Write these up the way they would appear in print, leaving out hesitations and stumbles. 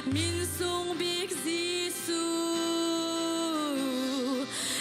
Min sung bik Jesuh,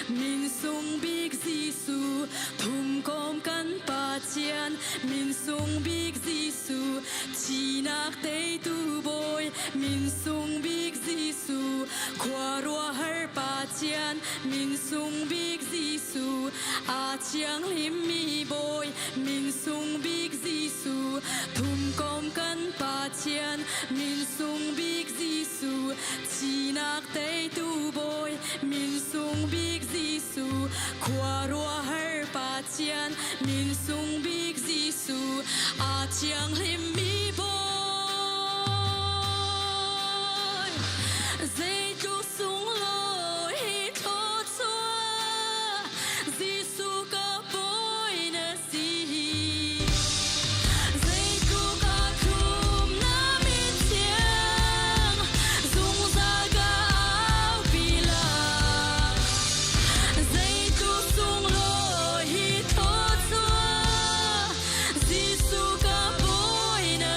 Min sung bik Jesuh, Thumkom kan Pathian, Min sung bik Jesuh, Thihnak teitu Bawi, Min sung bik Jesuh, Khuaruahhar Pathian, Min sung bik Jesuh, Aa thianghlimmi Bawi, Min sung bik Jesuh, Thumkom kan Pathian, Min sung bik Jesuh, Thihnak teitu Bawi, Min sung bik Jesuh, Khuaruahhar Pathian, Min sung bik Jesuh, Aa thianghlimmi Bawi. Zeitluk sunglawi hi thluachuah Jesuh ka Bawi na si. Zeitluk a thlum na min thiang, zungzal ka aupi lai. Zeitluk sunglawi hi thluachuah Jesuh ka Bawi na.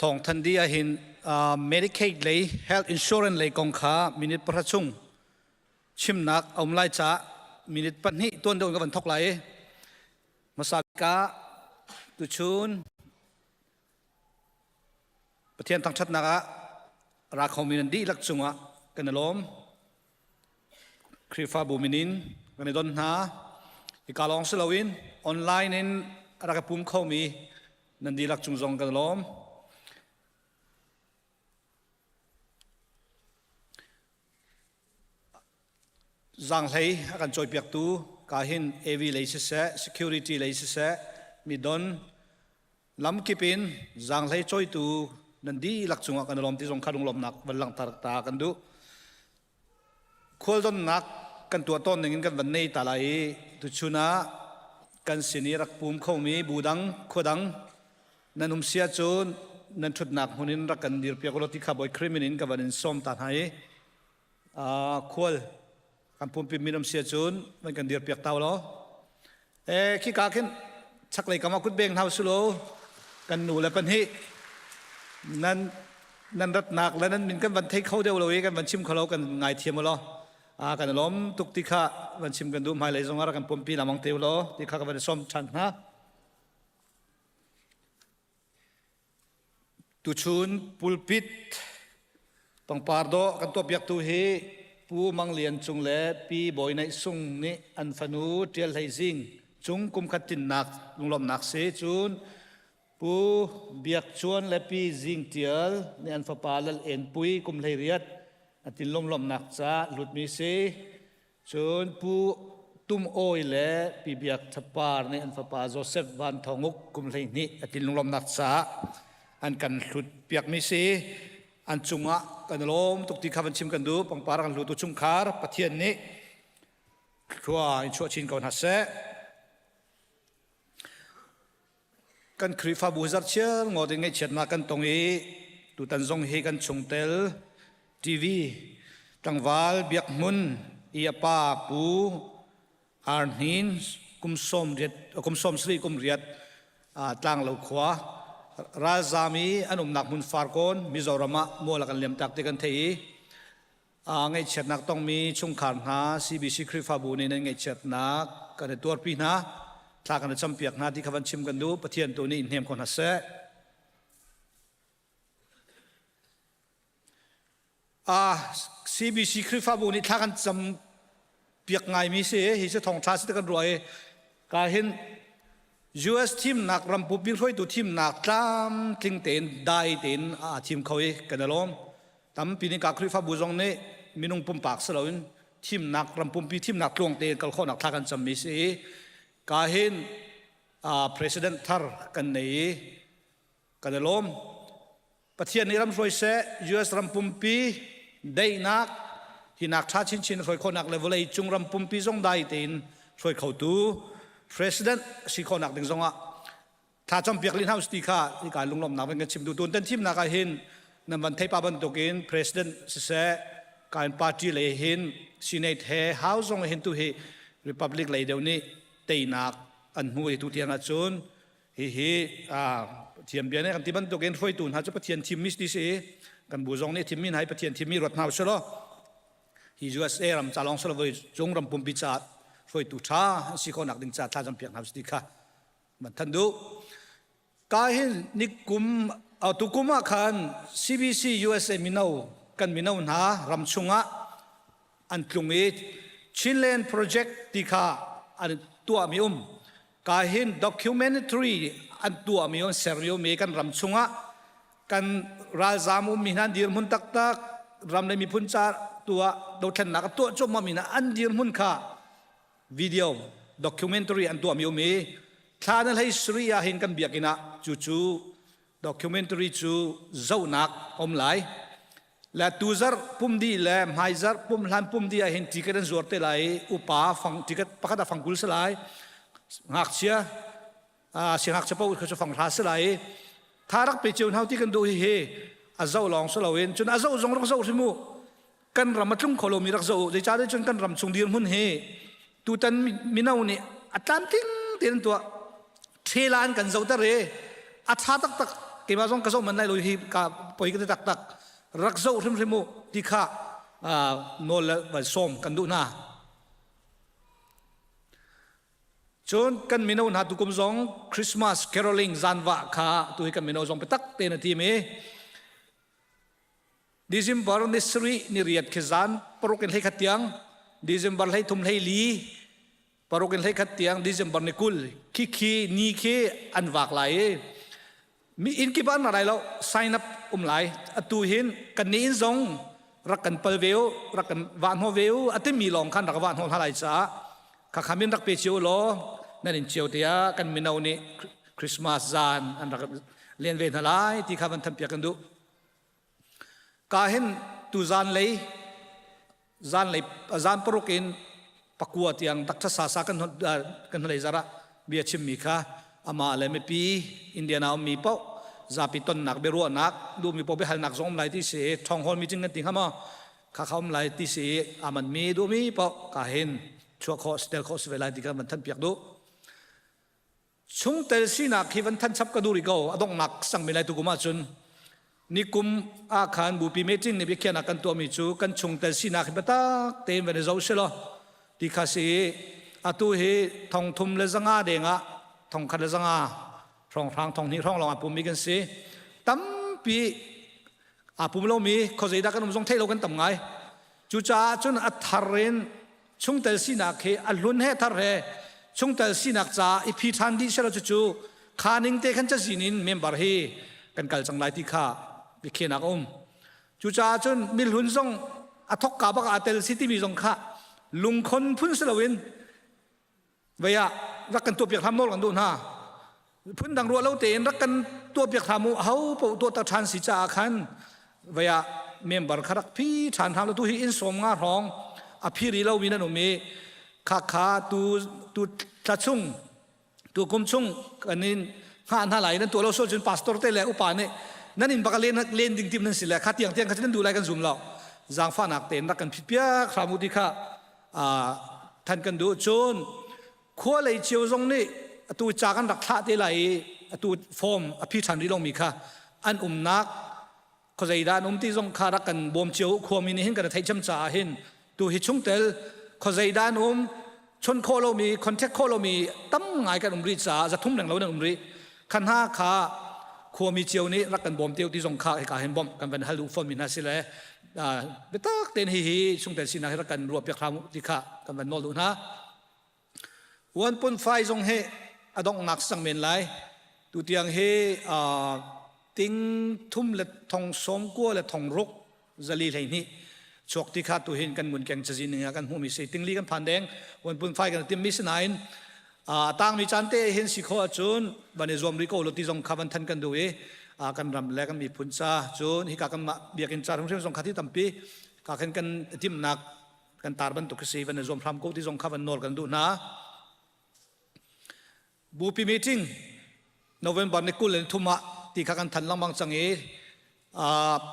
Thawng than dih ahhin Medicaid lei health insurance lei kong kha minute pahra chung chimnak a um lai caah minute pahnih tuan deuh in ka van thok lai i hmasa bik ah tuchun Pathian thangṭhatnak ah ra khomi nan dihlak cungah kan i lawm. Khrihfabu min in kan i don hna. Hika lawng si loin online in a rak i pum khomi nan dihlak cung zong kan i lawm. Zaanghlei a kan cawipiaktu ka hin AV lei siseh, security lei siseh, midon lamkip in zaanghlei cawitu nan dihlak cungah kan i lawm ti zong kha lunglawmhnak van langhter ta kan duh. Khualdonnak kan tuah tawn ning in kan van nei ta lai i tuchun ah kan sin i rak pum khomi bu dang khua dang nan um sia cun nan ṭhutnak hmun in rak kan dirpiak ulaw ti kha Bawi Khrih min in ka van in sawm ta hna i khual kan pumpi min um sia cun van kan dirpiak ta ulaw e khika khin chaklei kam ah kut beng hna usih law kan nu le pahnih nan nan ratnak le nan min kan van thei kho deuh lo i kan van chim kho lo kan ngai thiam ulaw a kan lawm tuk ti kha van chim kan duh hmailei zong ah rak kan pumpi lamang te ulaw ti kha ka van sawm ṭhan hna. Tuchun pulpit pangpar dawh kan tuahpiaktu hi Pu Mang Lian Cung le Pi Bawi Neih Sung nih an fanu Ṭial Hlei Zing cung kumkhat tlinnak lunglawmhnak si. Cun Pu Biak Cuan le Pi Zing Ṭial nih an fapa Lal En Pui kum 18 a tin lunglawmhnak ca hlutmi si. Cun Pu Tum Awi le Pi Biak Tha Par nih an fapa Joseph Van Thawng Uk kum 12 a tin lunglawmhnak caah an kan hlut piakmi si. An cungah kan i lawm tuk ti kha van chim kan duh. Pangpar kan hlutu chungkhar Pathian nih thlua in chuah chin ko hna seh. Kan Khrihfabu zarhchiar ngawt in ngaihchiatnak kan tong i tutan zong hi kan chungtel TV tlangval Biak Hmun i a pa Pu Arhnin kum sawm riat kum sawm sarih kum riat Tlanglo khua ralzaam i an umnak hmun Farkawn Mizoram ah mual a kan liamtak ti kan theih i Ngaihchiatnak tongmi chungkhar hna CBC Khrihfabu nih nan ngaihchiatnak kan i tuarpi hna. Thla kan i campiak hna ti kha van chim kan duh. Pathian tu nih in hnem ko hna seh. CBC Khrihfabu nih thla kan cam piak ngaimi si hi si thawngṭha si kan ruah i ka hin US thimnak ram pumpi hruaitu thimnak tlamtling tein dai tein aa thim kho i kan i lawm. Tampi nih ka Khrihfabu zong nih minung pumpak si loin thimnak ram pumpi thimnak tluang tein kal khawhnak thla kan cammi si i ka hin president thar kan nei i kan i lawm. Pathian nih ram hruai seh, US ram pumpi daihnak hinak ṭha chinchin hruai khawhnak le vawlei cung ram pumpi zong dai tein hruai khotu president si khawhnak ding zongah thla campiak lin house ti kha hika lunglawmhnak van kan chim duh tun tan thimnak ah hin nan van theipa bantukin president siseh kain party lei hin senate he house zong hin tu hi republic lei deuh nih teinak an hmu i tu tiang ahcun Hihi Pathian bia nih kan ti bantukin hruaitu hna cu Pathian thimmi ti si i kan bu zong nih thimmi hna hi Pathian thimmi ruat hna usih law hi USA ram ca lawng si lo cung ram pumpi caah hruaitu ṭha an si khawhnak ding caah thlacam piak hna usih ti kha van than duh. Ka hin nikum tukum ah khan CBC USA mino kan mino hna ram chungah an tlung i Chinland Project ti kha an tuahmi um Ka hin documentary an tuahmi an sermi um i kan ram chungah kan ralzaam ummi hna an dirhmun taktak ram le miphun ca tuah dothlennak a tuah cuahmahmi hna an dirhmun kha video documentary an tuahmi um i thla na hlei sri ah hin kan biakinn ah cucu documentary cu zohnak um lai le tuzarh pum dih le hmaizarh pum hlan pum dih ah hin ticket an zuar te lai i upa fang ticket pakhat ah fangkul si lai ngakchia siangngakchia paoh kha cu fang hra si lai i tha rak pe cio hna ti kan duh hi hi a zoh lawng si loin cun a zoh zong rak zoh hrim u kan ram a tlung kho lomi rak zoh u zeicahtiah cun kan ram chung dirhmun hi tutan mino nih a tlamtling tein an tuah ṭhela an kan zohter i a ṭha taktak. Keimah zong ka zoh man lai lo hi ka poi ka ti taktak. Rak zoh hrimhrim u ti kha nawl le van sawm kan duh hna. Cun kan mino hna tukum zong Christmas caroling zanvah kha tu hi kan mino zong biatak tein a tim i December ni sarih ni riat khi zan paruk in 11 tiang December 13 hlei paruk in 11 tiang December ni 20 khi khi ni khi an vak lai i mi inn kip ah an ra lai lo sign up um lai atu hin kan ni inn zong rak kan pal ve u rak kan vah hnawh ve u a timi lawng khan rak vah hnawh hna lai caah kha kha min rak pe cio law nan in cio tiah kan mino nih Christmas zan an rak len ve hna lai ti kha van thanpiak kan duh. Ka hin tu zanlei zanlei zan paruk in pakua tiang takṭha sasa kan kan hnulei zarh ah bia chimmi kha amah le mipi Indiana ummi paoh zapi tonnak biaruahnak duhmi paoh biahalnak zong um lai ti si town hall meeting kan ti hnga maw kha kha um lai ti si aman mi duhmi paoh ka hin chuah khawh tel khawh si ve lai ti kan van than piak duh. Chungtel sinak hi van thanchap ka duh rih ko. A donghnak sangmi lai tukum ahcun nikum ah khan bupi meeting nih biakhiahnak kan tuahmi cu kan chungtel sinak hi biatak tein van i zoh selaw ti kha si i atu hi 3500 deng ah 1500 hrawnghrang 2000 hrawng lawng aa pummi kan si. Tampi aa pum lomi khuazei dah kan um zong theih lo kan tam ngai. Cucaah cun a thar in chungtel sinak hi a hlun he thar he chungtel sinak caah i phi ṭhan dih selaw cucu kha ning te khan cazin in member hi kan kal cang lai ti kha biakhiahnak a um. Cucaah cun mihlun zong a thokka bak ah tel si timi zong kha lungkhon phun si loin vei ah rak kan tuahpiak hram nawl kan duh hna. Phundang ruah lo tein rak kan tuahpiak hram u ho paoh tuah tak ṭhan si caah khan vei ah member kha rak phi ṭhan hram lo tu hi inn sawm nga hrawng a phi ri lomi nan um i kha kha tu tu thla chung tu kum chung kan in hngah hna lai nan tuah lo sual cun pastor te le upa nih nan in baka len len ding tim nan si le kha tiang tiang kha nan duh lai kan zum lo zaangfahnak tein rak kan phit piak hram u ti kha than kan duh cun khua lei cio zong nih atu ca kan rak thlah te lai i atu form a phi ṭhan rih lomi kha an umnak khuazei dah an um ti zong kha rak kan bawm cio khuami nih hin kan theih cem caah hin tu hi chungtel khuazei dah an um chon khawh lomi contact khawh lomi tam ngai kan um rih caah 300 reng lo nan um rih kha hna kha khuami cio nih rak kan bawm teo ti zong kha hika hin bawmh kan van hal duh fawn mi hna si le biatak tein hihi chungtel sinak hi rak kan ruah piak hram ti kha kan van nawl duh hna. 1.5 zong hi a donghnak sang men lai. Tutiang hi ting thum le thong sawm kua le thong ruk zali 12 chuak ti kha tu hin kan ngun keng cazin ning ah kan hmuhmi si tingli kan phan deng 1.5 kan tim mi si nain a tangmi caan te hin si kho ahcun van i zuam rih ko lo ti zong kha van than kan duh i kan ram le kan miphun ca cun hika kan mah biakinn ca hrimhrim zong kha ti tampi ka khan kan timnak kan tar bantuk si van i zuam hram ko ti zong kha van nawl kan duh hna. Bupi meeting November ni 23 ah ti kha kan than lengmang cang i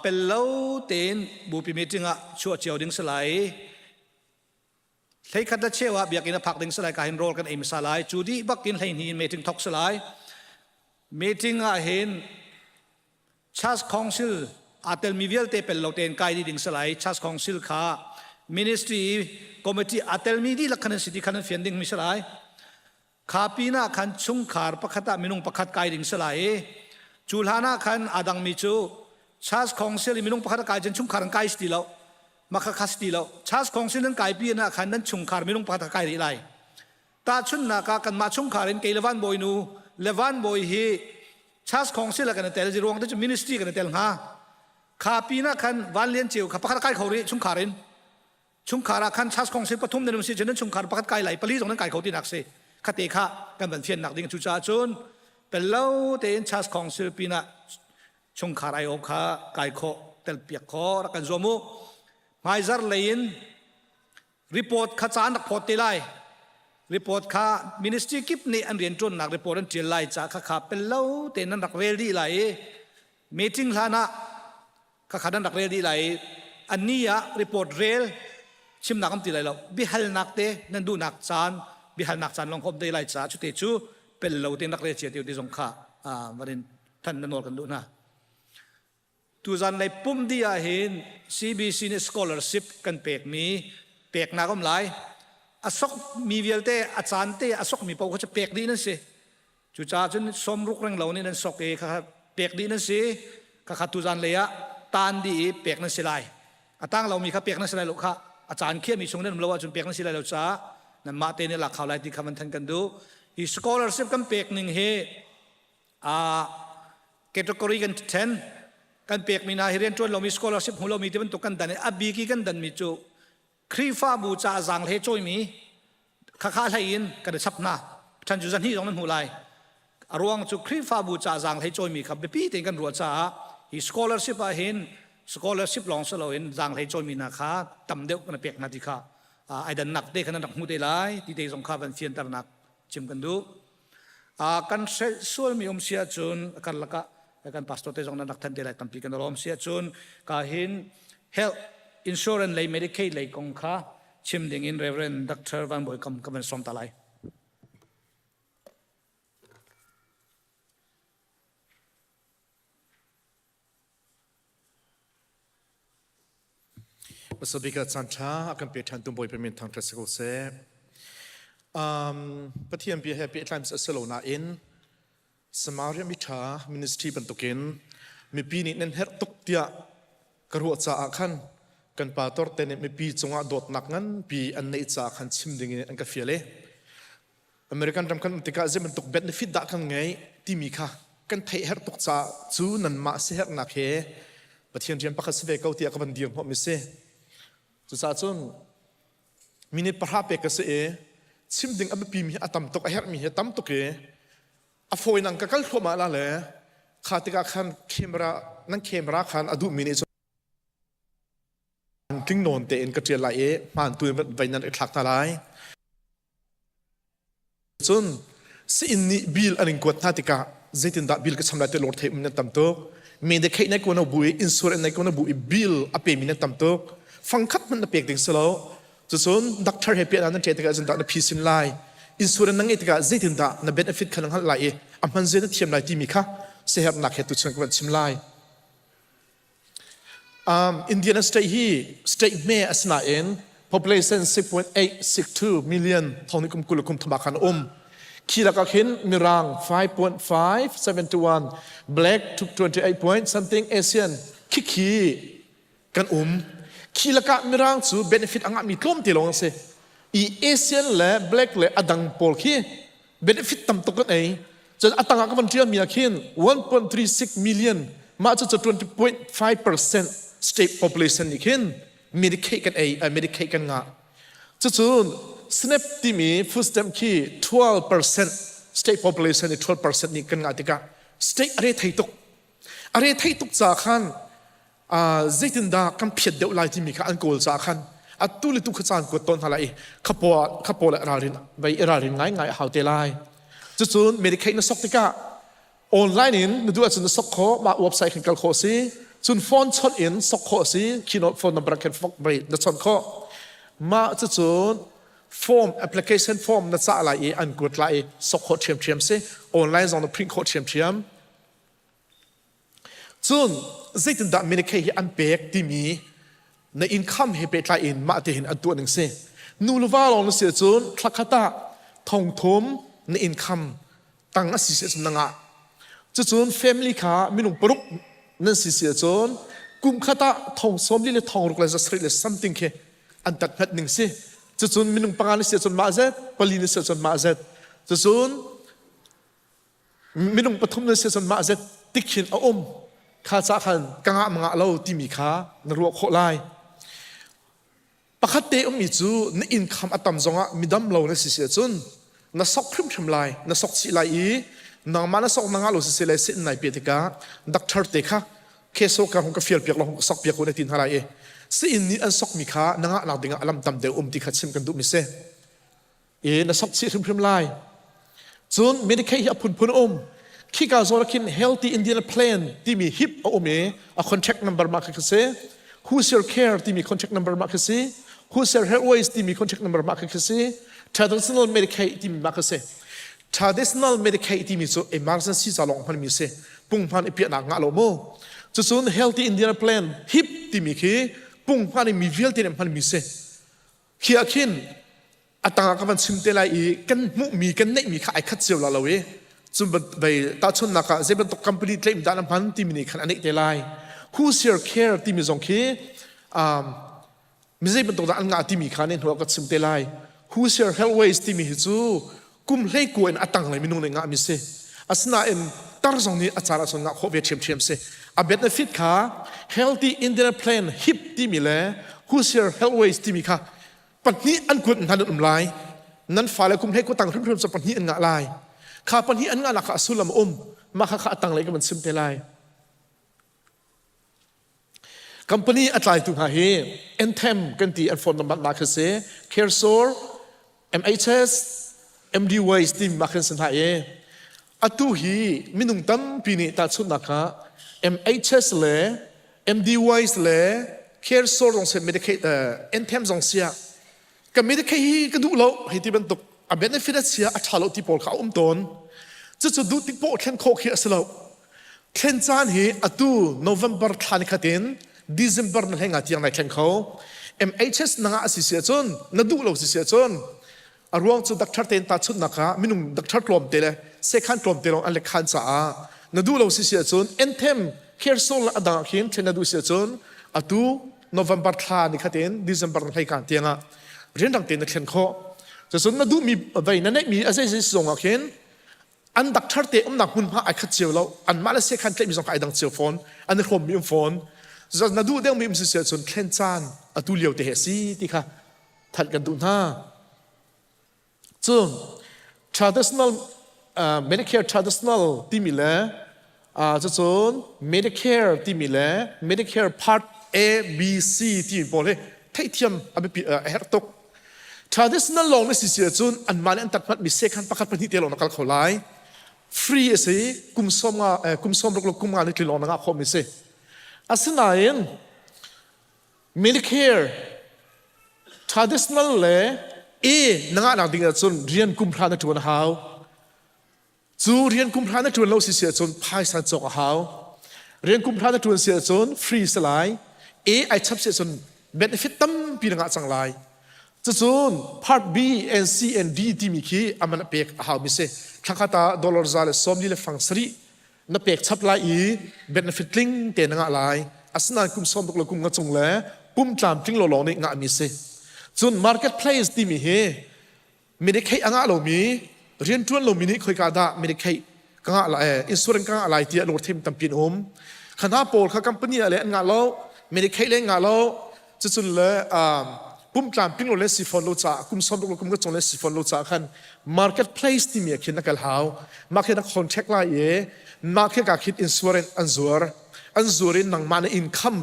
pel lo tein bupi meeting ah chuah cio ding si lai. Hleikhat le cheu ah biakinn a phak ding si lai ka hin rawl kan ei hmasa lai. Cu dih bak in 12 in meeting thok si lai. Meeting ah hin Church Council aa telmi vialte pel lo tein kai dih ding si lai. Church Council kha ministry committee aa telmi dihlak khan an si ti khan an fian ding mi si lai. Kha pinah khan chungkhar pakhat ah minung pakhat kai ding si lai i cu hlan ah khan aa dangmi cu Church Council i minung pakhat a kai cun chungkhar an kai si ti lo. Makha kha si ti lo. Church Council nan kai pi ah khan nan chungkhar minung pakhat a kai rih lai. Tahchunhnak ah kanmah chungkhar in kei le Van Bawi nu le Van Bawi hi Church Council ah kan i tel ruang te cu ministry kan i tel hnga. Kha pinah khan Van Lian Ceu kha pakhat a kai kho rih chungkhar in. Chungkhar ah khan Church Council pathum nan um si cun nan chungkhar pakhat kai lai pali zong nan kai kho tinak si. Khate kha kan van fiannak ding cu caah cun pello tein Church Council pinah chungkhar ai awk kha kai khawh tel piak khawh rak kan zuam u. Hmaizar lei in Report kha caan rak phawt te lai. Report kha ministry kip nih an rianṭuannak report an ṭial lai ca kha kha pel lo tein nan rak rel dih lai i meeting hlan ah kha kha nan rak rel dih lai i anni ah report rel chimnak am ti lai lo biahalnak te nan duhnak caan biahalnak caan lawng hom te lai ca cute cu pel lo tein rak rel cia te ti zong kha van in. than na nawl kan duh hna. Tuzan lei pum di ah hin CBC nih scholarship kan pekmi peknak um lai. A sok mi vialte a caan te a sok mi paoh kha cu pek dih nan si. Cucaah cun sawmruk reng lo nih nan sok i khakha pek dih nan si. Khakha tuzan lei ah tan dih i pek nan si lai. A tang lomi kha pek nan si lai lo kha a caan khiahmi chung nan um lo ahcun pek nan si lai lo caah nanmah te nih lak hau lai ti kha van than kan duh. Hi scholarship kan pek ning hi a category kan then kan pekmi hna hi rianṭuan lomi scholarship hmu lomi ti bantuk kan dan i a bik i kan danmi cu Khrihfabu ca zaanghle cawimi khakha hlei in kan i chap hna. Ṭhan cu zahnih zong nan hmuh lai. A ruang cu Khrihfabu ca zaanghlei cawimi kha biapi tein kan ruah caah hi scholarship ah hin scholarship lawng si loin zaanghlei cawimi hna kha tam deuh kan pek hna ti kha ai dannak te kha nan rak hmu te lai ti te zong kha van fianternak chim kan duh. Kan hrelh sualmi um si ahcun karlak ah kan pastor te zong nan rak thanh te lai tampi kan rawm si ahcun ka hin health insurance lei Medicaid lei kong kha chim ding in Reverend Dr. Van Bawi Kam ka van sawm ta lai. Pasabik ah caan ṭha a kan pe ṭhan tu Bawipa min thangṭhat si ko seh. Um, Pathian bia he pehtlai a si lo nain Samaria miṭha ministry bantukin mipi nih nan herh tuk tiah ka ruah caah khan kan pastor te nih mipi cungah dawtnak nganpi an neih caah khan chim ding in an ka fial i American ram kan um tikah zei bantuk benefit dah kan ngeih timi kha kan theih herh tuk caah cu nanmah siaherhnak he Pathian rian pakhat si ve ko tiah ka van dir hnawhmi si. Cucaah cun minute pahra pek ka si i chim ding a biapimi hi a tam tuk a herhmi hi a tam tuk i a fawi nang ka kal thluahmah la le kha tikah khan camera nan camera khan a duhmi nih cun tling nawn tein ka ṭial lai i hmaan tu in vai nan i thlak hna lai. Cun sii-inn nih bill an in kuat hna tikah zeitindah bill ka cham lai ti lawr thei um nan tam tuk. Medicaid nai kuan bu i insurance nai kuan bu i bill a pemi nan tam tuk. Fangkhat hmanh na pek ding si lo. Cucun doctor he piah nan ṭe tikah zeitindah na phisin lai. Insurance na ngeih tikah zeitindah na benefit kha na hngalh lai i a hman zia na thiam lai timi kha siaherhnak he tuchun ka van chim lai. Indiana state hi state hme a si nain population 6.862 million thong nih kum 20 kum thum ah khan a um. Khi lakah khin Mirang 5.571, Black 28 point something, Asian khikhi kan um. Khi lakah Mirang cu benefit a ngahmi tlawmte lawng an si. I Asian le Black le a dang pawl khi benefit tam tuk kan ei. Cun a tangah ka van ṭialmi ah khin 1.36 million mah cu 20.5% state population nih khin Medicaid kan ei Medicaid kan ngah. Cucun SNAP timi food stamp khi 12% state population nih 12% nih kan ngah tikah state a re thei tuk. A re thei tuk ca khan zeitindah kan phiat deuh lai timi kha an kawl caah khan atu le tu kha caan kuat tawn hna lai i khapaw le ralrin vai i ralrin ngaingai a hau te lai. Cucun Medicaid na sok tikah online in na duh ahcun na sok khawh mah website khan kal khawh si cun phone chawnh in sok khawh si keynote phone number khan na chawnh khawh mah cucun form application form na cah lai i an kuat lai i sok khawh ṭhiamṭhiam si online zong na print khawh ṭhiamṭhiam. Cun zeitindah Medicaid hi an pek timi na income he pehtlai in mah te hin an tuah ning si. Nu le va lawng na si ahcun thla khat ah thong thum na income tang a si si ahcun na ngah. Cucun family kha minung paruk nan si si ahcun kum khat ah thong 40 le thong ruk le za sarih le something khi an tat hmat ning si. Cucun minung panga na si ahcun mah zet, pali na si ahcun mah zet. Cucun Minung pathum nan si cun mah zet tikhin a um kha ca khan ka ngah ma ngah lo timi kha na ruah khawh lai. Pakhat te ummi cu na income a tam zongah midam lo na si si ahcun na sok hrimhrim lai, na sok chih lai i nangmah na sok na ngah lo si si le sin nai pe tikah doctor te kha keso ka hung ka fial piak lo hung ka sok piak ko na ti hna lai i si-inn nih an sokmi kha na ngah nak dingah a lam tam deuh um ti kha chim kan duhmi si. I na sok chih hrimhrim lai. Cun Medicaid hi a phunphun a um. Khika zawn ah khin Healthy Indiana Plan timi HIP a um i a contract number mah kha si. Hoosier Care timi contract number mah kha si. Hoosier Healthways timi contract number mah kha si. Traditional Medicaid timi mah kha si. Traditional Medicaid timi cu emergency ca lawng hmanmi si. Punghman i piahnak ngah lo mu. Cucun Healthy Indiana Plan HIP timi khi punghman i mi vialte nih hmanmi si. Khi ah khin a tangah ka van chim te lai i kan hmuhmi kan neihmi kha ai khat cio la lo i cun bei tahchunnak ah zei bantuk company claim dah na hman timi nih khan a neih te lai. Hoosier Care timi zong khi um, mi zei bantuk dah an ngah timi kha ne hnu ah ka chim te lai. Hoosier Healthways timi hi cu kum hlei kua in a tanglei minung nih ngahmi si. Asinain tar zong nih a caan ahcun ngah khawh ve ṭhiamṭhiam si. A benefit kha Healthy Indiana Plan HIP timi le Hoosier Healthways timi kha pahnih an kuat hna nan um lai. Nan fale kum hlei kua tang hrimhrim cu pahnih an ngah lai. Kha pahnih an ngahnak kha a sullam a um. Mah kha kha a tanglei ka van chim te lai. Company a tlaitu hna hi Anthem kan ti an phone number hna khi si CareSore, MHS, MD Ways timi mah khin si hna i atu hi minung tampi nih tahchunhnak ah MHS le MD Ways le CareSore zong si Medicaid uh, Anthem zong siah ka Medicaid hi ka duh lo hei ti bantuk a benefit a chia a ṭha lo ti pawl kha a um tawn cucu duh tik poh thlen khawh khi a si lo Thlen caan hi atu November thla ni khat in December na hlei nga tiang nai thleng kho. MHS na ngah a si si ahcun na duh lo si si ahcun a ruang cu doctor tein tahchunhnak ah minung doctor tlawmte le sekhan tlawmte lawng an le khan caah na duh lo si si ahcun Anthem Caresol a dang ah khin thlen na duh si ahcun atu November thla ni khat in December na hlei kan tiang ah rianrang tein na thlen khawh. Cucun na duhmi vei na neihmi a zeizei zong ah khin an doctor te umnak hmunhma ai khat cio lo anmah le sekhan tlaihmi zong kha ai dang cio fawn an i hrawmmi um fawn na duh deuhmi um si si ahcun thlen caan atu lio te he si ti kha thanh kan duh hna cun traditional uh, Medicare traditional timi le uh, cucun Medicare timi le Medicare part A B C timi pawl hi theihthiam a biapi a herh tuk Traditional lawng na si si ahcun anmah nih an tat mi sekhan pakhat pahnih te lawng na kal kho lai. Free a si, kum sawm nga, eh, kum sawm ruk le kum nga ni tli lawng na ngah khawhmi si. Asinain Medicare traditional le A na ngahnak ding ahcun rian kum hra na ṭuan a hau. Cu rian kum hra na ṭuan lo si si ahcun phaisa cawk a hau. Rian kum hra na ṭuan si ahcun free si lai. A ai chap si ahcun benefit tampi na ngah cang lai. Cucun part B and C and D timi khi aman a pek a hau mi si. Thlakhat ah dollar za le sawmli le fang sarih na pek chap lai i benefit tling te na ngah lai. Asinain kum sawm ruk le kum nga cung le pum tlamtling lo lawng nih ngah mi si. Cun marketplace timi hi Medicaid a ngah lomi rianṭuan lomi nih khoika dah Medicaid ka ngah lai insurance ka ngah lai tiah lungthim tampi an um. Kha hna pawl kha company ah le an ngah lo Medicaid le an ngah lo cucun le pumtlam tling lo le si fawn lo caah kum sawm ruk le kum nga cung le si fawn lo caah khan marketplace timi ah khin na kal hau mah khi na contract lai i mah khi ka khin insurance an zuar an zuar in nangmah na income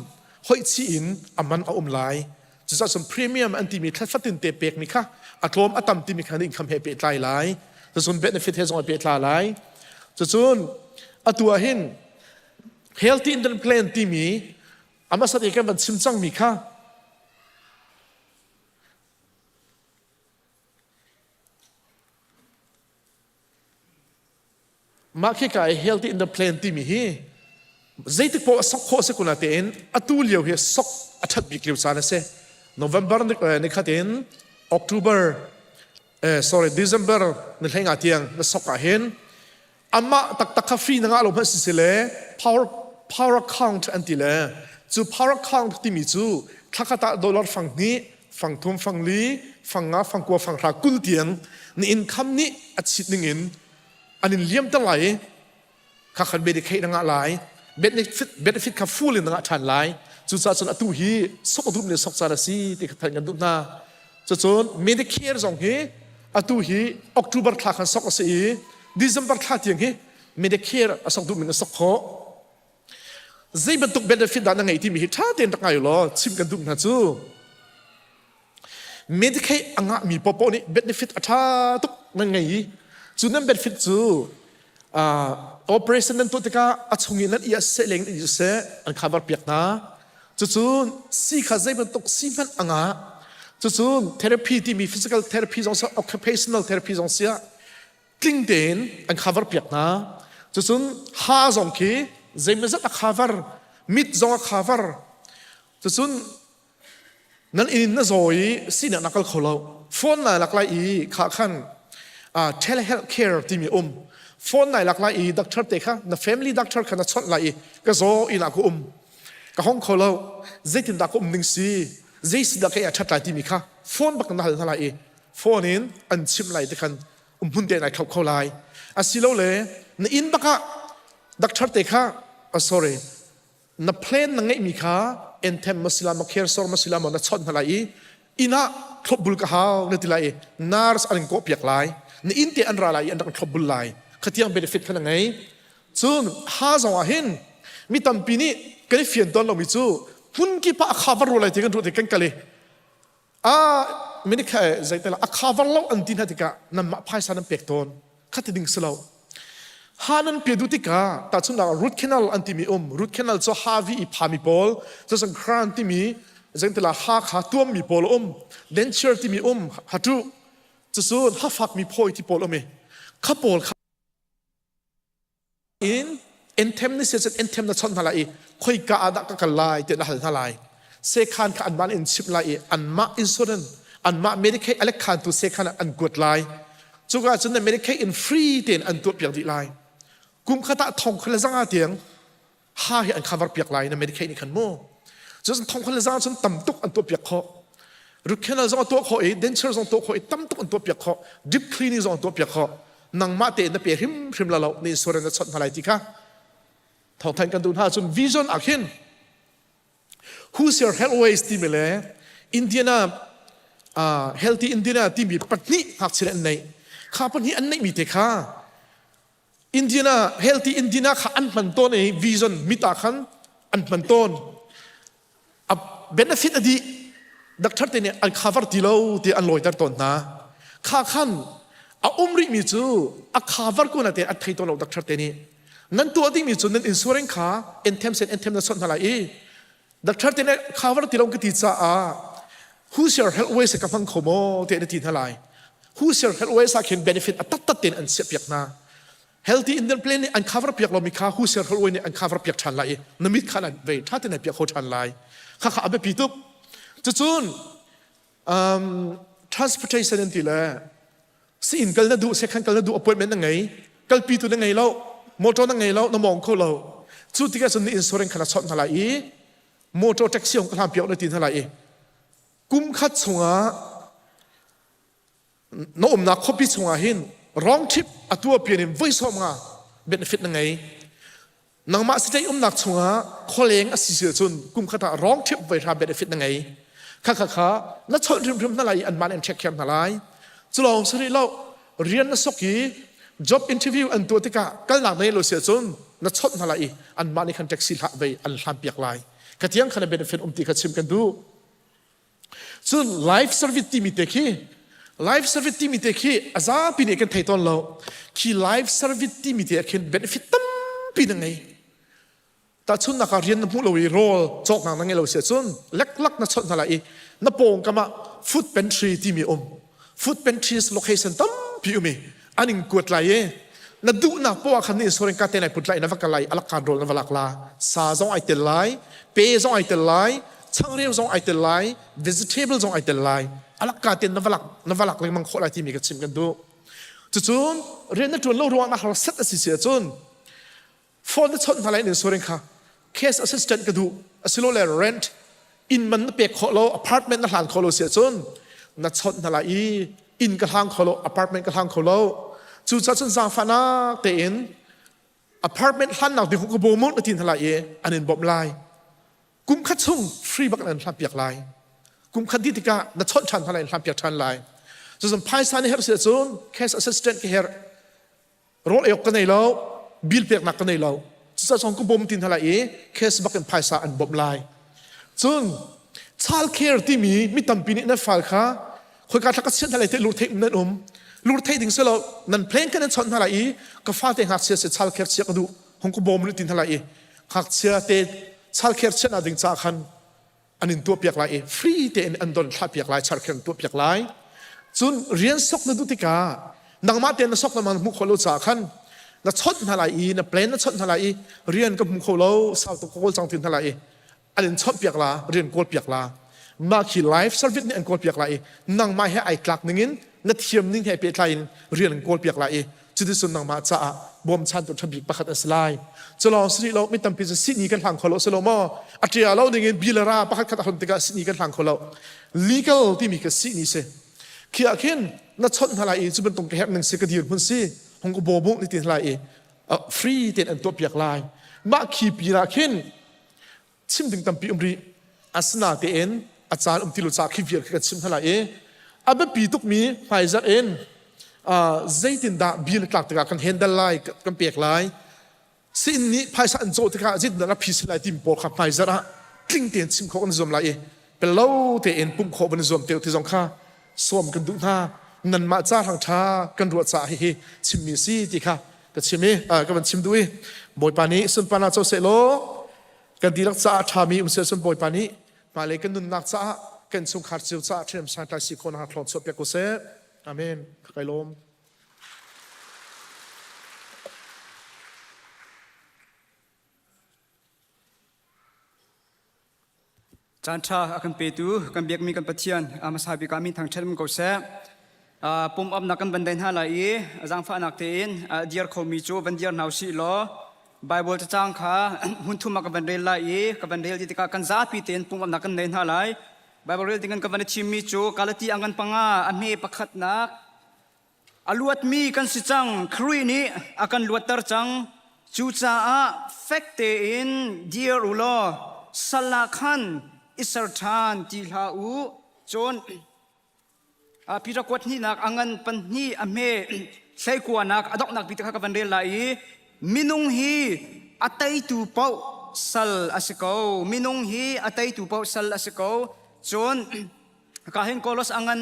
hoih chih in a man a um lai Cucaah cun premium an timi thla fatin te pekmi kha a tlawm a tam timi kha na income he pehtlai lai. Cucun benefit he zong ai pehtlai lai. Cucun atu ah hin healthy internet plan timi a hmasat i kan van chim cangmi kha Mah khika i healthy in the plan timi hi zeitik paoh sok khawh si kun tein atu lio hi sok a ṭhat bik lio caan a si. November ni khat in October eh, sorry December ni hlei tiang na sok ah hin amah taktak kha free na ngah lo hmanh si le power power account an ti le cu power account timi cu thlakhat ah dollar fang hnih fang thum fang li fang nga fang kua fang hra kul tiang na income nih a chit ning in an in liamter lai i kha khan Medicaid na ngah lai benefit benefit kha full in na ngah ṭhan lai cucaah cun atu hi sok duh le sok caan a si ti kha thanh kan duh hna cucun Medicare zong hi atu hi October thla khan sok a si i December thla tiang hi Medicare a sok duh min a sok khawh zei bantuk benefit dah na ngei timi hi ṭha tein rak ngai law chim kan duh hna cu Medicaid a ngahmi paohpaoh nih benefit a ṭha tuk nan ngei i cu nan benefit cu operation nan tuah tikah a chung i nan i ah siseh leng in siseh an cover piak hna. Cucu sii kha zei bantuk sii hmanh a ngah. Cucu therapy timi physical therapy zong siseh occupational therapy zong siah tling tein an cover piak hna. Cucun ha zong khi zeimawzat a cover, mit zong a cover. Cucun nan inn na zaw i sinak na kal kho lo. Phone nai lak lai i kha khan telehealth care timi um. Phone nai lak lai i doctor te kha na family doctor kha na chawnh lai i ka zaw inn ah ka um. Ka hong kho lo. Zeitindah ka um ning si? Zei si dah ka ei a ṭhat lai timi kha phone bak na hal hna lai i phone in an chimh lai ti khan umhmun te nai kho kho lai asilole na inn bak ah doctor te kha oh, sorry na plan na ngeihmi kha Anthem masila ma care sor masila ma na chawnh hna lai i inn ah thlopbul ka hau na ti lai i nurse an in kawh piak lai na inn te an ra lai i an rak thlopbul lai khatiang benefit kha na ngei cun ha zong ah hin mi tampi nih kan i fian tawn lomi cu hmun kip ah a kha var lai ti kan ruah ti kan kal i a minik he zeitela a cover lo an ti hna tikah nanmah phaisa nan pek tawn kha ti ding si lo ha nan pe du tikah tahchunhnak root canal an timi um root canal cu ha vi i phami pawl cun crown timi zeitela ha kha tuammi pawl um denture timi um hatu cucun hafak mi phoi ti pawl um i kha pawl kha in Anthem ni se cun Anthem na chawnh hna lai i khoika ah dah ka kal lai tiah na hal hna lai. Sekhan kha anmah in chimh lai i anmah insurance anmah Medicaid a lekkhantu sekhan ah an kuat lai. Cuka cun na Medicaid in free tein an tuahpiak dih lai. Kum khat ah thong kha le zanga tiang ha hi an cover piak lai na Medicaid nih khan mu. Cun thong kha le zanga cun tam tuk an tuahpiak khawh. Root canal zong a tuah khawh i denture zong tuah khawh i tam tuk an tuahpiak khawh. Deep cleaning zong an tuahpiak khawh. Nangmah tein na pe hrimhrim la lo na insurance na chawnh hna lai ti kha thawngthanh kan duh hna cun vision ah khin Hoosier Healthways timi le Indiana uh, Healthy Indiana timi pahnih ngakchia an neih kha pahnih an neihmi te kha Indiana Healthy Indiana kha an hman tawn i vision mit ah khan an hman tawn a benefit a dih doctor te nih an cover ti lo ti an lawiter tawn hna kha khan a um rihmi cu a cover ko na te an thei tawn lo doctor te nih nan tuah dingmi cu nan insurance kha Anthem sen Anthem na sonh hna lai i doctor te nih cover ti lo ka ti caah Hoosier Healthways ka hmang kho maw ti na ti hna lai Hoosier Healthways ah khin benefit a taktak tein an chiah piak hna Healthy Indian plan nih an cover piak lomi kha Hoosier Healthway nih an cover piak ṭhan lai i na mit kha nan vei ṭha tein piak kho ṭhan lai kha kha a biapi tuk cucun um, transportation an ti le siin kal na duh sekhan kal na duh appointment na ngei kalpi tu na ngei lo motor na ngei lo na mong kho lo cu tikah cun na insurance kha na chawnh hna lai i motor taxi hong ka hlam piak na ti hna lai i kum khat chungah na umnak khuapi chungah hin wrong trip a tuah pian in voi sawm nga benefit na ngei nangmah state umnak chungah khualeng a si si cun kum khat ah wrong trip voi hra benefit na ngei kha kha kha na chawnh hrimhrim hna lai i anmah nih an check thiam hna lai culawng si rih lo rian na sok i job interview an tuah tikah kalnak nei lo si ahcun na chawnh hna lai i anmah nih khan taxi hlah vei an hlan piak lai ka tiang khan benefit um ti kha chim kan duh Cun life service timi te khi life service timi te khi a zapi nih kan thei tawn lo. Khi life service timi te ah khin benefit tampi na ngei. Tahchunhnak ah rian na hmuh lo i rawl cawknak na ngei lo si ahcun leklak na chawnh hna lai i na pawngkam ah food pantry timi um. Food pantries location tampi um i an in kuat lai i na duhnak poah khan na insurance ka te lai put lai na va kal lai alak kan rawl na va lak la sa zong ai tel lai pe zong ai tel lai changreu zong ai tel lai vegetable zong ai tel lai alak ka ten na va lak na va lak lengmang khawh lai timi ka chim kan duh cucun rian na ṭuan lo ruang na harsat a si si ahcun phone na chawnh hna lai in insurance kha cash assistant ka duh asilole rent inn man na pek khawh lo apartment na hlan khawh lo si ahcun na chawnh hna lai i inn ka hlang kho lo apartment ka hlang kho lo cucaah cun zaangfahnak tein apartment hlannak ding ka bawm na ti hna lai i an in bawmh lai kum khat chung free bak an hlan piak lai kum khat dih tikah na chawnh ṭhan hna lai hlan piak ṭhan lai cucun phaisa na herh si ahcun cash assistant ka herh rawl ei awk ka nei lo bill peknak ka nei lo cucaah cun ka bawm ti hna lai i cash bak in phaisa an bawmh lai cun child care timi mi tampi nih nan fal kha khoika thla ka chiat hna lai te lur theih nan um lur theih ding si lo nan plan kan nan chawnh hna lai i ka fate ngakchia se child care chia ka duh hung ka bawm ti hna lai i ngakchia te child care chiat na ding ca khan an in tuahpiak lai i free tein an don thlahpiak lai charkher an tuahpiak lai cun rian sok na duh tikah nangmah tein na sok na mang hmuh khawh lo caah khan. Na chawnh hna lai i na plan na chawnh hna lai i rian ka hmu kho lo sau tuk ka kawl cang ti hna lai i an in chawnh piak la rian kawl piak la mah khi life service nih an kawl piak lai i nangmah he ai tlak ningin na thiam ning he pehtlai in rian an kawl piak lai i cuticun nangmah caah bawmchantu ṭha bik pakhat a si lai. Culawng si lo mi tampi cu sihni kan hlang kho lo si lo maw? A ṭia lo dingin bilara pakhat khat a hon tikah sihni kan hlang kho lo. Legal timi ka sihni si. Khi ah khin na chawnh hna lai i cu bantuk ka herh ning si ka dir hmun si hung ka bawm ni ti lai i free tein an tuah piak lai. Mah khi pi ah khin chim ding tampi um rih. Asinatein a caan um ti lo ca khi vial khi kan chim hna lai i a biapi tukmi hmaizarh in zeitindah bill tlak tikah kan handle lai kan pek lai sin nih phaisa an cawh tikah zeitindah ka phi lai timi pawl kha hmaizarh ah tling tein chim khawh kan zuam lai i pelo tein pumh khawh van zuam te ti zong kha sawm kan duh hna nanmah ca hrang ṭha kan ruah caah hihi chimmi si ti kha ka chim i ka van chim duh i Bawipa nih sunparnak co seh law kan dihlak caah ṭhami um seh cun Bawipa nih hmailei kan nunnak caah kan chungkhar cio caah ṭhiam santlai si khawh nakhnga thlawng chuah piak ko seh. Amen. Ka kai lawm. Caan ṭha a kan petu kan biakmi kan Pathian a hmasa bik ah min thangṭhat um ko seh. Pum upnak kan van dai hna lai i zaangfahnak tein diar khomi cu van diar hna usih law Bible cacang kha hmun thum ah ka van rel lai i ka van rel ti tikah kan zapi tein pum upnak kan nei hna lai. Bible rel ding kan van i thimmi cu Galati angan panga a hme pakhatnak A luatmi kan si cang. Khrih nih a kan luatter cang. Cucaah fek tein dir u law sal ah khan i ser ṭhan ti hlah u. Cun Peter kuat hnihnak a ngan pahnih a hme hleikuanak a donghnak bik te kha ka van rel lai i minung hi a teitu paoh sal a si ko. Minung hi a teitu paoh sal a si ko. Cun Ka hin Kolos a ngan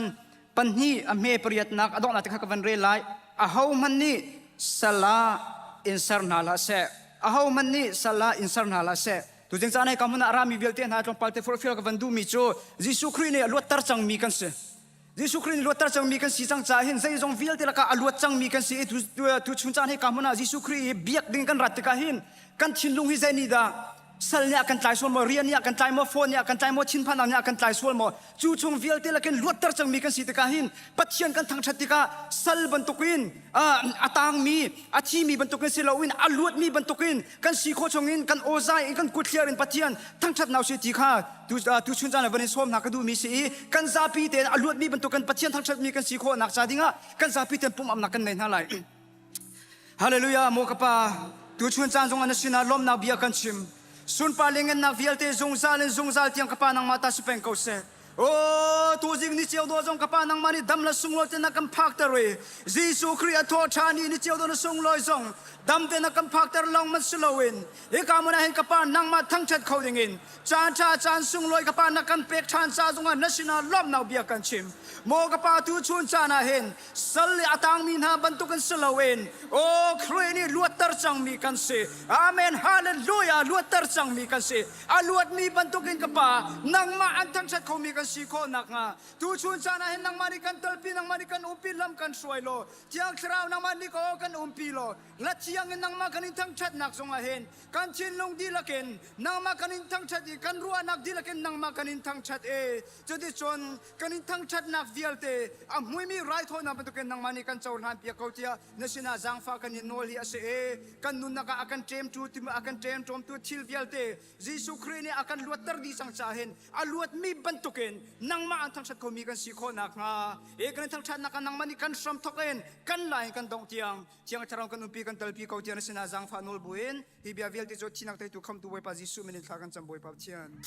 pahnih a hme pariatnak a donghnak te kha ka van rel lai. Ahohmanh nih sal ah in ser hna hlah seh. Ahohmanh nih sal ah in ser hna hlah seh. Tuzing caan hei ka hmun ah a rami vialte hna tlawmpal te forhfial ka van duhmi cu Jesuh Khrih nih a luatter cangmi kan si. Jesuh Khrih nih luatter cangmi kan si cang caah hin zeizong vialte lakah a luat cangmi kan si i tu chun caan hei ka hmun ah Jesuh Khrih i biak ding kan rat tikah hin kan thinlung hi zei nih dah sal nih a kan tlai sual maw rian nih a kan tlai maw phone nih a kan tlai maw thinphannak nih a kan tlai sual maw cu chung vialte lakin luatter cangmi kan si tikah hin Pathian kan thangṭhat tikah sal bantukin a tangmi a thimi bantukin si loin a luatmi bantukin kan si khawh chungin kan awzai in kan kut thliar in Pathian thangṭhatnak si ti kha tu chun caan van in sawm hna ka duhmi si i kan zapi tein a luatmi bantukin Pathian thangṭhatmi kan si khawhnak ca dingah kan zapi tein pumamnak kan nei hna lai. Hallelujah maw ka pa tuchun caan zong na sinah lawmhnak bia kan chim sunpar le ngennak vialte zungzal in zungzal tiang ka pa nangmah ta si peng ko seh Oh, tuzing ni cio do zong ka pa nangmah nih dam la sunglawi te na kan phakter i Jesuh Khrih a thawh ṭhan i ni cio do na sunglawi zong dam te na kan phakter lawng man si loin hika hmun ah hin ka pa nangmah thangṭhat kho dingin caan ṭha caan sunglawi ka pa na kan pek ṭhan ca zongah na sinah lawmhnak bia kan chim maw ka pa tu chun caan ah hin Sal le a tangmi hna bantukin si loin aw Khrih nih luatter cangmi kan si. Amen. Hallelujah. Luatter cangmi kan si. A luatmi bantukin ka Pa, nangmah an thangṭhat khomi kan si khawh nakhnga tuchun caan ah hin nangmah nih kan telpi, nangmah nih kan umpi, lam kan hruai law, Thiang Thlarau nangmah nih ka kan umpi law, hla thiang in nangmah kan in thangṭhatnak zongah hin kan thinlung dihlak in nangmah kan in thangṭhat i kan ruahnak dihlak in nangmah kan in thangṭhat i cuticun kan in thangṭhatnak vialte a hmuimi raithawinak bantukin nangmah nih kan cohlan piak ko tiah na sinah zaangfah kan in nawl hi a si i kan nunnak ah a kan ṭemtu a kan ṭemṭawmtu thil vialte Jesuh Khrih nih a kan luatter dih cang caah hin a luatmi bantukin nangmah an thangṭhat khomi kan si khawh nakhnga e kan in thangṭhatnak ah nangmah nih kan hram thawk in kan lai in kan dongh tiang Thiang Thlarau kan umpi kan telpi ko tiah na sinah zaangfah nawl buin hi bia vialte cu thinak teitu khamtu Bawipa Jesuh min in thla kan cam Bawipa Pathian.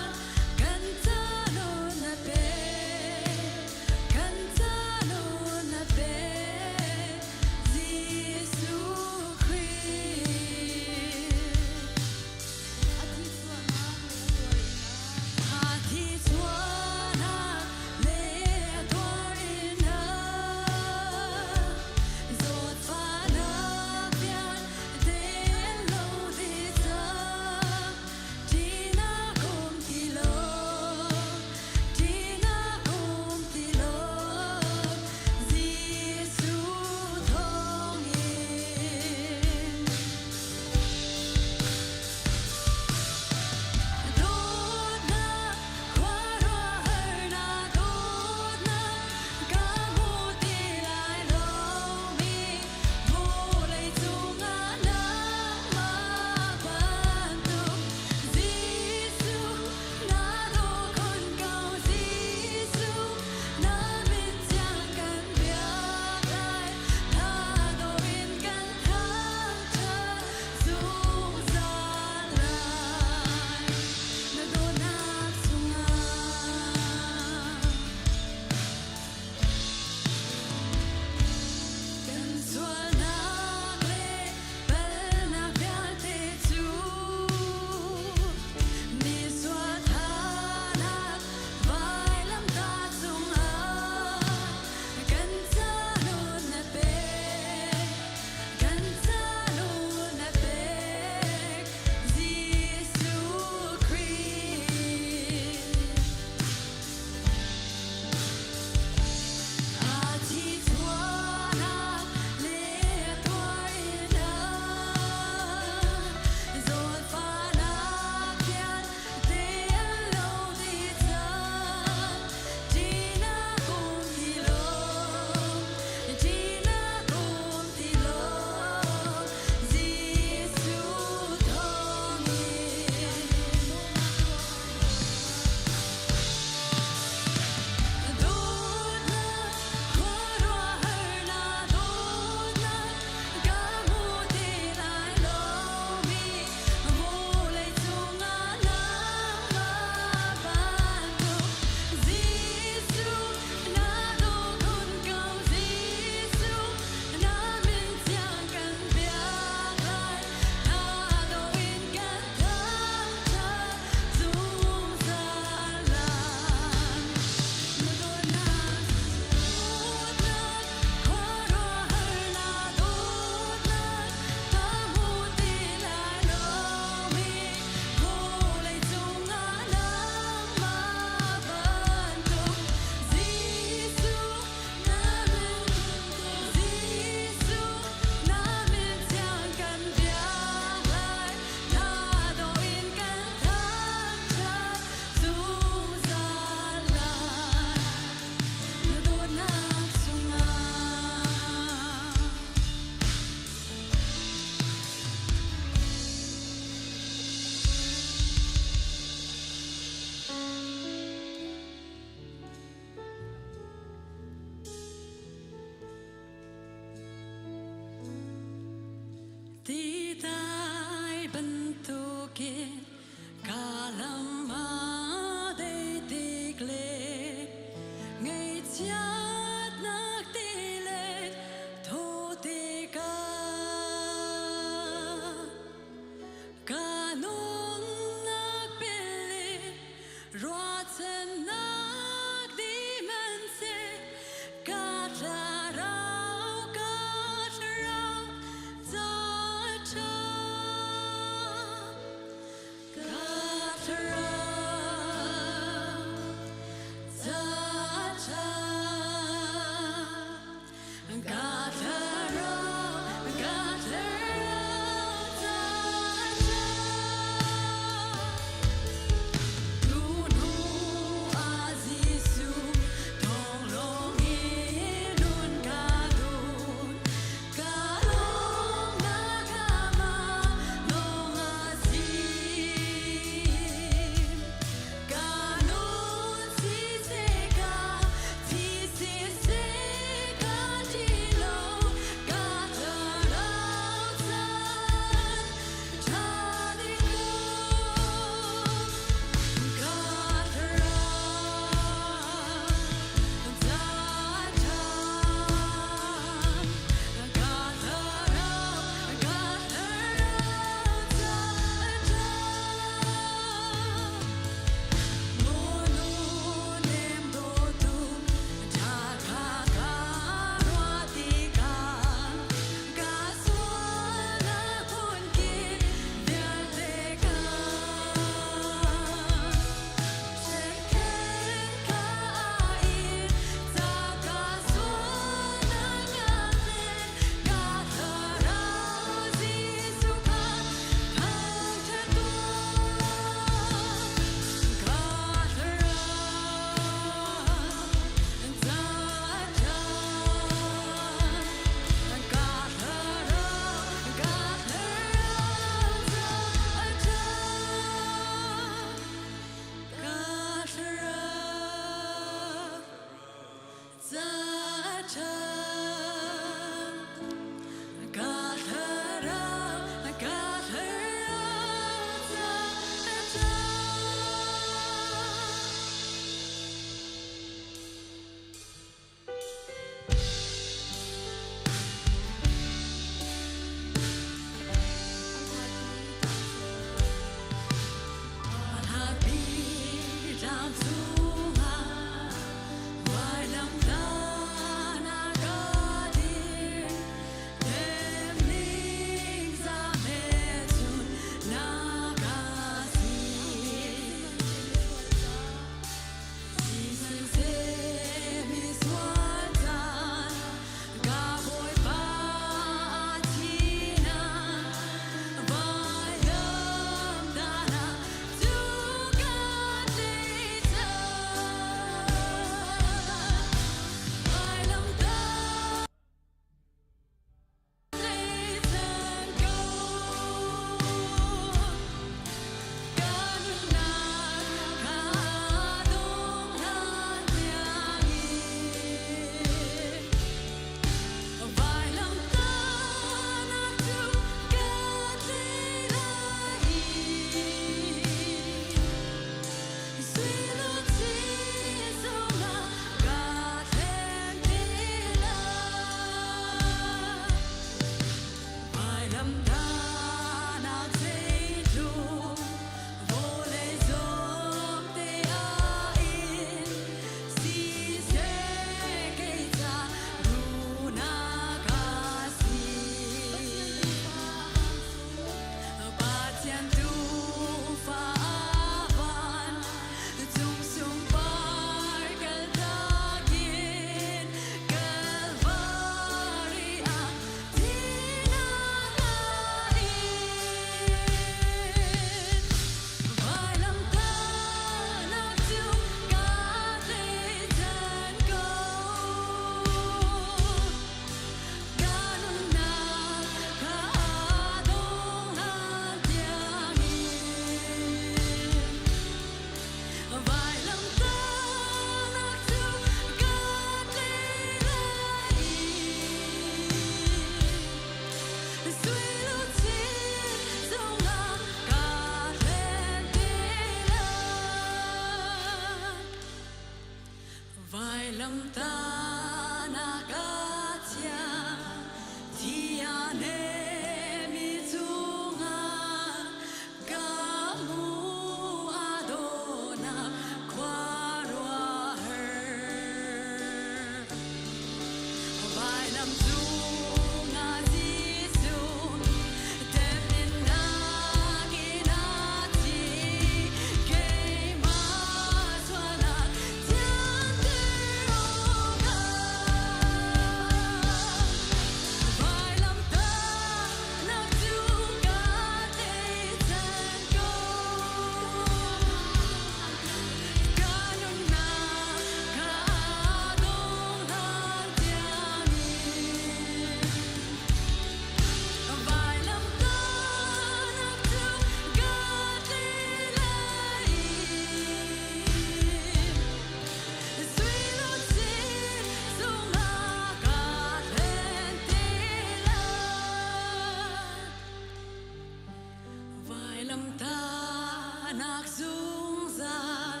nak zungzal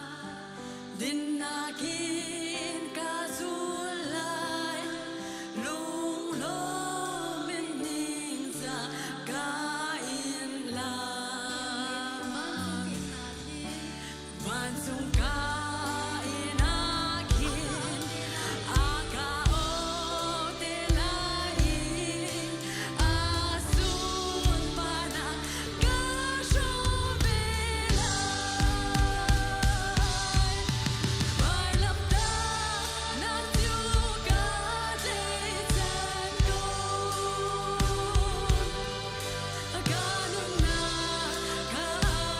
dinnak in ka zul lai lunglawm in ningzah ka in lai vancung ka in ah khin a ka aw te lai i a sunparnak ka hrawm ve lai. Vailamtahnak cu ka tleicen ko. Ka nunnak kha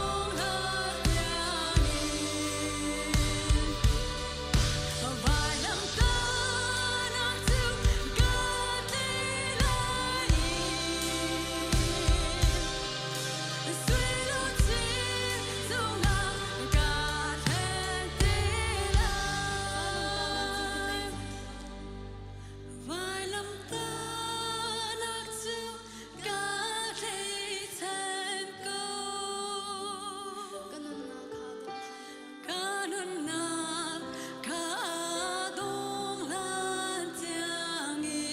donghlat tiangin. Vailamtahnak cu ka tlei lai i Suiluchin cungah ka thlen te lai. Vailamtahnak cu ka tleichan ko. Ka nunnak kha dong hlan tiangin.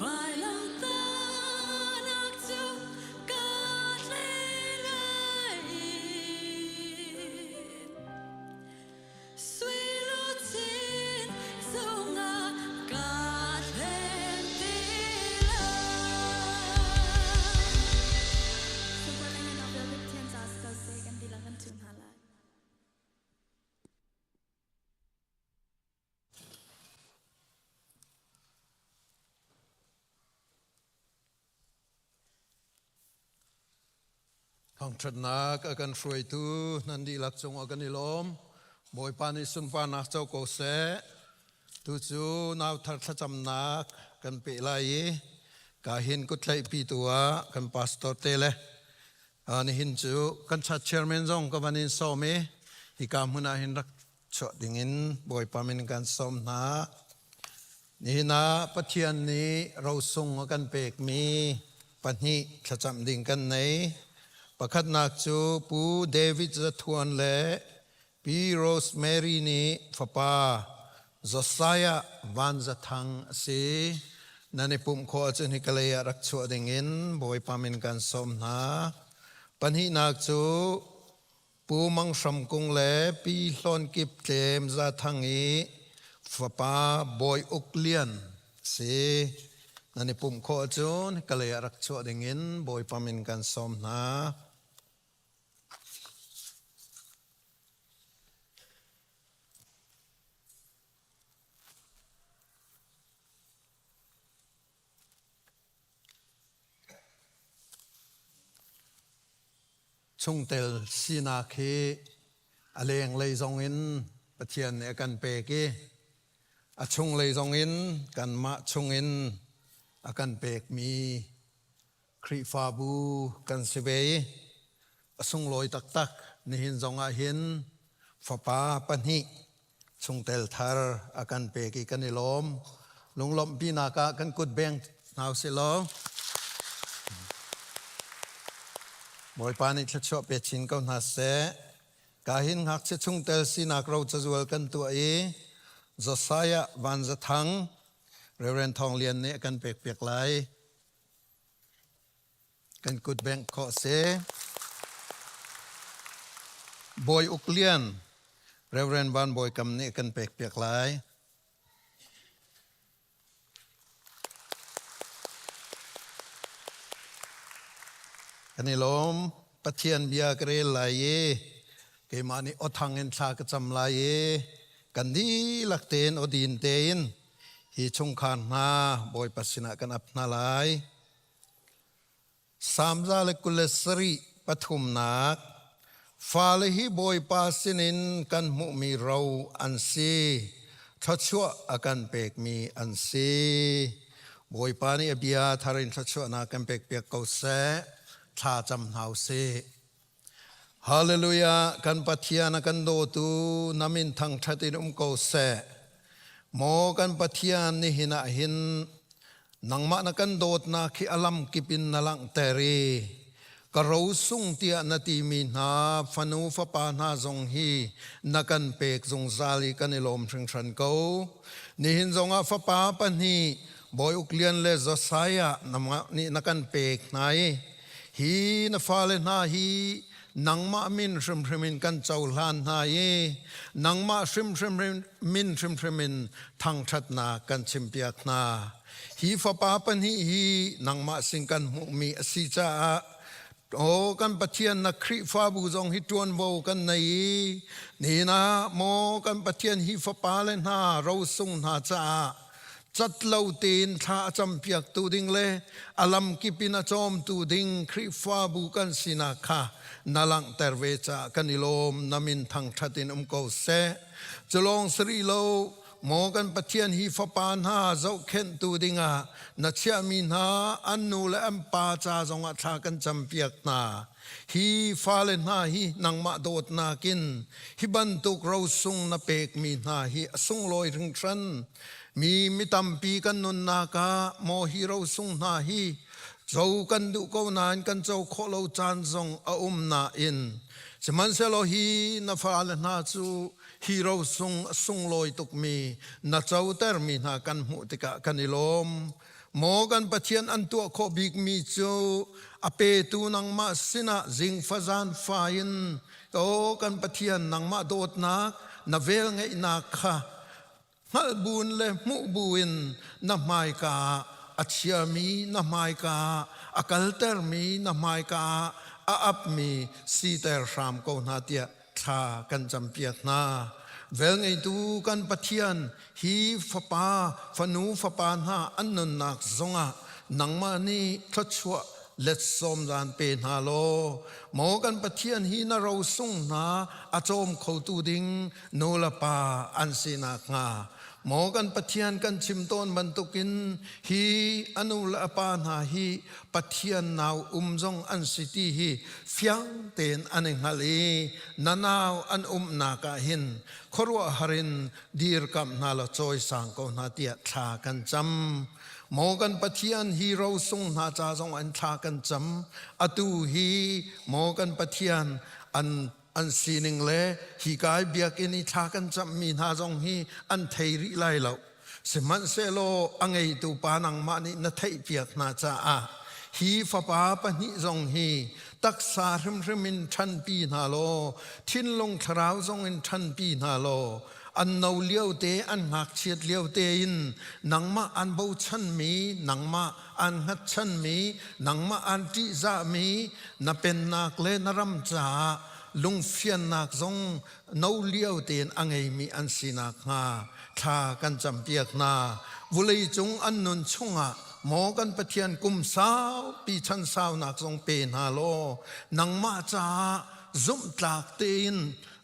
Vailamtahnak cu ka hlei lai i Suiluchin zungah ka hlen ti lai. Thangṭhatnak a kan hruaitu nan dihlak cungah kan i lawm. Bawipa nih sunparnak co ko seh. Tu cu nauthar thlacamnak kan peh lai i ka hin kuttlaihpi tu ah kan pastor te le nihin cu kan church chairman zong ka van in sawm i hika hmun ah hin rak chuah dingin Bawipa min kan sawm hna. Nihin ah Pathian nih rosung a kan pekmi pahnih thlacam ding kan nei. Pakhatnak cu Pu David Zathuan le Pi Rosemary nih fapa Josiah Van Za Thang a si. Nan i pumh khawh ahcun hi kalei ah rak chuah dingin Bawipa min kan sawm hna. Pahnihnak cu Pu Mang Hram Kung le Pi Hlawn Kip Tlem Za Thang i fapa Bawi Uk Lian si. Nan i pumh khawh ahcun kalei ah rak chuah dingin Bawipa min kan sawm hna. Chungtel sinak hi a lenglei zongin Pathian nih a kan pek i a chunglei zongin kanmah chungin a kan pekmi Khrihfabu kan si ve i a sunglawi taktak. Nihin zongah hin fapa pahnih chungtel thar a kan pek i kan i lawm. Lunglawmhpinak ah kan kut beng hna usih law Bawipa nih thluachuah pe chin ko hna seh. Ka hin ngakchia chungtel sinak ro cazual kan tuah i Josiah Van Za Thang Reverend Thawng Lian nih a kan pek piak lai. Kan kut bengh khawh si. Bawi Uk Lian, Reverend Van Bawi Kam nih kan pek piak lai. Kan i lawm. Pathian bia ka rel lai i keimah nih awthang in thla ka cam lai i kan dihlak tein awdin tein hi chungkhar hna Bawipa sinah kan ap hna lai. Salm 127 pathumnak Fale hi Bawipa sinin kan hmuhmi ro an si, thluachuah a kan pekmi an si. Bawipa nih a bia thar in thluachuahnak kan pekpiak ko seh, thla cam hna u sih. Hallelujah! Kan Pathian a kan dawtu na min thangṭhat in um ko seh. Maw kan Pathian nihin ah hin Nangmah na kan dawtnak hi a lamkip in na langhter i ka rosung tiah na timi hna fanu fapa hna zong hi na kan pek zungzal i kan i lawm hringhran ko. Nihin zongah fapa pahnih Bawi Uk Lian le Josiah nangmah nih na kan pek hna i hi na fale hna hi nangmah min hrimhrim in kan cohlan hna i nangmah hrimhrim min hrimhrim in thangṭhatnak kan chimpiak hna. Hi fapa pahnih hi nangmah sin kan hmuhmi a si caah Aw kan Pathian na Khrihfabu zong hi ṭuanvo kan nei i nihin ah maw kan Pathian hi fapa le hna rosung hna caah cat lo tein thla a campiaktu ding le a lamkip in a cawmtu ding Khrihfabu kan sinak kha na langhter ve caah kan i lawm na min thangṭhat in um ko seh. Culawng si rih lo maw kan Pathian hi fapa hna zohkhenhtu dingah na chiahmi hna an nu le an pa ca zongah thla kan campiak hna. Hi fale hna hi nangmah dawtnak in hi bantuk rosung na pekmi hna hi a sunglawi hringhran. Mi mi tampi kan nunnak ah maw hi rosung hna hi co kan duh ko nain kan co khawh lo caan zong a um nain sihmanhsehlaw hi na fale hna cu hi rosung a sunglawi tukmi na cotermi hna kan hmuh tikah kan i lawm. Maw kan Pathian an tuah khawh bikmi cu a petu nangmah sinah zingfazan fa in o kan Pathian nangmah dawtnak na velngeihnak kha hngalh buin le hmuh buin na hmaika ah a chiami na hmaika ah a kaltermi na hmaika ah a apmi siter hram ko hna tiah thla kan campiak hna. Velngeitu kan Pathian hi fapa fanu fapa hna an nunnak zongah nangmah nih thluachuah let sawm zan pe hna law maw kan Pathian hi na rosung hna a cawm khotu ding nu le pa an si nakhnga maw kan Pathian kan chim tawn bantukin hi a nu le a pa hna hi Pathian nau um zong an si ti hi fiang tein an i hngal i na nau an umnak ah hin khuaruahhar in dirkamh hna law cawisang ko hna tiah thla kan cam. Maw kan Pathian hi rosung hna ca zong an thla kan cam. Atu hi maw kan Pathian an an sining le hi kai biakinn i thla kan cammi hna zong hi an thei rih lai lo. Sihmanhsehlaw a ngeitu pa nangmah nih na theihpiak hna caah hi fapa pahnih zong hi taksa hrimhrim in ṭhanpi hna law thinlung thlarau zong in ṭhanpi hna law an no lio te an ngakchiat lio tein nangmah an bochanmi nangmah an hngatchanmi nangmah an ṭihzahmi na pennak le na ram caah lungfiannak zong no lio tein a ngeimi an si nakhnga thla kan campiak hna. Vulei cung an nun chungah maw kan Pathian kum saupi chan saunak zong pe hna law nangmah caah zumhtlak tein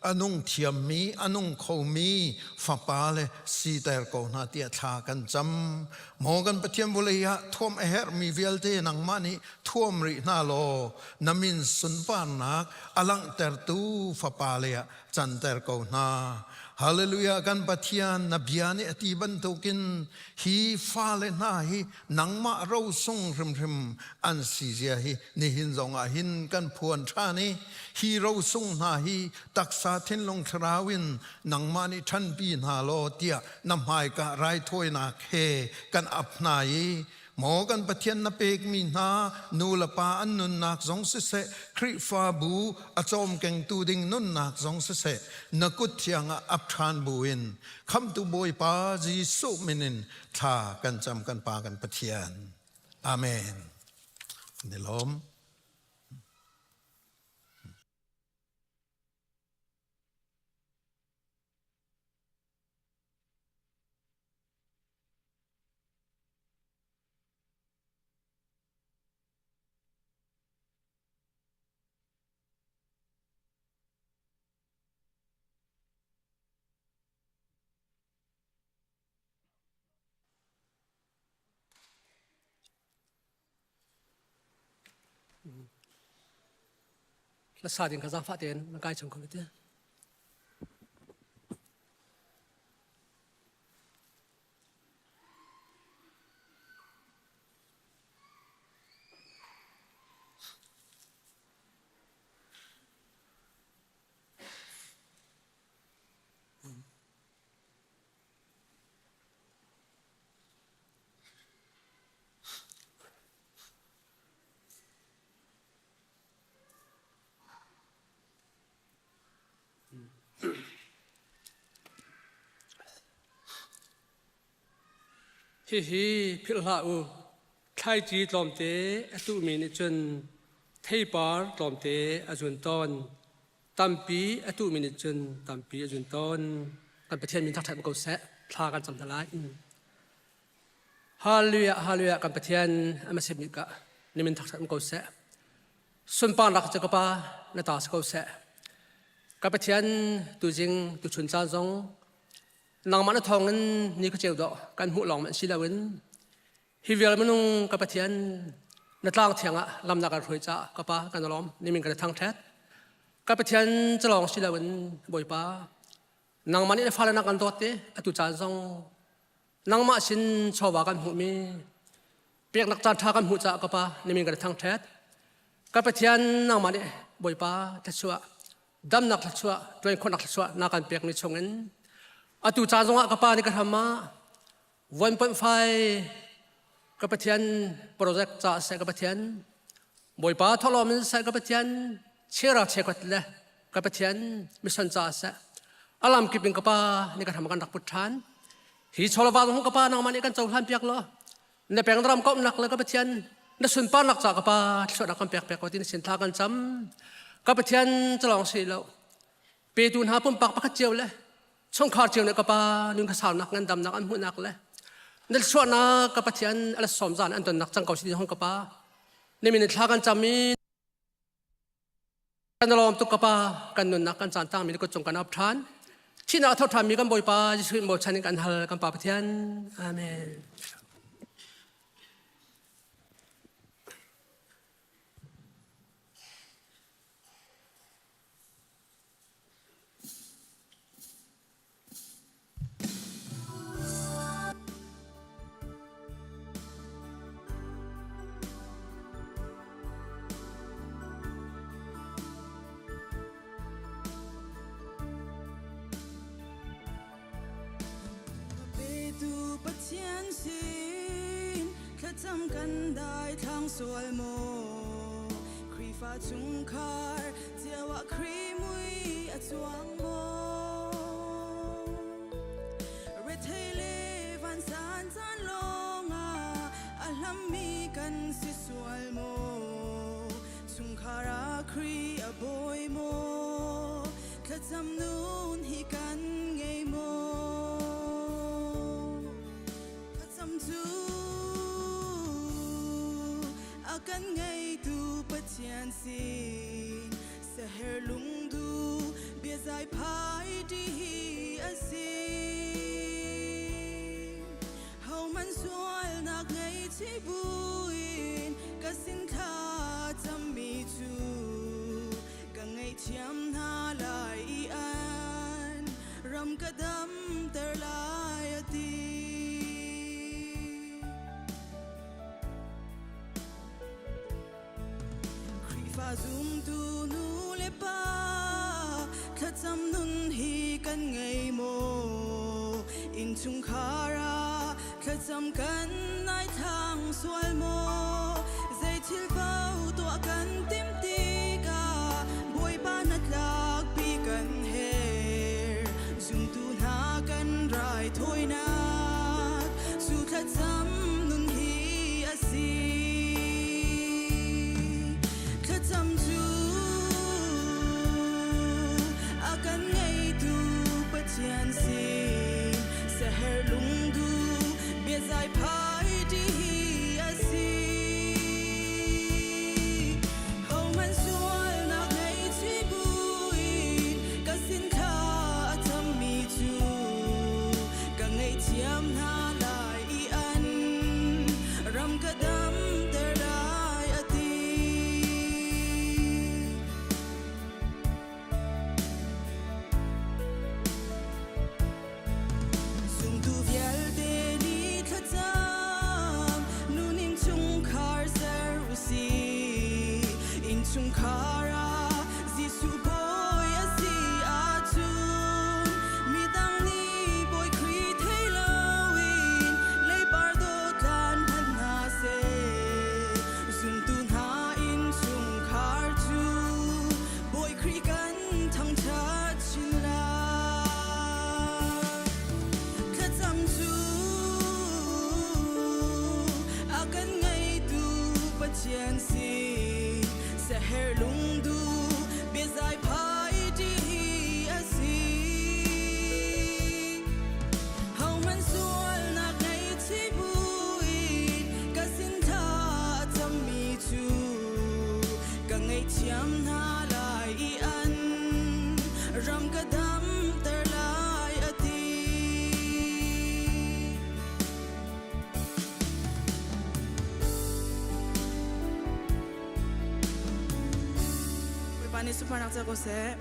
a nung thiammi a nung khomi fapa le siter ko hna tiah thla kan cam. Maw kan Pathian vulei ah thuam a herhmi vialte nangmah nih thuam rih hna law na min sunparnak a langhtertu fapa le ah canter ko hna. Hallelujah kan Pathian na bia nih a ti bantukin hi fale hna hi nangmah rosung hrimhrim an si zia hi nihin zongah hin kan phuan ṭhan i hi rosung hna hi taksa thinlung thlarau in nangmah nih ṭhanpi hna law tiah na hmaika raithawinak he kan ap hna i Maw kan Pathian na pekmi hna nu le pa an nunnak zong siseh, Khrihfabu a cawmkengtu ding nunnak zong siseh, na kut thiang ah ap ṭhan buin Khamhtu Bawipa Jesuh min in thla kan cam kan Pa kan Pathian. Amen. Ni lawm. Hlasa ding kha zaangfah tein na kai chung ko te. Hihi philh hlah u, thlaici tlawmte a tuhmi nih cun theipar tlawmte a zun tawn. Tampi a tuhmi nih cun tampi a zun tawn. Kan Pathian min thangṭhat ko seh. Thla kan cam hna lai. Hallelujah, hallelujah, kan Pathian ama sim ka nimin thangṭhat ko seh. Sunparnak cu ka Pa na ta si ko seh. Ka Pathian tuzing tuchun caan zong nangmah na thawngin ni ka ceu dawh kan hmuh lawng man si loin hi vial minung ka Pathian na tlang thiang ah lam na kan hruai caah ka Pa kan lawm nimin kan thangṭhat. Ka Pathian calawng si loin Bawipa nangmah nih na fale na kan dawt te atu caan zong nangmah sin chawva kan hmuhmi peknak caan ṭha kan hmuh caah ka pa nimin kan thangṭhat ka Pathian nangmah nih Bawipa thluachuah damnak thluachuah ṭuan khawhnak thluachuah na kan pekmi chungin atu caan zongah ka pa nih ka hram ah 1.5 ka Pathian project ca seh ka Pathian Bawipa thawhlawm in seh ka Pathian chera chekhot le ka Pathian mission ca seh alam kip in ka pa ni ka hram kan rak put ṭhan hi chawlava zong ka pa nangmah nih kan cohlan piak law na peng ram komhnak le ka Pathian na sunparnak ca ka pa thluachuahnak kan pek piak ko ti na sin thla kan cam ka Pathian calawng si lo petu hna pumpak pakhat cio le chungkhar cio nih ka pa nun ka saunak ngandamnak an hmuhnak le na chuahnak ka Pathian ala sawm zan an tonnak cang ko si hong ka pa nimin thla kan cam i kan lawm tuk ka pa kan nunnak kan caan tang mi kut cung kan ap than thihnak tho than mi kan Bawipa Jesuh in bochan in kan hal kan pa Pathian amen Petu Pathian sin thlacam kan dai thlang sual maw Khrihfa chungkhar cio ah Khrih mui a cuang maw Rethei le vansan caan lawngah a hlammi kan si sual maw Chungkhar ah Khrih a bawi maw Thlacam nun hi kan ngei maw Thlacam cu a kan ngeitu Pathian sin saher lungdu biazai phai ṭi hi a si. Hohmanh sualnak ngei chih buin ka sin thla cammi cu ka ngaihthiam hna lai i an ram ka damter lai a ti. Khrihfa zumtu nu le pa thlacam nun hi kan ngei maw? Innchungkhar ah thlacam kan nai thlang sual maw? Zei thil paoh tuah kan timh tikah Bawipa hnatlakpi kan herh. Zumtu hna kan raithawinak cu thlacam nun hi a si. Thlacam cu a kan ngeitu Pathian sin saher lungdu biazai phai ṭi hi a si. Hohmanh sualnak ngei chih buin ka sin thla a cammi cu ka ngaihthiam hna lai i an ram ka damter lai a ti. Zumtu vialte nih thlacam nun innchungkhar ser u sih. Innchungkhar ah Jesuh Bawi a si ahcun midang nih Bawi Khrih thei loin leipar dawtlan hmanh hna seh. Zumtu hna innchungkhar cu Bawi Khrih kan thangṭhat chin lai. Thlacam cu. si Seher lungdu biazai phai ti hi a si Hohmanh sualnak ngei chi buin ka sin tha a cammi cu ka ngaihthiam hna lai i an ram ka damter lai a ti. Bawipa nih sunparnak ca ko seh.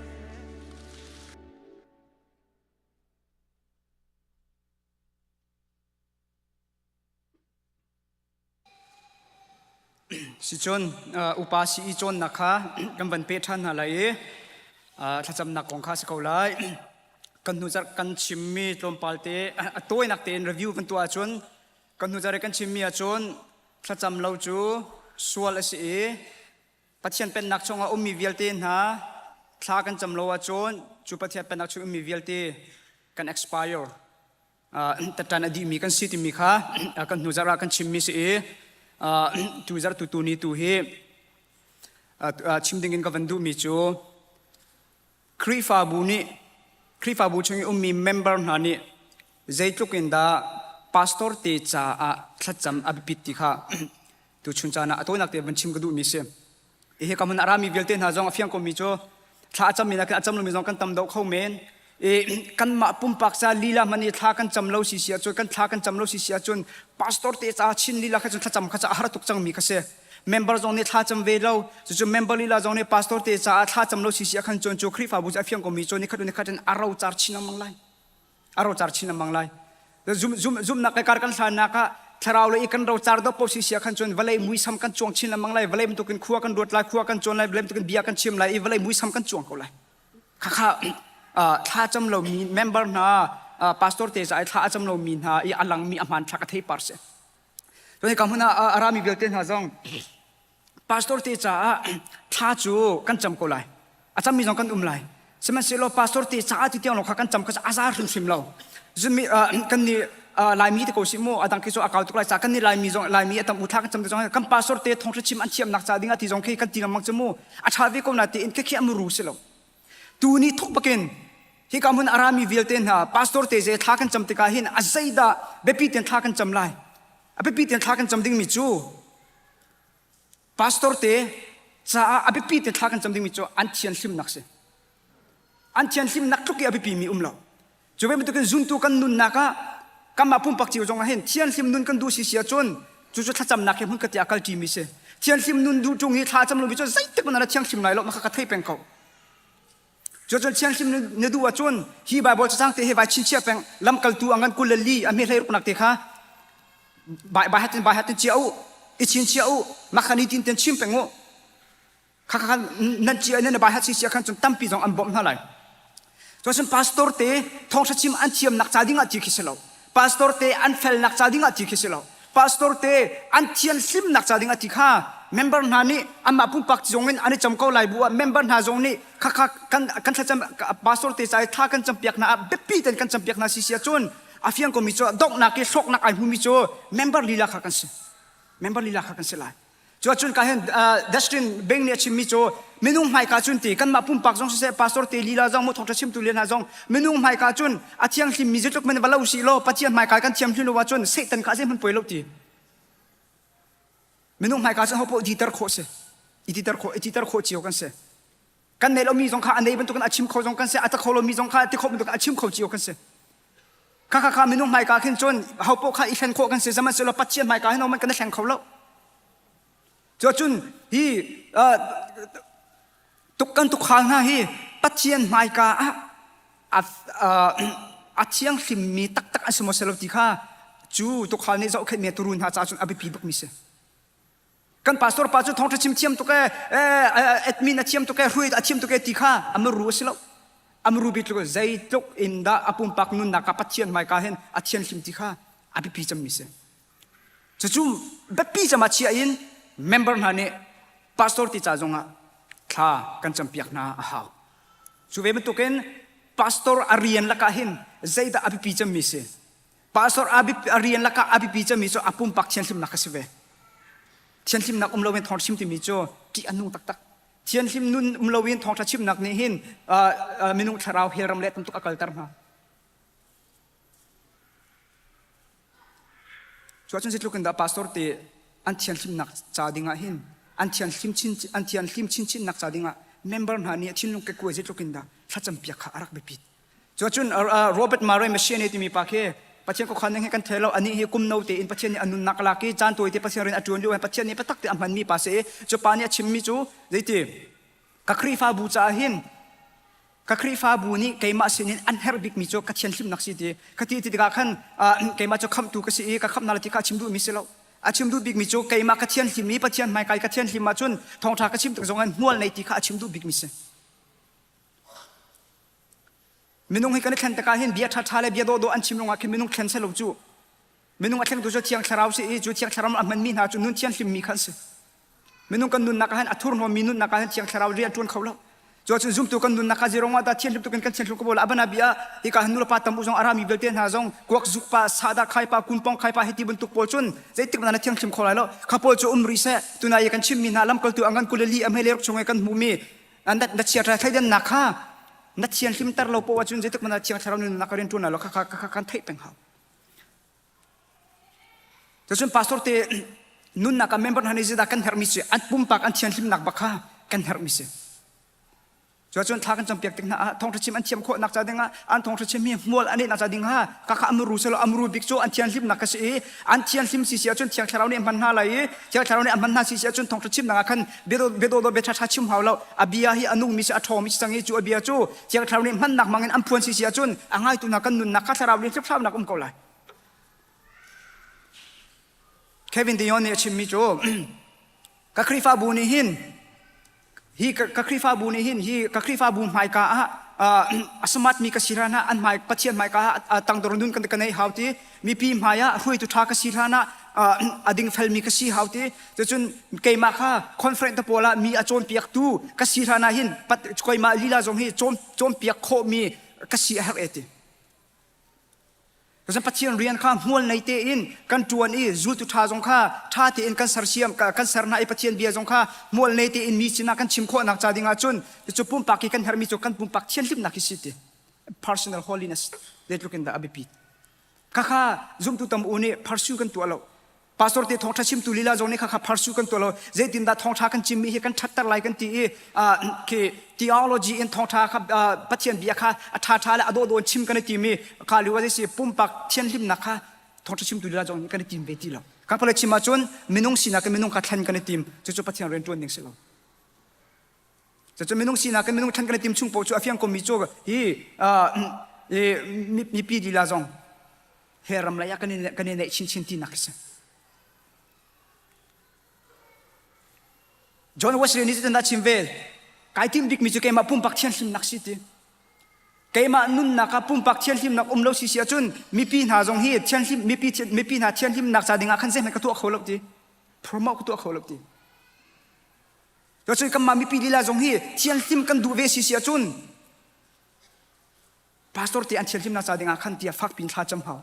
Sicun upa si i cawnnak kha kan van peh ṭhan hna lai i thlacamnak kong kha si ko lai. Kan hnu zarh kan chimmi tlawmpal te a tawinak tein review kan tuah ahcun kan hnu zarh i kan chimmi ahcun thlacam lo cu sual a si i Pathian pennak chungah ummi vialte hna thla kan cam lo ahcun cu Pathian pennak chung ummi vialte kan expire tatan a dihmi kan si timi kha kan hnu zarh ah kan chimmi si i tu zarh tu tu ni tu hi chim dingin ka van duhmi cu Khrihfabu nih Khrihfabu chung i ummi member hna nih zeitluk in dah pastor te caah thlacam a biapit ti kha tu chun caan ah a tawinak te van chim ka duhmi si. Hi ka hmun a rami vialte hna zong a fiang komi cu thla a cammi nakin a cam lomi zong kan tam deuh kho men. I kanmah pumpak ca lila hmanh i thla kan cam lo si si ahcun kan thla kan cam lo si si ahcun pastor te ca chin lila kha cun thlacam kha ca a har tuk cangmi kha si. Member zong nih thla cam ve lo cucu member lila zong nih pastor te caah thla cam lo si si ahkhan cun cu Khrihfabu cu a fiang komi cu nikhat nikhat in a rocar chin lengmang lai. A rocar chin lengmang lai. Zum, zum, zumhnak le kar kan hlannak ah thlarau le i kan rocar dop po si sia khan cun vawlei muisam kan cuang chin lengmang lai vawlei bantukin khua kan ruat lai khua kan cuan lai vawlei bantukin bia kan chim lai i vawlei muisam kan cuang ko lai khakha thla cam lomi member hna pastor te za i thla a cam lomi hna i a langmi a hmaan thlak a thei par si cun hika hmun ah a rami vialte hna zong Pastor te caah thla cu kan cam ko lai. A cammi zong kan um lai. Sihmanhsehlaw pastor te caah ti tiang lo kha kan cam kha a za hrimhrim lo. Zumi kan nih Laimi te ko si mu adang khi cu a kau tuk lai ca kan nih Laimi zong Laimi a tam u thla kan cam te zong kan pastor te thawngtha chim an thiamnak ca ding ah ti zong khi kan ti lengmang cu mu a tha ve ko na tiin khi khi a muru si lo. Tu ni thuk bakin hika hmun arami vialte hna pastor te ze thla kan cam tikah hin a zeidah biapi ten thla kan cam lai. A biapi ten thla kan cam dingmi cu Pastor te caah a biapi te thla kan cam dingmi cu an thianhlimnak si. An thianhlimnak tluk i a biapi mi um lo. Cu ve bantukin zuntu kan nunnak ah kanmah pumpak cio zong ah hin thianhlim nun kan duh si si ahcun cucu thlacamnak he hmun ka ti ah kal ṭimi si. Thianhlim nun duh ṭung hi thla cam lomi cu zeitik hmanh ah na thianghlim lai lo ma kha ka thei peng ko. Cucun thianghlim na duh ahcun hi Baibal cacang te hi vai chinchiah peng lamkaltu a ngan 24 a hme hleiruknak te kha bai bai hatin bai hatin chia u i chinchiah u mah kha nitin ten chim peng u kha kha nan chia nan bai hat si sia khan cun tampi zong an bawmh hna lai cun pastor te thawngtha chim an thiamnak ca ding ah ti khi si lo pastor te an felnak ca ding ah ti khi si lo pastor te an thian hlimnak ca ding ah ti kha member hna nih anmah pumpak zong in an i cam ko lai bu ah member hna zong nih kha kha kan kan thlacam pastor te ca i thla kan campiak hna ah biapi ten kan campiak hna si si ahcun a fiang komi cu donghnak i hlawknak ai hmumi cu member lila kha kan si member lila kha kan si lai cu ahcun ka hin Dustin Beng nih a chimmi cu minung hmaika cun ti kanmah pumpak zong siseh pastor te lila zong mu thawngṭha chimtu le hna zong minung hmaika cun a thianghlimmi zeitluk men va lo si law Pathian hmaika kan thianghlim lo ahcun Satan kha zeihmanh poi lo ti minung hmaika cun hopoh diter khawh si i titer khawh i titer khawh cio kan si kan nei lomi zong kha a nei bantukin a chim kho zong kan si a ta kho lomi zong kha ti kho bantukin a chim kho cio kan si kha kha kha minung hmaika khin cun ho poh kha i hlen khawh kan si sihmanhsehlaw Pathian hmaika hin man kan i hleng kho lo cuacun hi tuk kan tukhal hna hi Pathian hmaika ah a thianghlimmi taktak an si maw si lo ti kha cu tukhal nih zohkhenhmi turun hna caah cun a biapi bikmi si Kan pastor pa cu thawngṭha chim thiam tuk ee, admin a thiam tuk ee, hruai a thiam tuk ee ti kha a muru a si lo. A muru bik tluk zeitluk in dah a pumpak nunnak ah Pathian hmaika hin a thianhlim ti kha a biapi cemmi si. Cucu biapi cem ah chia in member hna nih pastor ti ca zongah thla kan campiak hna a hau. Cu ve bantukin pastor a rian lakah hin zeidah a biapi cemmi si? Pastor a rian lakah a biapi cemmi cu a pumpak thianhlimnak a si ve. Thianhlimnak um loin thawngṭha chim timi cu ṭih a nung taktak. Thianhlim nun um loin thawngṭha chimnak nih hin minung thlarau hell ram le tam tuk a kalter hna. Cuahcun zeitluk in dah pastor te an thianhlimnak ca dingah hin an thianhlim chin an thianhlim chinchinnak ca dingah member hna nih thinlung kekuai zeitluk in dah thlacam piak kha a rak biapit. Cuahcun Robert Murray Machine timi pa khi Pathian khuakhan ning hi kan thei lo anih hi kum no tein Pathian nih a nunnak lak i caan tawi te Pathian rian a ṭuan lio Pathian nih biatak te a hmanmi pa si i cu pa nih a chimmi cu zeiti ka Khrihfabu caah hin ka Khrihfabu nih keimah sinin an herh bikmi cu ka thianhlimnak si ti ka ti ti tikah khan keimah cu khamhtu ka si i ka khamhnak le ti kha a chim duhmi si lo a chim duh bikmi cu keimah ka thianhlim i Pathian hmaikai ka thianhlim ahcun thawngṭha ka chim tik zong in hmual nei ti kha a chim duh bikmi si. Minung hi kan i thlen tikah hin bia ṭhaṭha le bia dawhdawh an chim ruangah khin minung thlen seh lo cu. Minung a thlengtu cu Thiang Thlarau si i cu Thiang Thlarau a hmanmi hna cu nun thianghlimmi kha an si. Minung kan nunnak ah hin a thurhnawmmi nunnak ah hin Thiang Thlarau rian ṭuan kho lo. Cu ahcun zumtu kan nunnak kha zeirong ah dah thianghlim tuk in kan thianghlim ko bo la abana bia hika hin nulepa tam u zong a rami vialte hna zong kuak zuk pa sahdah khai pa kunpong khai pa hiti bantuk pawl cun zeitik hmanh ah na thianghlim kho lai lo kha pawl cu um rih seh tunai i kan chimmi hna lamkaltu angan kuleli a hmele ruk chung i kan hmuhmi na chiatra thleidannak kha na thianhlimter lo poah ahcun zeitik hmanh ah thiang thlarau nunnak ka rian ṭuan lai lo kha kha kan theih peng hau. Cun pastor te nunnak ah member hna nih zeidah kan herhmi si an pumpak an thianhlimnak bak kha kan herhmi si. Cuacun thla kan campiak tik hna ah thawngṭha chim an thiam khawhnak ca dingah an thawngṭha chim hi hmual an neihnak ca ding ha ka kha amuru selo amuru bik cu an thianhlimnak ka si i an thianhlim si si ahcun thiang thlarau nih a hman hna lai i thiang thlarau nih a hman hna si si ahcun thawngṭha chimnak ah khan biadawdawh bia ṭhaṭha chim hau lo a bia hi a nungmi si a ṭhawngmi si cang i cu a bia cu thiang thlarau nih hmannak hmangin an phuan si si ahcun a ngaitu hna kan nunnak kha thlarau nih hliphhlaunak um ko lai Kevin DeYoung nih a chimmi cu ka Khrihfabu nih hin hi ka Khrihfabu nih hin hi ka Khrihfabu hmaika ah a smart mi ka si hlan ah an hmai Pathian hmaika ah tangdor nun kan ka nei hau ti mipi hmai ah hruaitu ṭha ka si hlan ah a dingfel mi ka si hau ti cucun keimah kha conference te pawl ah mi a cawnpiaktu ka si hlan ah hin keimah lila zong hi cawnpiak khawh mi ka si a herh e ti Cun Pathian rian kha hmual nei tein kan ṭuan i zultu ṭha zong kha ṭha tein kan sersiam kan ser hna i Pathian bia zong kha hmual nei tein mi sinah kan chim khawhnak ca dingah cun cu pumpak i kan herhmi cu kan pumpak thianhlimnak hi si ti personal holiness zeitluk in dah a biapit khakha zumtu tam u nih pursue kan tuah lo Pastor te thawngṭha chimtu lila zong nih khakha pharsu kan tuah lo zeitindah thawngṭha kan chimmi hi kan ṭhatter lai kan ti i khi theology in thawngṭha kha Pathian bia kha a ṭhaṭha le a dawhdawh in chim kan i tim i kha lio ah si pumpak thianhlimnak kha thawngṭha chimtu lila zong nih kan i tim ve ti lo kan pale chim ahcun minung sinak in minung kha thlen kan i tim cucu Pathian rian ṭuan ding si lo cucu minung sinak in minung thlen kan i tim chung paoh cu a fiang komi cu hi mipi lila zong he ram lei ah kan i kan i neih chinchin tinak a si. John Wesley nih cutin a chim ve kai tim bikmi cu keimah pumpak thianhlimnak si ti keimah nunnak ah pumpak thianhlimnak um lo si si ahcun mipi hna zong hi thianhlim mipi mipi hna thianhlimnak ca dingah khan zeihmanh ka tuah kho lo ti promote ka tuah kho lo ti Cun kanmah mipi lila zong hi thianhlim kan duh ve si si ahcun Pastor te an thianhlimnak ca dingah khan tiah fakpi in thla cam hau.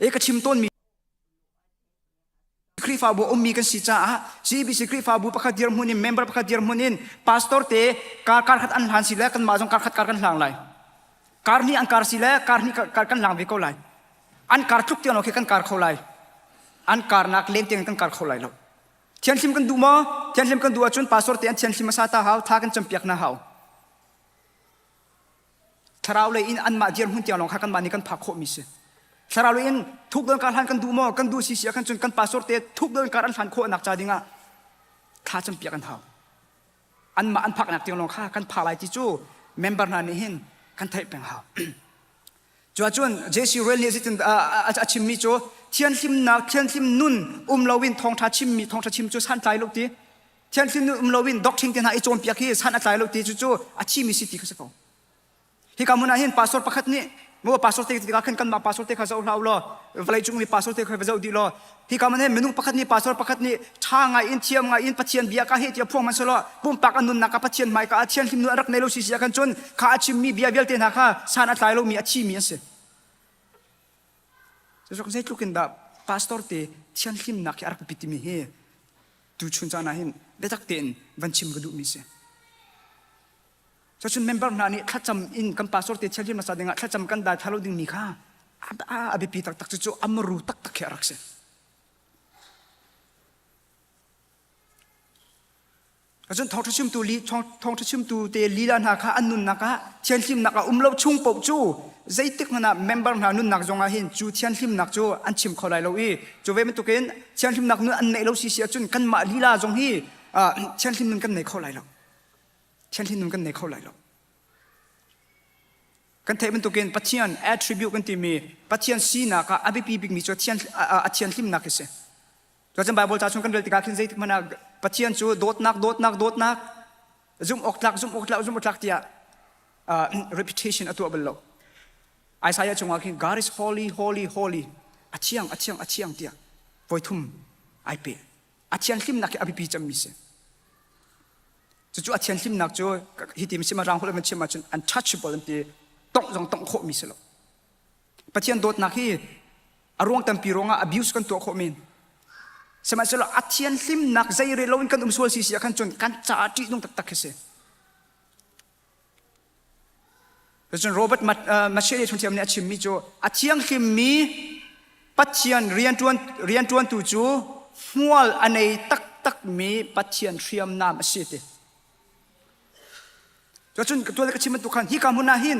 E ka chim tawnmi Khrihfabu ummi kan si caah CBC Khrihfabu pakhat dirhmun in member pakhat dirhmun in pastor te kar kar khat an hlan si le kanmah zong kar khat kar kan hlang lai. Kar hnih an kar si le kar hnih kar kan hlang ve ko lai. An kar tluk tiang lo khi kan kar kho lai. An karnak leng tiang kan kar kho lai lo. Thianhlim kan duh maw? Thianhlim kan duh ahcun pastor te an thianhlim hmasa ta hau, tha kan campiak na hau. Thlarau lei in anmah dirhmun tiang lawng kha kanmah nih kan phak khawhmi si. Thlarau lei in thuk deuh in kar hlan kan duh maw? Kan duh si si ah khan cun kan pastor te thuk deuh in kar an hlan khawhnak ca dingah thla campiak an hau. Anmah an phaknak tiang lawng kha kan phak lai ti cu member hna nih hin kan theih peng hau. Cuahcun JC Rel nih zeitin a chimmi cu thianhlimnak thianhlim nun um loin thawngṭha chimmi thawngṭha chim cu santlai lo ti Thianghlim nun um loin doctrine te hna i cawnpiak hi san a tlai lo ti cucu a thimi si ti kha si ko. Hika hmun ah hin pastor pakhat nih maw pastor te tikah khan kanmah pastor te kha zoh hlah u law vawlei cung mi pastor te kha va zoh dih law hika hmun hin minung pakhat nih pastor pakhat nih ṭha ngai in thiam ngai in Pathian bia ka he tiah phuang hmanh selaw pumpak an nunnak ah Pathian hmaika ah thianghlim nun an rak nei lo si si ah khan cun kha a chimmi bia vialte hna kha san a tlai lomi a thimi an si. Cucu zeitluk in dah pastor te thianhlimnak hi a rak biapit timi hi. Tuchun caan ah hin biatak tein van chim ka duhmi si. Cun member hna nih thlacam in kan pastor te thianghlim hmasa dingah thlacam kan dai thla lo dingmi kha a biapi taktak cu amaru taktak khi a rak si. Cun thawngṭha chimtu li thawngṭha chimtu te lila hna kha an nunnak ah thianhlimnak a um lo chung paoh cu zeitik hmanh ah member hna nunnak zong ah hin cu thianhlimnak cu an chim kho lai lo i cu ve bantukin thianhlimnak nun an neih lo si si ahcun kanmah lila zong hi thianhlim nun kan nei kho lai lo. Thianhlim nun kan nei kho lai lo. Kan theih bantukin Pathian attribute kan timi Pathian sinak ah a biapi bikmi cu a thianhlimnak hi si. Cun Bible ca chung kan rel tikah khin zeitik hmanh ah Pathian cu dawtnak, dawtnak, dawtnak, zumh awk tlak, zumh awk tlak, zumh awk tlak tiah repetition a tuah bal lo. Isaiah chungah khin God is holy, holy, holy, a thiang, a thiang, a thiang tiah voithum ai pe. A thianhlimnak hi a biapi cemmi si. Cucu a thianhlimnak cu hi ti chim rang holh in chim ahcun untouchable an ti tongh zong tongh khawhmi si lo. Pathian dawtnak hi a ruang tampi ruangah abuse kan tuah khawh men. Sihmanhsehlaw a thianhlimnak zei rel loin kan um sual si si ah khan cun kan caah ṭihnung taktak khi si. Cun Robert Machete chungthiam nih a chimmi cu a thianghlimmi Pathian rianṭuan rianṭuantu cu hmual a nei taktakmi Pathian hriamnam a si ti. Cun tuan ka chim bantuk khan hika hmun ah hin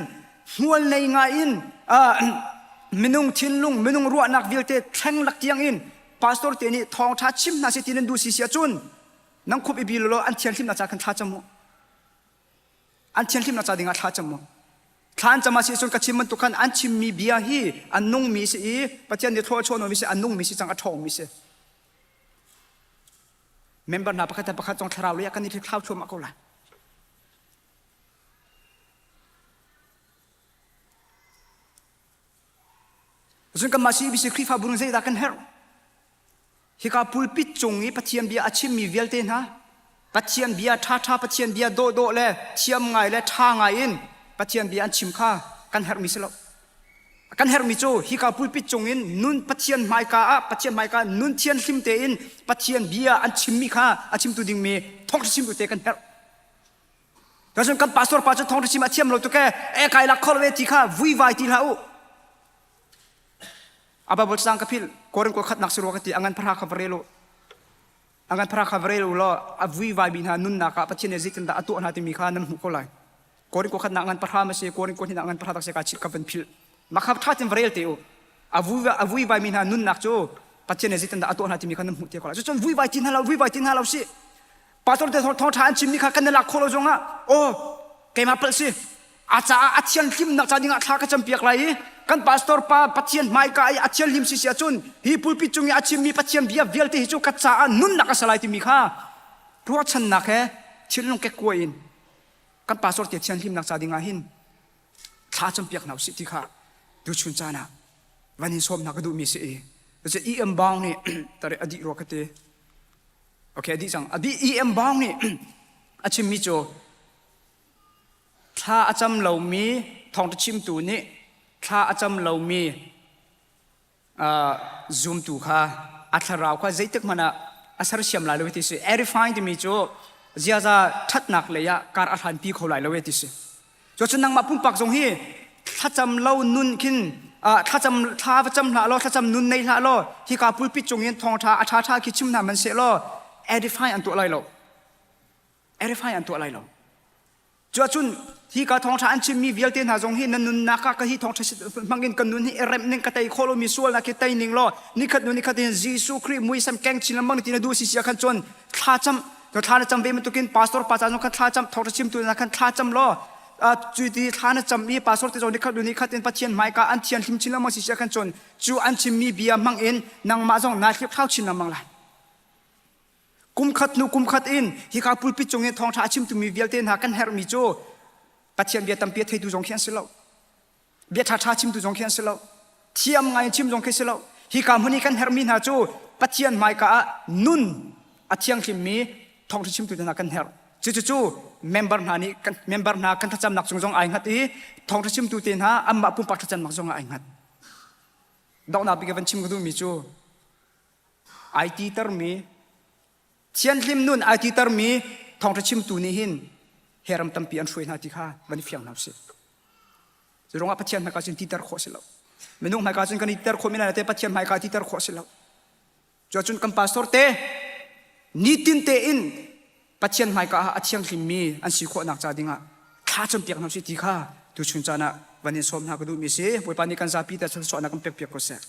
hmual nei ngai in minung thinlung minung ruahnak vialte thleng lak tiang in pastor te nih thawngṭha chim hna seh ti nan duh si si ahcun nang khup i bil law an thianhlimnak ca khan thla cam u. An thianhlimnak ca dingah thla cam u. Thla an cam ah si cun ka chim bantuk khan an chimmi bia hi an nungmi si i Pathian nih thlua a chuahmi si an nungmi si cang a ṭhawngmi si. Member hna pakhat le pakhat zong thlarau lei ah kan i thlau thluahmah ko lai. Cun kanmah CBC Khrihfabu nih zeidah kan herh? Hika pulpit cung i Pathian bia a chimmi vialte hna, Pathian bia ṭhaṭha, Pathian bia dawhdawh le thiam ngai le ṭha ngai in Pathian bia an chim kha kan herhmi si lo. Kan herhmi cu hika pulpit cung in nun Pathian hmaika ah Pathian hmaika nun thianhlim tein Pathian bia an chimmi kha a chimtu dingmi thawngṭha chimtu te kan herh. Cun kan pastor pa cu thawngṭha chim a thiam lo tuk ee, e kai lak kho lo e ti kha vuivai ti hlah u. A Bible cang ka philh Korin kua khatnak si rua ka ti a ngan phara kha va rel u. A ngan phara kha va rel u law a vuivai mi hna nunnak ah Pathian nih zeitindah a tuah hna timi kha nan hmuh ko lai. Korin kua khatnak ngan pahra ma si Korin kua hnihnak ngan pahra tak si ka chit ka van philh. Mah kha ṭha tein va rel te u. A vui a vuivai mi hna nunnak cu Pathian nih zeitindah a tuah hna timi kha nan hmuh te ko lai. Cucun vuivai ti hna lo vuivai ti hna lo si. Pastor te thawngṭha an chimmi kha kan i lak khawh lo zongah aw keimah palh si a caah a thianhlimnak ca dingah thla ka campiak lai i kan pastor pa Pathian hmaika i a thianhlim si si ahcun hi pulpit cung i a chimmi Pathian bia vialte hi cu ka caah nunnak a si lai timi kha ruahchannak he thinlung kekkuai in kan pastor te thianhlimnak ca dingah hin thla campiak hna usih ti kha tuchun caan ah van in sawm hna ka duhmi si i cucu EM Bang nih tare a dih rua ka ti okay a dih cang a dih EM Bang nih a chimmi cu thla a cam lomi thawngṭha chimtu nih thla a cam lomi zumtu kha a thlarau kha zeitik hmanh ah a sersiam lai lo ti si edifying timi cu ziaza ṭhatnak lei ah kar a hlanpi kho lai lo ti si cucun nangmah pumpak zong hi thlacam lo nun khin thlacam thla va cam hlah law thlacam nun nei hlah law hika pulpit cung in thawngṭha a ṭhaṭha khi chim hna man seh law edify an tuah lai lo edify an tuah lai lo Cuahcun hi ka thawngṭha an chimmi vialte hna zong hi na nunnak ah ka hi thawngṭha hmangin ka nun hi i remh ning ka tei khawh lomi sualnak hi tei ning law nikhat hnu nikhat in Jesuh Khrih muisam keng chin lengmang ti na duh si si ah khan cun thlacam to thla na cam ve bantukin pastor pa ca zong khan thlacam thawngṭha chimtu hna khan thlacam law cu ti thla na cam i pastor te zong nikhat hnu nikhat in Pathian hmaika an thian hlim chin lengmang si si ah khan cun cu an chimmi bia hmang in nangmah zong naa hliphlau chin lengmang lai. Kumkhat hnu kumkhat in hika pulpit cung in thawngṭha a chimtumi vialte hna kan herhmi cu Pathian bia tampi a theitu zong khi an si lo. Bia ṭhaṭha chimtu zong khi an si lo. Thiam ngai in chim zong khi si lo. Hika hmun i kan herhmi hna cu Pathian hmaika ah nun a thianghlimmi thawngṭha chimtu hna kan herh. Cucu member hna nih kan member hna kan thlacamnak cung zong ai hngat i thawngṭha chimtu te hna anmah pumpak thlacamnak zong ah ai hngat. Donghnak bik i van chim ka duhmi cu ai titermi. Thianhlim nun ai titermi thawngṭha chimtu nih hin he ram tampi an hruai hna ti kha van i fiang hna usih. Cu ruangah Pathian hmaika cun titer khawh si lo. Minung hmaika cun kan i titer khawh men te Pathian hmaika titer khawh si lo. Cuacun kan pastor te nitin tein Pathian hmaika ah a thianghlimmi an si khawhnak ca dingah thla campiak hna usih ti kha tuchun caan ah van in sawm hna ka duhmi si. Bawipa nih kan zapi te thluachuahnak kan pekpiak ko seh.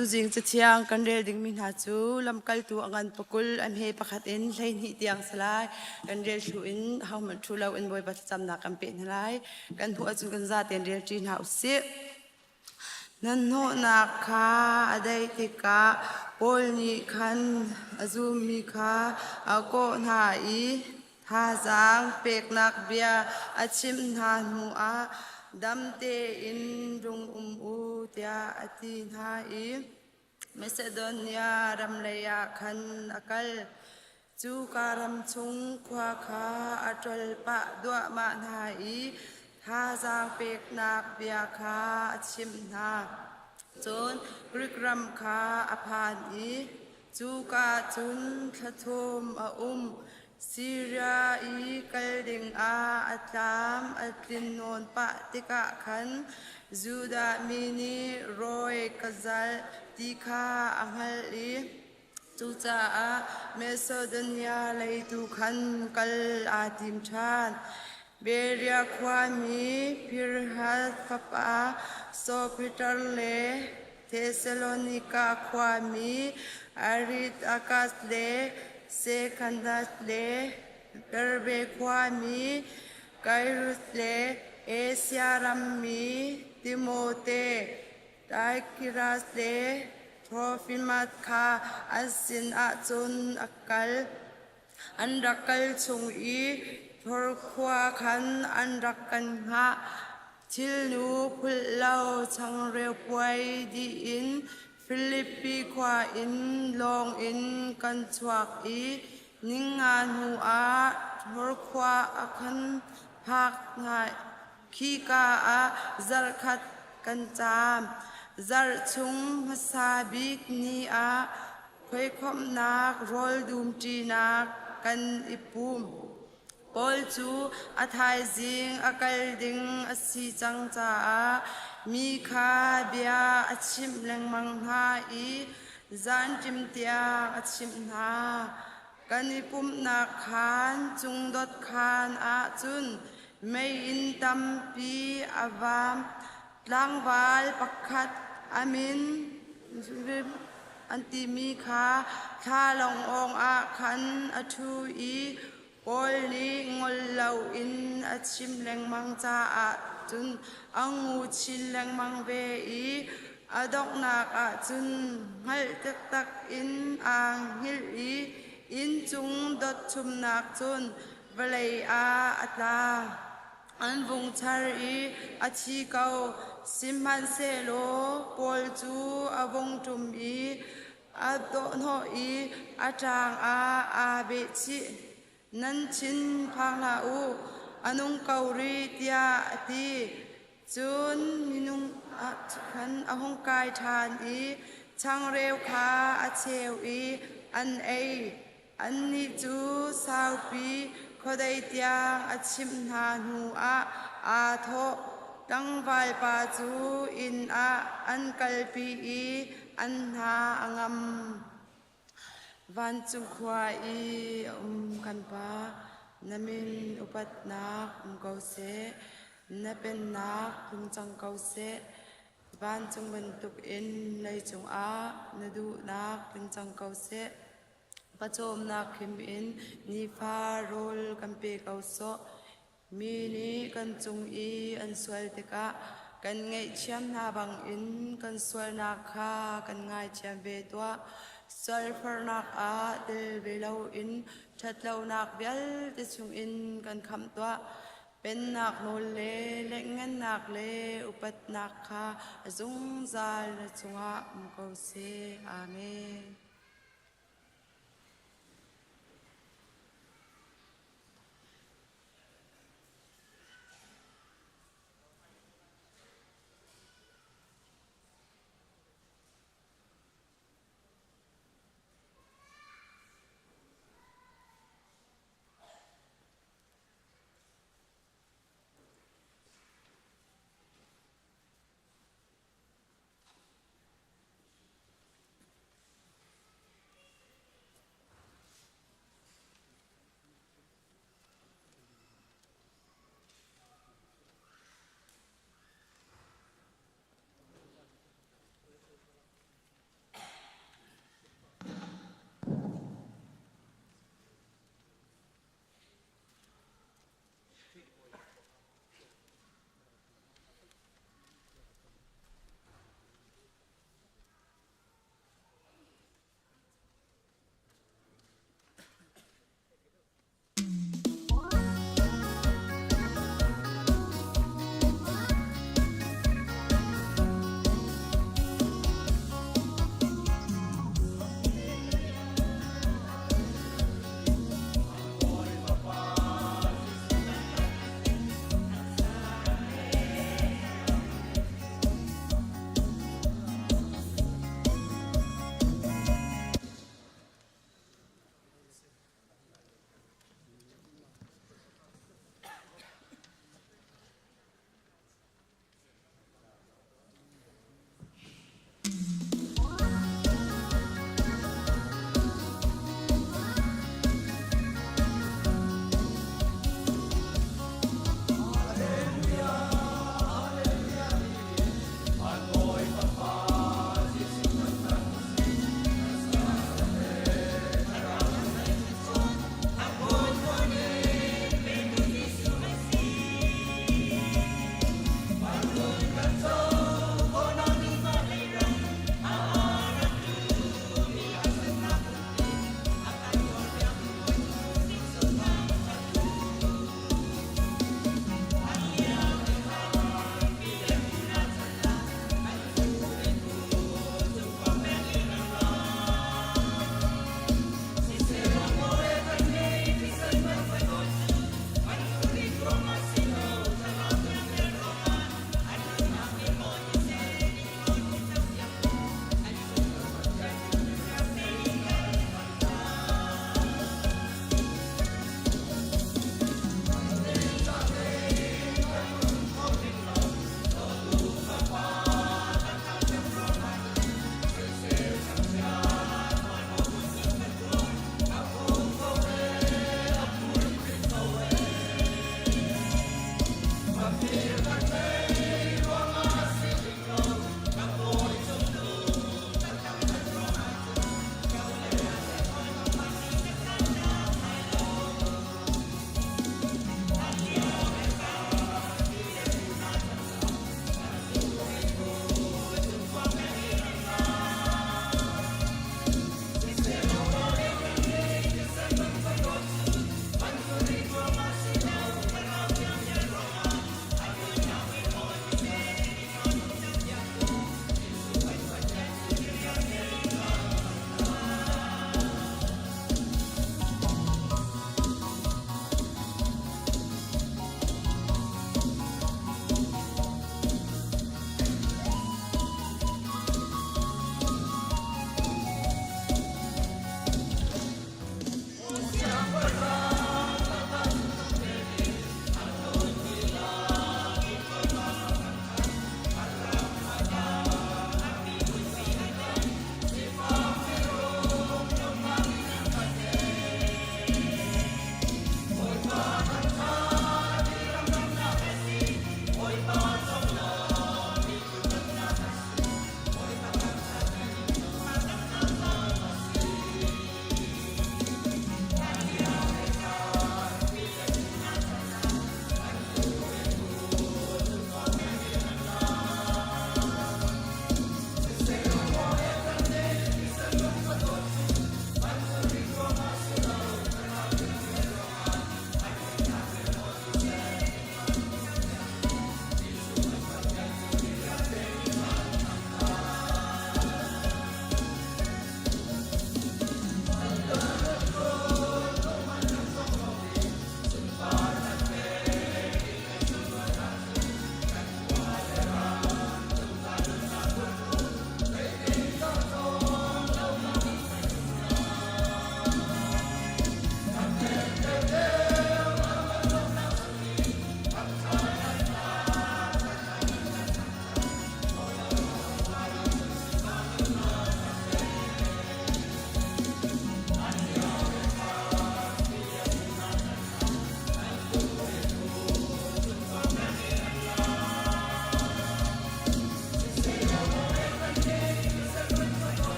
Tuzing cathiang kan rel dingmi hna cu lamkaltu a ngan pakul a hme pakhat in 12 tiang si lai. Kan rel thlu in hohmanh thu lo in Bawipa thlacamnak kan peh hna lai. Kan hmuh ahcun kan zaten rel ṭi hna usih. Nan hnawhnak kha a daih tikah Paul nih khan a zummi kha a kawh hna i thazaang peknak bia a chimh hna hnuah dam tein rung um u tiah a ti hna i Macedonia ram leiah khan a kal. Cuka ram chung khua kha a ṭol pah duahmah hna i thazaang peknak bia kha a chimh hna. Cun Grik ram kha a phan i cuka cun thla thum a um. Siria i kal dingah a tlam a tlin nawn pah tikah khan Judah mi nih rawi ka zalh ti kha a hngalh i cucaah Masedonia lei tu khan kal aa tim ṭhan. Berea khuami Pirhas fapa Sopater le Thesalonika khuami Aristarkas le Sekandas le Derbe khuami Gaius le Asia rammi Timote, Taikiras le Trofimas kha an sinah cun a kal. An rak kal chung i Thor khua khan an rak kan hngah. Thilnu phulh lo changreu puai dih in Filipi khua in lawng in kan chuak i ninga hnu ah Thor khua a kan phak hna. Khika ah zarhkhat kan caam. Zarh chung hmasa bik ni ah Khuaikhomhnak rawl dumṭinak kan i pum. Paul cu a thaizing a kal ding a si cang caah mi kha bia a chimh lengmang hna i zanṭim tiang a chimh hna. Kan i pumhnak khaan cungdot khaan ah cun meiinn tampi a vaam. Tlangval pakhat a min an timi kha thlalangawng ah khan a ṭhu i Paul nih ngol loin a chim lengmang caah cun a ngu chin lengmang ve i a donghnak ah cun hngalh taktak in aa hngilh i inncung dot thumnak cun vawlei ah a tla. An vung char i a thi ko. Sihmanhsehlaw Paul cu a vung ṭum i a dawhhnawh i a ṭaang ah aa behchih. Nan thin phang hlah u, a nung ko rih, tiah a ti. Cun minung ah khan a hung kai ṭhan i changreu kha a cheu i an ei. Annih cu saupi khuadei tiang a chimh hna hnuah aa thawh. Tlangvalpa cu inn ah an kalpi i an hna a ngam. Vancung khua i a um kan Pa, na min upatnak um ko seh, na pennak tlung cang ko seh. Vancung bantukin leicung ah na duhnak tling cang ko seh. Pawcawmnak him in nifa rawl kan pe ko sawh. Mi nih kan cung i an sual tikah kan ngaihthiam hna bangin kan sualnak kha kan ngaithiam ve tuah. Sualforhnak ah tel ve loin ṭhatlonak vialte chungin kan khamh tuah. Pennak nawl le lengngannak le upatnak kha a zungzal na cungah um ko seh. Amen.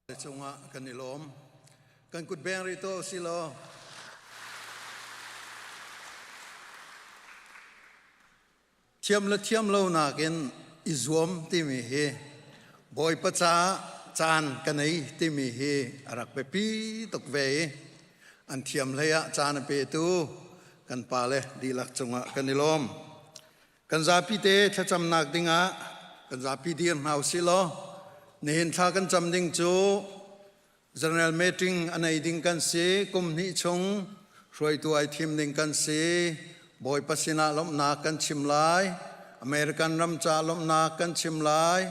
Cungah kan i lawm. Kan kut beng rih to si law. Thiam le thiam lo nakin i zuam timi hi Bawipa ca caan ka nei timi hi a rak biapi tuk ve i an thiam hlei ah caan a petu kan pale dihlak cungah kan i lawm. Kan zapi te thlacamnak dingah kan zapi dir hna usih law nihin thla kan cam ding cu General meeting a nei ding kan si. Kum hnih chung hruaitu ai thim ding kan si. Bawipa sinah lawmhnak kan chim lai. American ram ca lawmhnak kan chim lai.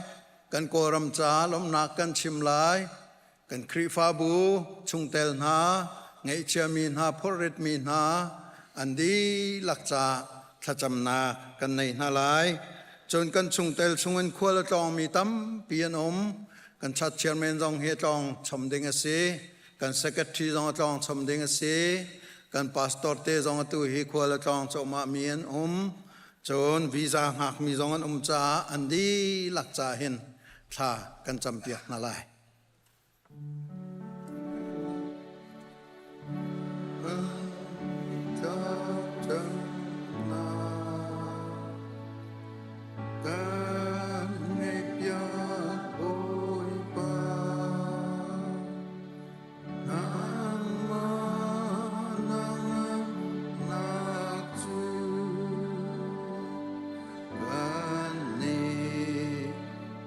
Kan Kawlram ca lawmhnak kan chim lai. Kan Khrihfabu chungtel hna, ngaihchiami hna, phorritmi hna an dihlak ca thlacamnak kan nei hna lai. Cun kan chungtel chungin khual a tlawngmi tampi an um. Kan church chairman zong hi a tlawng chom ding a si. Kan secretary zong a tlawng chom ding a si. Kan pastor te zong atu hi khual a tlawng cuahmah mi an um. Cun visa hngakmi zong an um caah an dihlak ca hin thla kan campiak hna lai.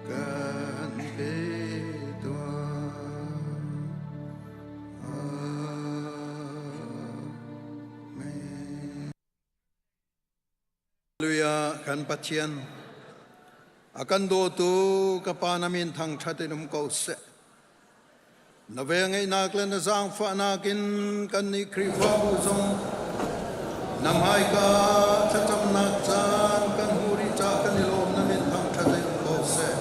Kan pe tuah. Amen. Hallelujah kan Pathian a kan dawtu ka pa na min thangṭhat in um ko seh. Na velngeihnak le na zaangfahnak in kannih Khrihfabu zong na hmaika thlacamnak caan kan hmuh rih caah kan i lawm. Na min thangṭhat in um ko seh.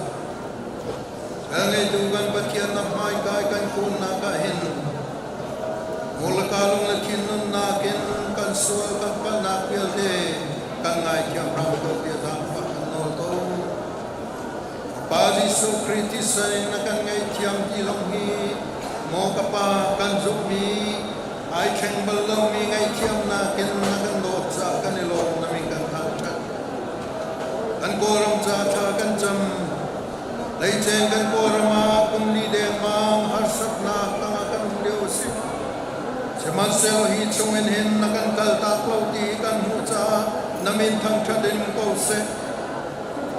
Velngeitu kan Pathian na hmaika i kan kunnak ah hin hmurka lung le thinlungnak in kan sual kan palhnak vialte kan ngaithiam hram ko tiah zaangfah kan nawl ko. Pa Jesuh Khrih thisen in na kan ngaihthiam ti lawng hi maw ka Pa kan zumhmi ai thleng bal lomi ngaihthiamnak in na kan dawt caah kan i lawm na min kan thangṭhat. Kan Kawlram ca thla kan cam. Leicen kan Kawlram ah kum li dengmang harsatnak tangah kan um lio a si. Sihmanhsehlaw hi chungin hin na kan kaltak lo ti kan hmuh caah na min thangṭhat in um ko seh.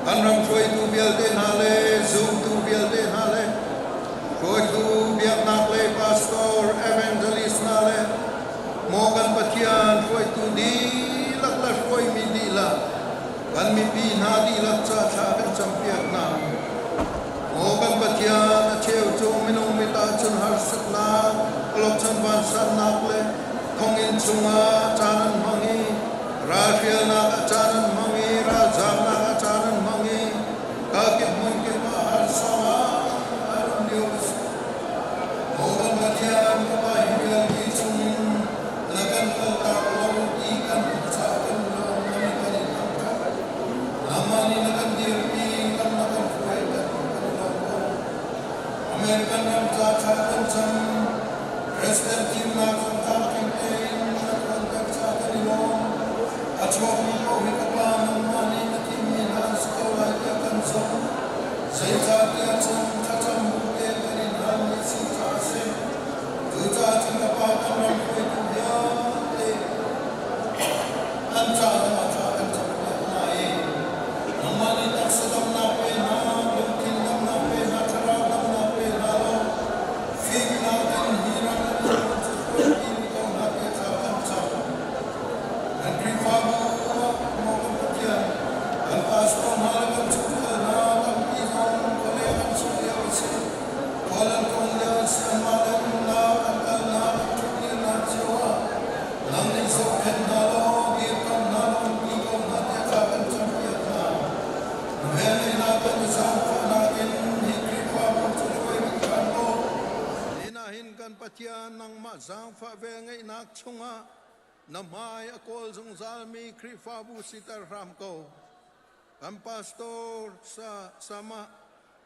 Kan ram hruaitu vialte hna le zumtu vialte hna le hruaitu biaknak lei pastor, evangelist hna le maw kan Pathian hruaitu dihlak le hruaimi dihlak kan mipi hna dihlak ca thla kan campiak hna. Maw kan Pathian a cheu cu minung mit ahcun harsatnak, awlokchon vansannak le thonginn chungah caan an hmang i Ralhrialnak ah caan an hmang i ralzaamnak ah caan an hmang i kakip hmunkip ah harsa an um lio a si. Maw kan Pathian, ka Pa hi vialte chungin na kan kaltak lo ti kan hmuh caah kan lawm na mi kan in thangṭhat. Nangmah nih na kan dirpi, lam na kan hruai, kan kan i lawm ko. American ram ca thla kan cam. President thimnak zong tlamtling tein na tuanter caah kan i lawm. A chuakmi paoh hi ka Pa nangmah nih na thimmi hna an si ko lai tiah kan zumh. Zeicahtiah cun thlacam bu tein kan in halmi a si caah a si. Cucaah cun ka Pa kan ram hruaitu vialte an ca zongah thla kan campiak hna i nangmah nih taksa damnak pe hna, lungthin damnak pe hna, thlarau damnak pe hna law Fimnak in hi ram le miphun cu hruaimi ko hna tiah thla kan cam. Kan Khrihfabu ah maw kan Pathian, kan pastor hna le kan chungkhar hna tampi zong khualeng an sung lio a si. Khual an ṭawn lio a si. Anmah le umnak, an kalnak, an ṭhutdirnak cio ah nang nih zohkhenh hna law, dirkamh hna law, umpi ko hna tiah thla kan campiak hna. Velngeihnak kan i zaangfahnak in hi Khrihfabu cu hruai dih hram law, Nihin ah hin kan Pathian nangmah zaangfah velngeihnak chungah na hmai a kawl zungzalmi Khrihfabu siter hram ko. Kan pastor sa sama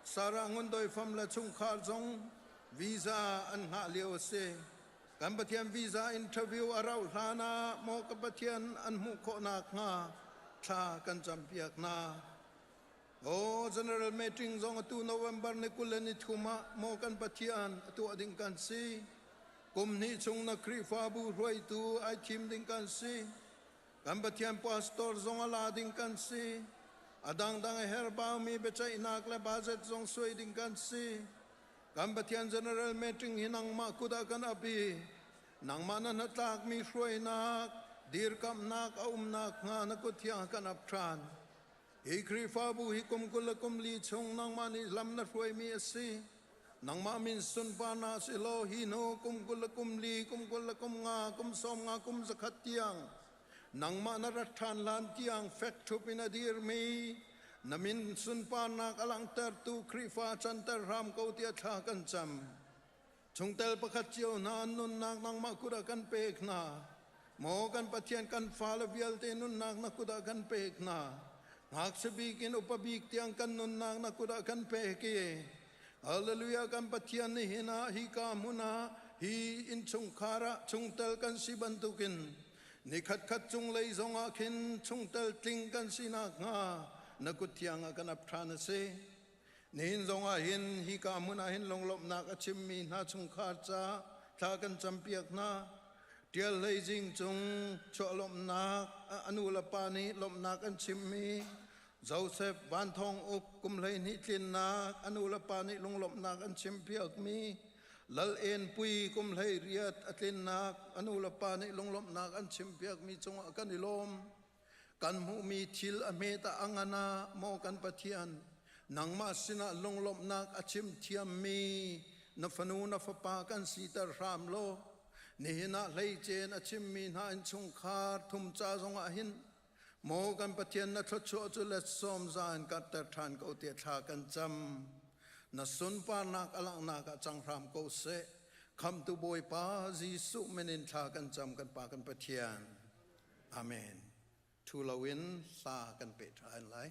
Sarah Ngun Doi Fam le chungkhar zong Visa an hngah lio a si. Kan Pathian visa interview a rauh hlan ah maw ka Pathian an hmuh khawh nakhnga thla kan campiak hna. O General Meeting zong atu November ni 23 ah maw kan Pathian a tuah ding kan si. Kum hnih chung na Khrihfabu hruaitu ai thim ding kan si. Kan Pathian pastor zong a la ding kan si. A dangdang a herbaumi biaceihnak le budget zong suai ding kan si. Kan Pathian General Meeting hi nangmah kut ah kan ap i nangmah na hnatlakmi hruainak, dirkamhnak a umnak hnga na kut thiang kan ap ṭhan. Hi Khrihfabu hi kum 20 le kum li chung nangmah nih lam na hruaimi a si. Nangmah min sunparnak si law hi hnu kum 20 le kum li, kum 20 le kum nga, kum 50, kum 100 tiang nangmah na rat ṭhan hlan tiang fek ṭhup in a dirmi na min sunparnak a langhtertu Khrihfa canter hram ko tiah thla kan cam. Chungtel pakhat cio hna an nunnak nangmah kut ah kan pek hna. Maw kan Pathian kan fale vialte nunnak na kut ah kan pek hna. Ngakchia bik in upa bik tiang kan nunnak na kut ah kan pek i Hallelujah kan Pathian nih hin ah hi ka hmun ah hi innchungkhar ah chungtel kan si bantukin nikhat khat cunglei zongah khin chungtel tling kan si nakhnga na kut thiang ah kan ap ṭhan a si. Nihin zongah hin hika hmun ah hin lunglawmhnak a chimmi hna chungkhar ca thla kan campiak hna. Ṭial hlei zing cung chuah lawmhnak a nu le pa nih lawmhnak an chimmi Joseph Van Thawng Uk kum 12 tlinnak a nu le pa nih lunglawmhnak an chimpiakmi Lal En Pui kum 18 a tlinnak a nu le pa nih lunglawmhnak an chimpiakmi cungah kan i lawm. Kan hmuhmi thil a hmet ah a ngan ah maw kan Pathian, nangmah sinah lunglawmhnak a chim thiammi na fanu na fapa kan siter hram law, nihin ah hleicen a chimmi hna innchungkhar thum ca zongah hin maw kan Pathian na thluachuah cu let sawm za in karhter ṭhan ko tiah thla kan cam. Na sunparnak a langhnak ah cang hram ko seh. Khamtu Bawipa Jesuh min in thla kan cam kan Pa kan Pathian. Amen. Thu loin hla kan peh ṭhan lai.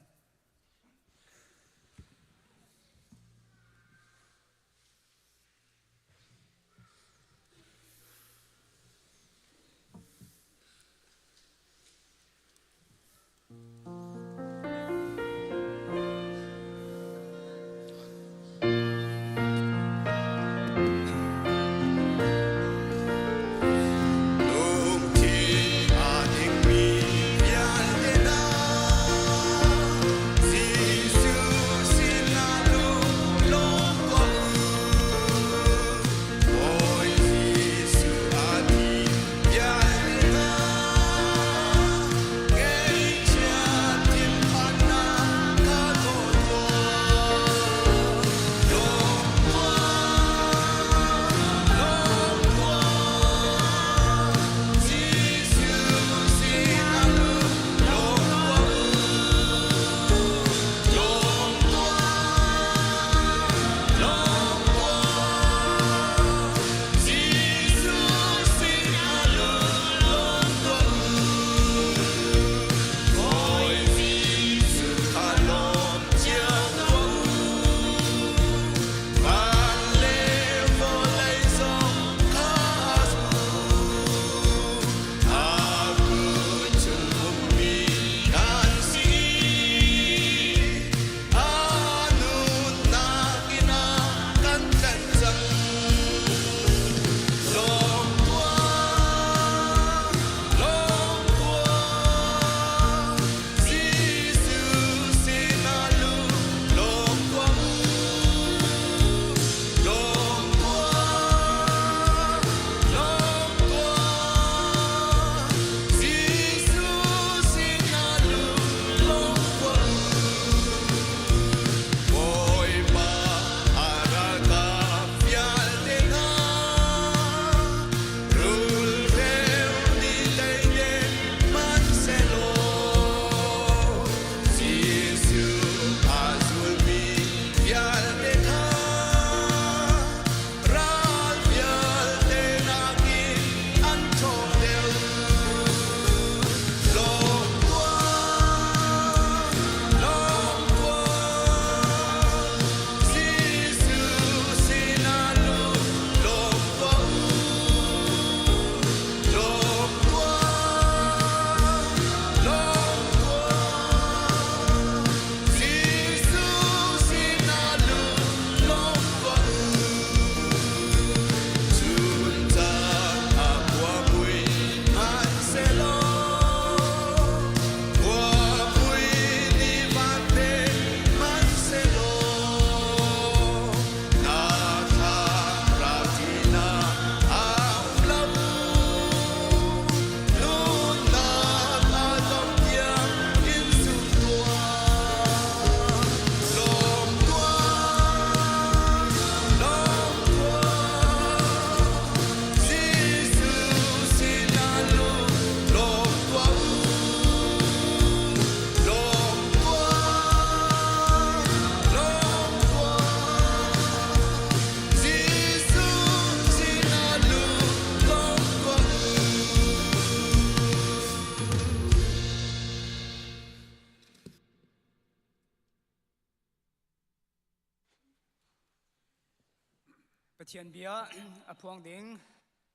Pathian bia a phuang ding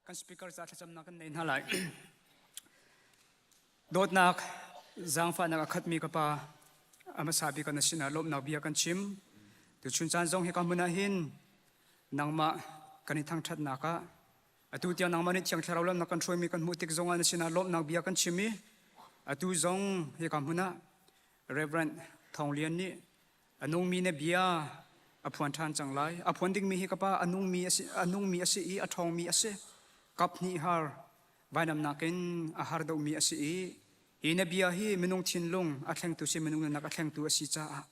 kan speaker ca thlacamnak kan nei hna lai. Dawtnak zaangfahnak a khatmi ka pa a hmasa bik na sinah lawmhnak bia kan chim. Tuchun caan zong hi ka hmun ah hin nangmah kan i thangṭhatnak ah atu tiang nangmah nih Thiang Thlarau lam na kan hruaimi kan hmuh tik zongah na sinah lawmhnak bia kan chim i atu zong hi ka hmun ah Reverend Thawng Lian nih a nungmi na bia a phuan ṭhan cang lai. A phuan dingmi hi ka pa a nungmi a si, a nungmi a si i a ṭhawngmi a si. Kap hnih har vainam nakin a har deuhmi a si i hi na bia hi minung thinlung a thlengtu si minung nunnak a thlengtu a si caah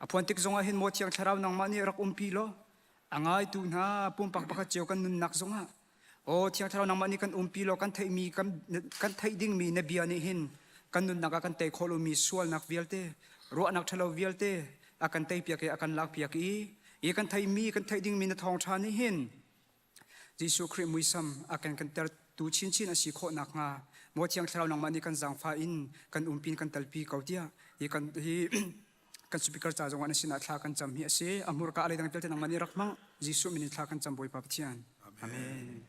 a phuan tik zongah hin maw Thiang Thlarau nangmah nih rak umpi law a ngaitu hna pumpak pakhat cio kan nunnak zongah Aw Thiang Thlarau nangmah nih kan umpi law kan theihmi kan kan theih dingmi na bia nih hin kan nunnak ah kan tei khawh lomi sualnak vialte ruahnak ṭhalo vialte a kan teipiak i a kan lakpiak i i kan theihmi kan theih dingmi na thawngṭha nih hin Jesuh Khrih muisam a kan kan tertu chinchin a si khawh nakhnga maw Thiang Thlarau nangmah nih kan zaangfah in kan umpin kan telpi ko tiah hi kan hi kan speaker ca zongah na sinah thla kan cam hi a si a hmurka a leidang vialte nangmah nih rak hmang Jesuh min in thla kan cam Bawipa Pathian Amen.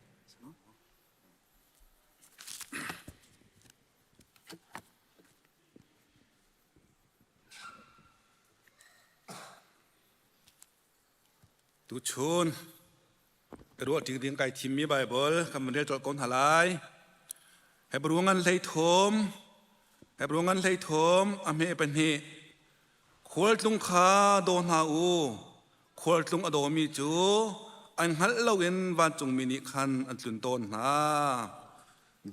Tuchun ka ruah ṭing ding kai thimmi Baibal kan van rel colh ko hna lai. Hebru ngan 13, Hebru ngan 13 a hme pahnih. Khualtlung kha daw hna u. Khualtlung a dawmi cu an hngalh loin vancungmi nih khan an tlun tawn hna.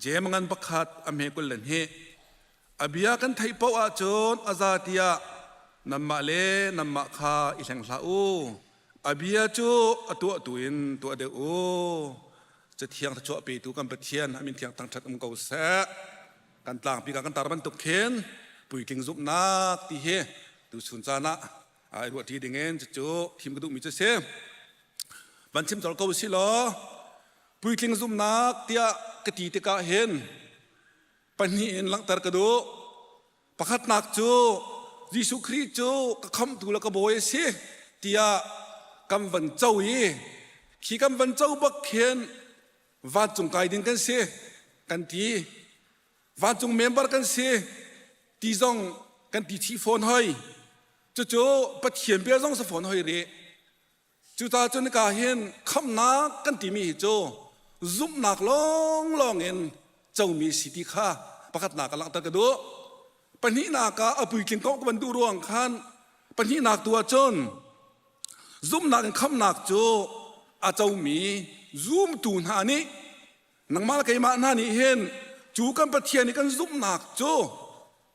Jem ngan pakhat a hme 22. A bia kan theih paoh ahcun a za tiah nanmah le nanmah kha i hleng hlah u. A bia cu a tuahtu in tuah deuh u. Cathiang thluachuah petu kan Pathian a min thiang thangṭhat um ko seh. Kan tlangpi ka kan tar bantuk khin puitling zumhnak ti hi tuchun caan ah ai ruahṭi dingin cucu thim ka duhmi cu si. Van chim colh ko usih law puitling zumhnak tiah ka ti tikah hin pahnih in langhter ka duh. Pakhatnak cu Jesuh Khrih cu ka khamhtu le ka bawi a si tiah kan van co i khi kan van co bak khin vancung kai ding kan si kan ti. Vancung member kan si ti zong kan ti chih fawn hoi. Cucu Pathian bia zong si fawn hoi rih. Cucaah cun ka hin khamhnak kan timi hi cu zumhnak lawnglawng in comi si ti kha pakhatnak ah langhter ka duh. Pahnihnak ah a puitling kong ka van duh ruang khan pahnihnak tu ahcun zumhnak in khamhnak cu a comi zumtu hna nih nangmah le keimah hna nih hin cu kan Pathian i kan zumhnak cu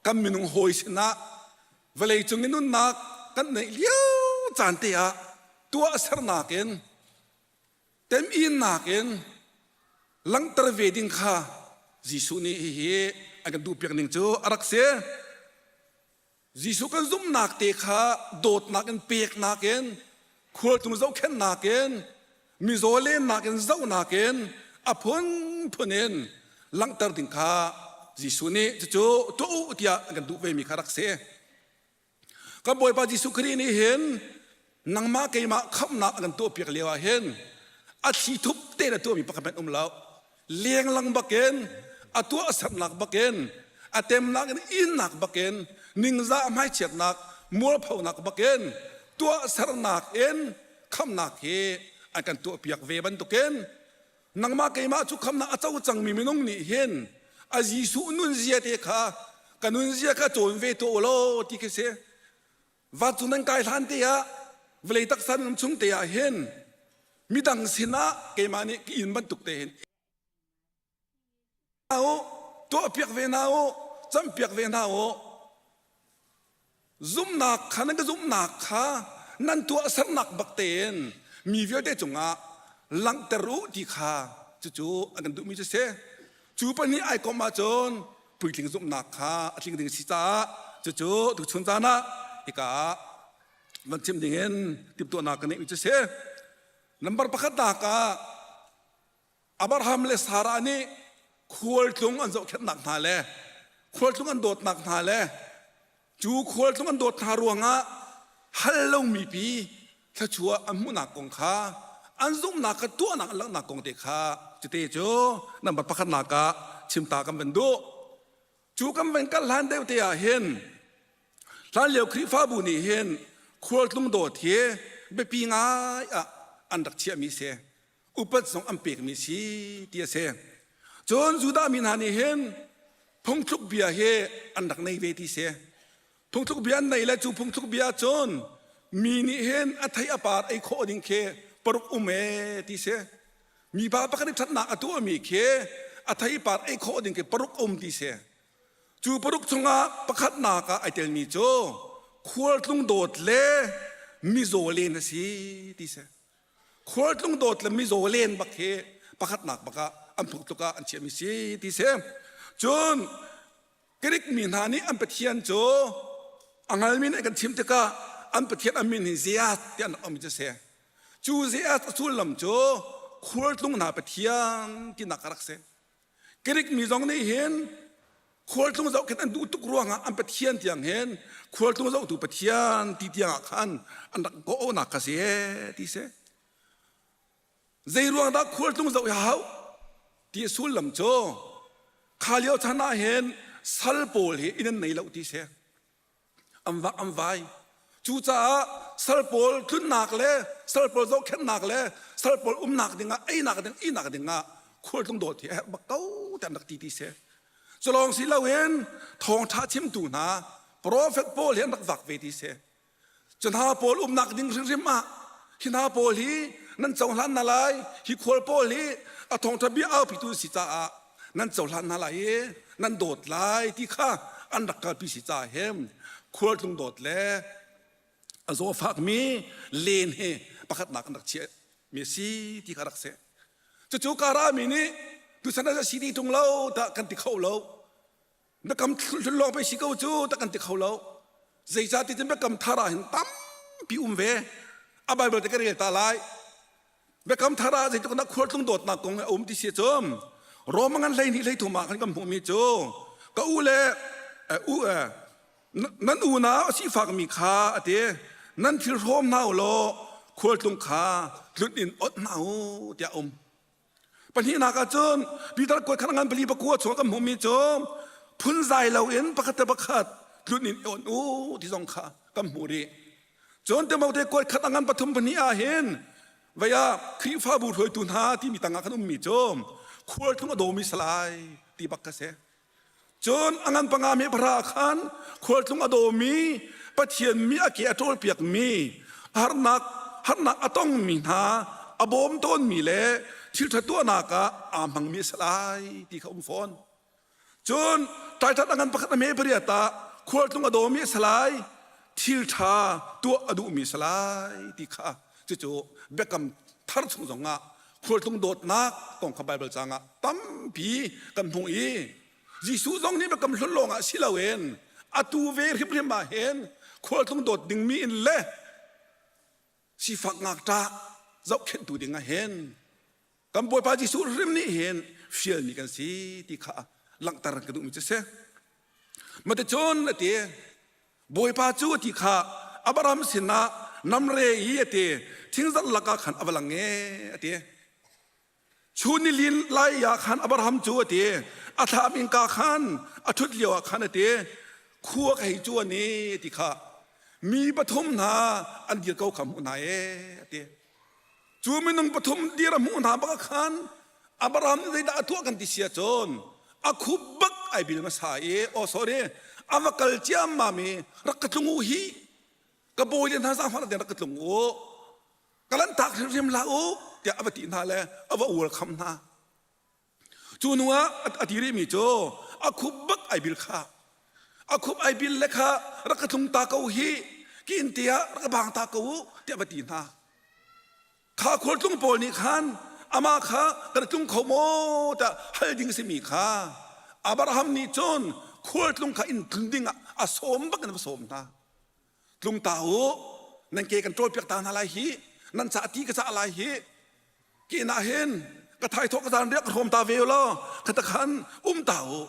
kan minung hawi sinah vawlei cung i nunnak kan neih lio caan te ah tuahsernak in teminnak in langhter ve ding kha Jesuh nih hihi a kan duhpiak ning cu a rak si. Jesuh kan zumhnak te kha dawtnak in peknak in khualtlung zohkhenhnak in mizaw lennak in zohnak in a phunphun in langhter ding kha Jesuh nih cucu tuah u tiah an kan duh vemi kha rak si. Kan Bawipa Jesuh Khrih nih hin nangmah keimah khamhnak a kan tuahpiak lio ah hin a thli thup tein a tuahmi pakhat hmanh um lo. Lenglang bakin a tuahsernak bakin a temnak in innak bakin ningzah hmaichiatnak mualphonak bakin tuahsernak in khamnak hi an kan tuahpiak ve bantukin nangmah keimah cu khamnak a co cangmi minung nih hin a Jesuh nunzia te kha ka nunzia kha cawn ve tuah u law ti khi si vancung nan kai hlan te ah vawlei taksa nan chung te ah hin midang sinah keimah nih ka inn bantuk te hin u tuahpiak ve hna u campiak ve hna u zumhnak kha nan ka zumhnak kha nan tuahsernak bak tein mi vialte cungah langhter u ti kha cucu an kan duhmi cu si cu pahnih ai komh ahcun puitling zumhnak kha a tling ding si caah cucu tuchun caan ah hika ah van chim dingin timhtuahnak ka neihmi cu si number pakhat nak ah Abraham le Sarah nih khualtlung an zohkhenhnak hna le khualtlung an dawtnak hna le cu khualtlung an dawt hna ruangah hal lomi pi thluachuah an hmuhnak kong kha An zumhnak kha tuahnak an langhnak kong te kha cite cu number pakhatnak ah chimta kan van duh. Cu kan van kal hlan deuh te ah hin hlanlio Khrihfabu nih hin khualtlung dawt hi biapi ngai ah an rak chiahmi si. Upat zong an pekmi si ti a si. Cun Judah mi hna nih hin phungthluk bia hi an rak nei ve ti si. Phungthluk bia an nei le cu phungthluk bia cun mi nih hin a thei a par ei khawh ding khi paruk um ee ti si. Mipa pakhat i ṭhatnak a tuahmi khi a theipar ei khawh ding khi paruk um ti si. Cu paruk chungah pakhatnak ah ai telmi cu khualtlung dawt le mizaw len a si ti si. Khualtlung dawt le mizaw len bak hi pakhatnak bak ah an phungtluk ah an chiahmi si ti si. Cun Greek mi hna nih an pathian cu a ngalmi nih kan chim tikah an pathian an min hi Zeus tiah an rak auhmi cu a si. Cu Zeus a sullam cu khualtlung hna pathian tinak a rak si. Greek mi zong nih hin khualtlung zohkhenh an duh tuk ruangah an pathian tiang hin khualtlung zohtu pathian ti tiang ah khan an rak kawh-awhnak kha si ti si. Zei ruang dah khualtlung zoh hi hau ti sullam cu kha lio chan ah hin sal pawl hi inn an nei lo ti si. An vak an vai. Cucaah sal pawl tlunnak le sal pawl zohkhenhnak le sal pawl umnak dingah einak ding ihnak dingah khualtlung dawt hi a herh bak ko ti an rak ti ti si. Culawng si loin thawngṭha chimtu hna profet pawl hi an rak vak ve ti si. Cu hna pawl umnak ding hrimhrim ah hi hna pawl hi nan cohlan hna lai hi khual pawl hi a thawngṭha bia aupitu si caah nan cohlan hna lai i nan dawt lai ti kha an rak kalpi si caah hin khualtlung dawt le a zawfakmi len hi pakhatnak an rak chiah mi a si ti kha rak si. Cucu Kara mi nih tuchan ah si ti ṭung lo dah kan ti kho lo. Biakam hlun lawng pei si ko cu tak kan ti kho lo. Zeicah ti cun biakam thar ah hin tampi um ve. A Bible te ka rel ta lai. Biakam thar ah zeitluk na khualtlung dawtnak kong a um ti si cu Roma ngan 12 13 ah khan kan hmuhmi cu ka u le u nan unau a sifakmi kha a ti nan thil hrawm hna u law khualtlung kha tlunh in ot hna u tiah um. Pahnihnak ah cun Peter kuat khan ngan pali pakua chung kan hmuhmi cu phunzai loin pakhat le pakhat tlun in on u ti zong kha kan hmuh rih. Cun Timote kuat khat a ngan pathum pahnih ah hin vei ah Khrihfabu hruaitu hna timi tangah kan ummi cu khualtlung a dawmi salai ti bak ka si. Cun a ngan panga mi pahra khan khualtlung a dawmi Pathian mi a ke a ṭawlpiakmi harnak harnak a tongmi hna a bawm tawnmi le thilṭha tuahnak ah aa hmangmi a si lai ti kha um fawn. Cun ṭaiṭat a ngan pakhat a hme pariat ah khualtlung a dawmi a si lai, thilṭha tuah a duhmi a si lai ti kha cucu biakam thar chung zongah khualtlung dawtnak kong kha Baibal caang ah tampi kan hmuh i Jesuh zong nih biakam hlun lawng ah si loin atu ve hrimhrim ah hin khualtlung dawt dingmi in le sifak ngakṭah zohkhenhtu ding ah hin kan Bawipa Jesuh hrim nih hin fialmi kan si ti kha langhter ka duhmi cu si. Maticun a ti Bawipa cu a ti kha Abraham sinah namre i a ti thingzarh lakah khan a va lang e a ti. Chun ni lin lai ah khan Abraham cu a ti a thlam innka khan a ṭhut lio ah khan a ti khua ka hei cuan i ti kha mi pathum hna an dir ko kha hmuh hna e a ti. Cu minung pathum dir a hmuh hna bak khan Abraham nih zeidah a tuah kan ti sia cun a khup bak ai bil hmasa i oh sorry a va kal ciammam i rak ka tlung u hi ka bawi le hna zaangfah rak ka tlung u ka lanhtak hrimhrim hlah u tiah a va ti hna le a va ual kham hna. Cu hnu ah a ti rihmi cu a khup bak ai bil kha a khup ai bil le kha rak ka tlung ta ko hi ki inn te ah rak ka bang ta ko u tiah va ti hna. Kha khualtlung pawl nih khan amah kha kan tlung kho maw tiah hal ding simi kha Abraham nih cun khualtlung kha inn tlun ding ah a sawm bak in a va sawm hna. Tlung ta u, nan ke kan ṭawlpiak ta hna lai hi, nan ca ti ka cah lai hi. Ke nah hin ka thaithawh ka zan riak ka hrawm ta ve u law khata khan um ta u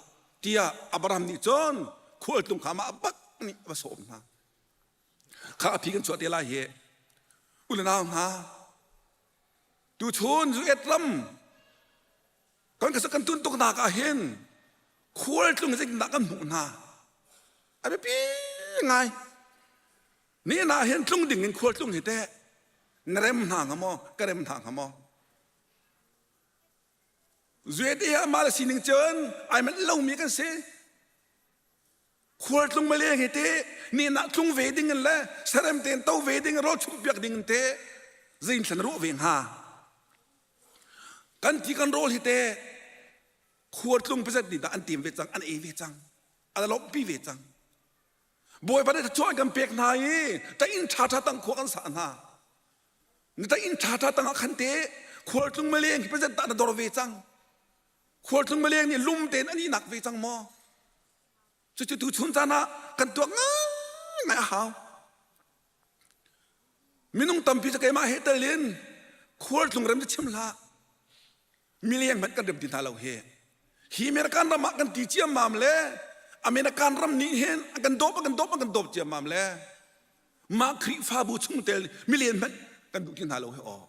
tiah Abraham nih cun khualtlung kha mah bak nih a va sawm hna. Kha a phi kan chuah te lai hi. U le nau hna. Tuchun US ram kan kan tun tuk nak ah hin khualtlung zeitindah kan hmuh hna a biapi ngai ni na hin tlung ding in khualtlung hi teh na rem hna hnga maw ka rem hna hnga maw Zuete hi amah le sining cun ai manh lomi kan si khualtlung maleng hi te ni na tlung ve ding in le sarem tein to ve ding rawl chumh piak ding in te zein thlan ruah ve hnga kan ti kan rawl hi te khualtlung pazat ni dah an tim ve cang an ei ve cang an lawmhpi ve cang Bawipa nih thluachuah an kan pek hna i ta inn ṭhaṭha tang khua kan sah hna. Na ta inn ṭhaṭha tang ah khan te khualtlung maleng hi pazat dah na dor ve cang. Khualtlung maleng nih lum tein an ihnak ve cang maw? Cucu tu chun caan ah kan tuak ngaingai a hau. Minung tampi cu keimah he tel in khualtlung rem cu chim hlah. Mileng hmanh kan rem ti hna lo hi. Hi American ram ah kan ti ciammam le American ram nih hin a kan dawp a kan dawp a kan dawp ciammam le mah Khrihfabu chungtel milian hmanh kan duh ti hna lo hi aw.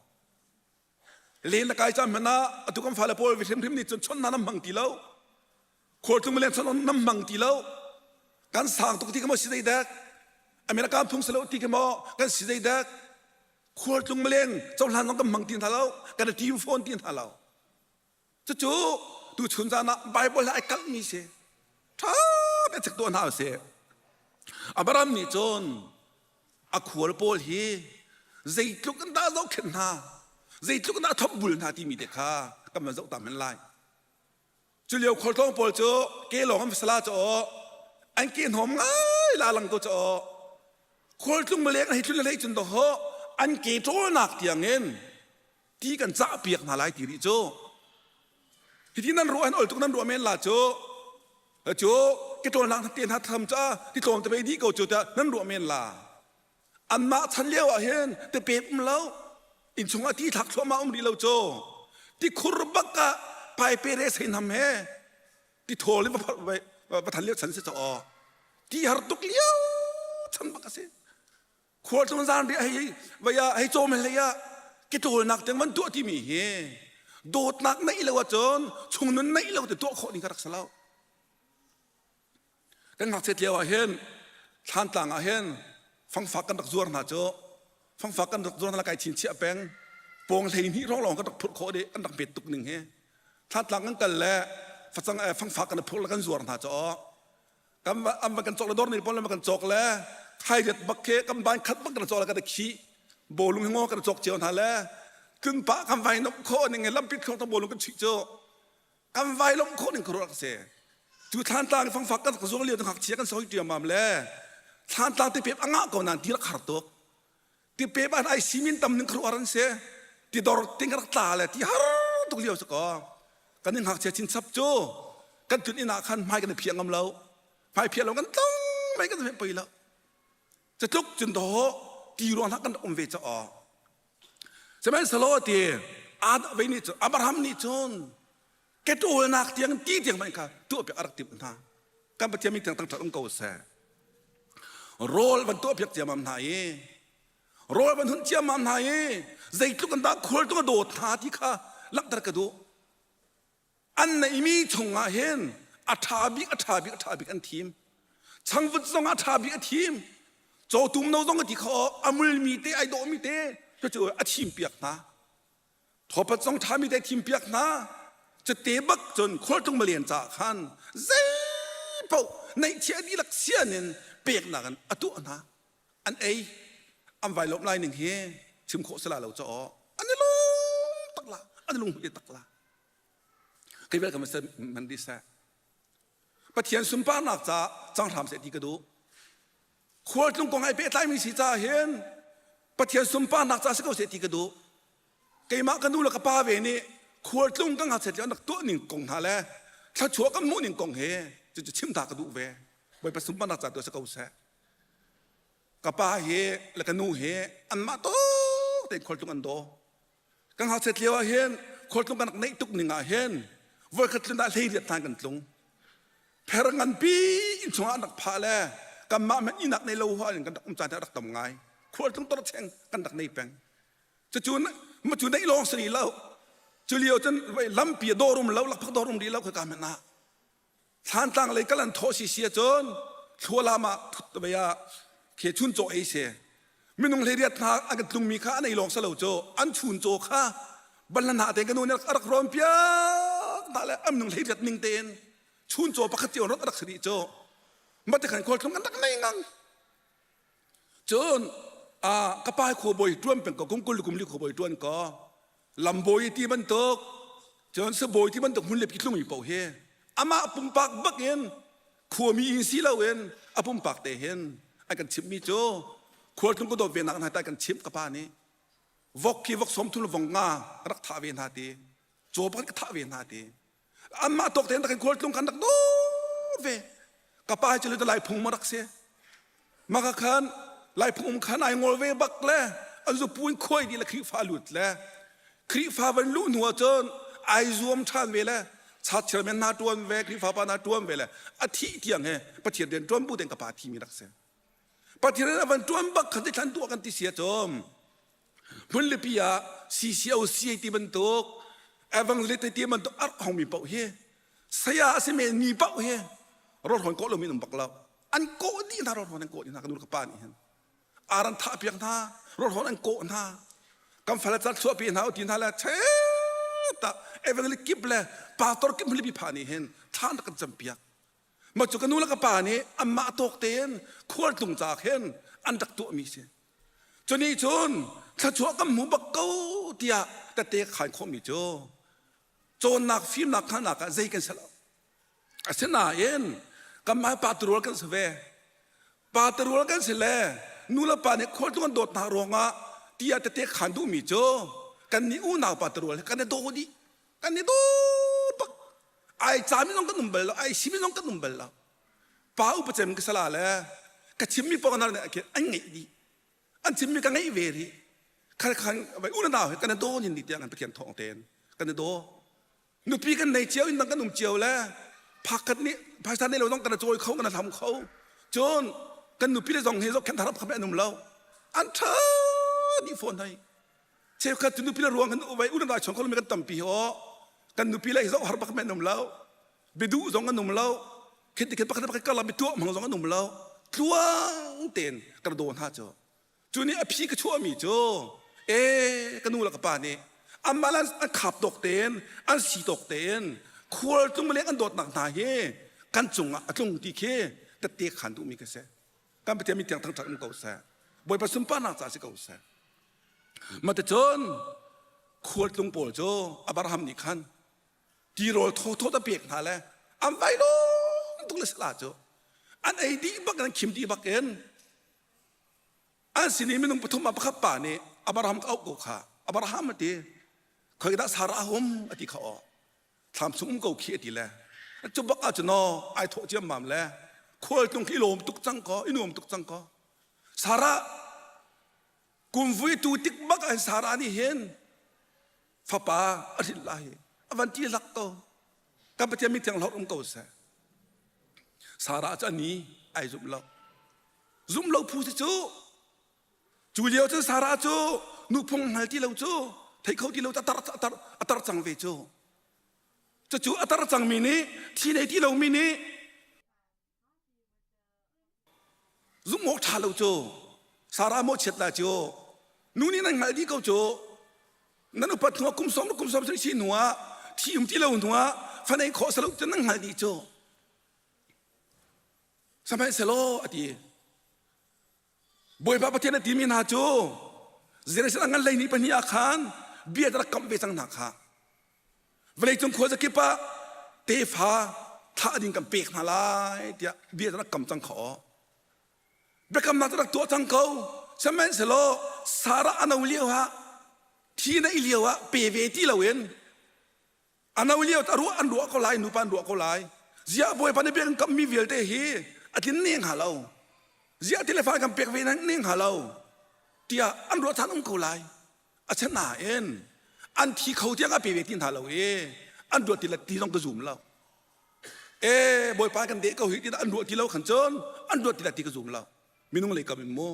Len na kai caan hmanh ah atu kan fale pawl hrimhrim nih cun chon hna nam hmang ti lo. Khualtlung milian chon nam hmang ti lo. Kan sang tuk ti ka maw si zei dek. American phung si lo ti ka maw kan si zei dek. Khualtlung maleng cohlan zong kan hmang ti hna lo kan i tim fawn ti hna lo cucu tuchun caan ah Bible he ai kalhmi si ṭha te chek tuah hna usih Abraham nih cun a khual pawl hi zeitluk in dah zohkhenh hna zeitluk in dah thopbul hna timi te kha kan van zoh ta men lai Cu lio khualtlawng pawl cu ke lawng an sala cu an ke hnawm ngai la lang ko cu khualtlung maleng hei tlun hlei cun doho an ke ṭawlnak tiangin ti kan cah piak hna lai ti rih cu hiti nan ruah hin ol tuk nan ruah men la cu cu ke ṭawlnak te hna tham ca ti tlawm te bei dih ko cu tiah nan ruah men la Anmah chan lio ah hin tipep um lo innchung ah ti thlak thluahmah um rih lo cu tikhur bak ah paipe re seinam he ti thawl in va than lio chan si caw ti har tuk lio chan bak a si khualtlung zan ri hei vaya hei cawm hlei ah kitawlnak tiang van tuah timi hi dawtnak neih lo ahcun chungnun neih lo te tuah khawh ding ka rak si lo Kan ngakchiat lio ah hin Thlantlang ah hin fangfak kan rak zuar hna cu fangfak kan rak zuar hna kai chinchiah peng pawng hlei hnih hrawng lawng kan rak phurh khawh dih an rak bet tuk ning hi Thlantlang kan kal le facang fangfak kan phurh le kan zuar hna cu kan an van kan cawk le dawr ni pawl kan cawk le thairiat bak khi kan ban khat bak kan cawk le kan khi bawlung hi ngo kan cawk cio hna le tlun pah kan vai nok khawh ning lampi thlong ta bawlung kan chuih cu kan vai lom khawh ning khuaruah ka si cu thlantlang fangfak kan zuang lio ngakchia kan soi ṭiamam le thlantlang ti pep angah ko nan ti rak har tuk ti pep an ai simin tam ning khuaruah an si ti dor ting rak tla le ti har tuk lio si ko kan in ngakchia chin chap cu kan tlun inn ah khan hmai kan i phiah ngam lo hmai phiah lo kan tlong mai kan pei lo catluk cun do ti ruang hna kan rak um ve cha aw Sihmanhsehlaw ti Ad nih cun Abraham nih cun ketawlnak tiang ti tiang hmanh kha tuahpiak a rak timh hna. Kan Pathian min tiang thangṭhat um ko seh. Rawl van tuahpiak ciammam hna i rawl van hunh ciammam hna i zeitluk in dah khualtlung a dawt hna ti kha langhter ka duh. An neihmi chungah hin a ṭha bik a ṭha bik a ṭha bik an thim. Changvut zong a ṭha bik a thim. Cawtum no zong a ti kho a mulmi te ai dawhmi te cucu a thim piak hna. Thawpat zong ṭhami te thim piak hna. Cute bak cun khualtlung malian caah khan zei paoh neihchiah dihlak sian in peknak in a tuah hna. An ei an vai lawmh lai ning hi chim khawh si la lo caw an i lung tak la an i lung tak la Kei bel ka man di seh. Pathian sunparnak ca cang hram seh ti ka duh. Khualtlung kong ai pehtlaimi si caah hin Pathian sunparnak ca si ko seh ti ka duh. Keimah ka nu le ka pa ve nih khualtlung ka ngakchiat lio an rak tuah ning kong hna le thluachuah kan hmuh ning kong he cucu chim ta ka duh ve. Bawipa sunparnak ca tu si ko seh. Ka pa he le ka nu he anmah tawk tein khualtlung an daw. Kan ngakchiat lio ah hin khualtlung kan rak neih tuk ning ah hin voikhat tlun ah hleiriat hna kan tlung. Pher nganpi inn chungah an rak phah le kanmah hmanh ihnak nei lo hua in kan rak um caan rak tam ngai. Khualtlung tor cheng kan rak nei peng. Cucu Ma cu neih lawng si rih lo. Cu lio cun lampi a dawr um lo, lakphak dawr um rih lo khaka hmanh ah. Thlantlang lei kal an thawh si si ahcun thlualam ah thut vei ah khe chun caw ei si. Minung hleiriat hna an kan tlungmi kha an ei lawng si lo cu an chun caw kha banhla hna tein ka nu nih a rak rawn piak hna le an minung hleiriat ning tein chun caw pakhat cio ron a rak si dih cu. Mah ti khan khualtlung an rak nei ngang. Cun ka pa khuabawi ṭuan peng ko kum 20 kum li khuabawi ṭuan ko lambawi ti bantuk cun sabawi ti bantuk hmun le tlungmi paoh hi amah pumpak bak in khuami in si loin a pumpak te hin an kan chimhmi cu khualtlung ka dawt ve nak hna ta kan chimh ka pa nih vok khi vok som thum vong nga rak thah ve hna ti caw pakhat ka thah ve hna ti anmah tawk tein rak khualtlung khan rak dawt ve ka pa cu le lai phung ma rak si maka khan lai phung um khan ai ngol ve bak le an zu puin khuai di le Khrihfa lut le Khrihfa van luh hnu ahcun ai zuam ṭhan ve le chat chairman hna ṭuan ve Khrihfa pa hna ṭuan ve le a thih tiang he Pathian rian ṭuan bu tein ka pa thi mi rak si Pathian rian a van ṭuan bak khan thlan tuah kan ti si ahcun Hmunlipi ah CCOC ti bantuk evangelist ti bantuk arh hongmi paoh hi saya a si men mi paoh hi rawlhawn kawh lomi an um bak lo. An kawh dih hna rawlhawn an kawh dih hna ka nu le ka pa nih hin. Ar an thah piak hna, rawlhawn an kawh hna. Kan fale car chuahpi hna u ti hna le ta evangelist kip le pastor kip hmunlipi pha nih hin thla an rak kan campiak. Mah cu ka nu le ka pa nih anmah tawk tein khualtlung ca khin an rak tuahmi si. Cunih cun thluachuah kan hmu bak ko tiah tette khaan khawhmi cu cawnnak fimnak hngalhnak ah zei kan si lo. Asinain kanmah pa turual kan si ve. Pa turual kan si le nu le pa nih khualtlung an dawt hna ruangah tiah tette khaan duhmi cu kan nih unau pa turual he kan i daw dih. Kan i daw bak. Ai cami zong kan um bal lo, ai simi zong kan um bal lo. Pa upa cem ka sala le ka chimmi paoh an an ngeih dih an chimmi ka ngeih ve rih khan khan vai u nau he kan i daw nin ni tiang an Pathian thawng tein kan i daw nupi kan nei cio in dang kan um cio le phakhat nih phaisa nei lo zong kan cawi kho kan hlam kho cun kan nupi le zong hi zohkhenh harap kha an um lo an ṭha dih fawn hei cheukhat cu nupi le ruang kan vai u nau chong kho mi kan tampi ho kan nupi le hi zoh har bak men um lo biaduh zong an um lo khin ti khin pakhat pakhat karlak mi tuah hmang zong an um lo tluang tein kan daw hna cu cu nih a phi ka chuahmi cu e ka nu le ka pa nih anmah le an khap tawk tein an si tawk tein khual tlung leng an dawtnak hna hi kan cungah a tlung ti khi tette khan duhmi ka si kan Pathian mi tiang thangṭhat um ko seh Bawipa sunparnak ca si ko seh Maticun khualtlung pawl cu Abraham nih khan tirawl thawthaw ta pek hna le an vai lawm tuk le sala cu an ei dih bak an khim dih bak in an sin i minung pathum ah pakhat pa nih Abraham ka auh ko kha Abraham a ti khoi dah Sarah a um a ti kha aw thlam chung um ko khi a ti le cu bak ah cun aw ai thawh ciammam le khualtlung khi i lawm tuk cang ko i nuam tuk cang ko Sarah kumvui tu tik bak ah Sarah nih hin fapa a hrin lai a van ti lak ko kan Pathian mi thiang hlorh um ko seh Sarah cu ani ai zumh lo zumh lo phu si cu cu lio cun Sarah cu nuphung hngal ti lo cu thei kho ti lo a tar a tar a tar cang ve cu cucu a tar cangmi nih thi nei ti lomi nih Zumh awk ṭha lo cu Sarah mawhchiat la cu nu nih nan hngalh dih ko cu nan upat hnuah kum sawm kum sawm si hnuah thi um ti lo hnuah fa nei khawh salo cu nan hngalh dih cu sihmanhsehlaw a ti Bawipa Pathian a timi hna cu Jerusalem ngan lei ni pahnih ah khan bia rak kamh ve cang hna kha vawleicung khuazakip ah tefa thlah ding kan pek hna lai tiah bia rak kam cang kha aw biakamnak rak tuah cang ko sihmanhsehlaw Sarah a no lio ah thi na i lio ah pe ve ti loin a no lio a ruah an ruah ko lai nupa an ruah ko lai ziah bawipa nih bia kan kammi vialte hi a tlin ne hnga lo ziah ti le fa kan pek ve ne hnga lo tiah an ruah than um ko lai a nain an thi kho tiang a pe ve ti hna lo i an ruah ti le ti zong ka zum lo e bawipa kan deh ko hi ti an ruah ti lo khan cun an ruah ti le ti ka zum lo minung lei kam in mu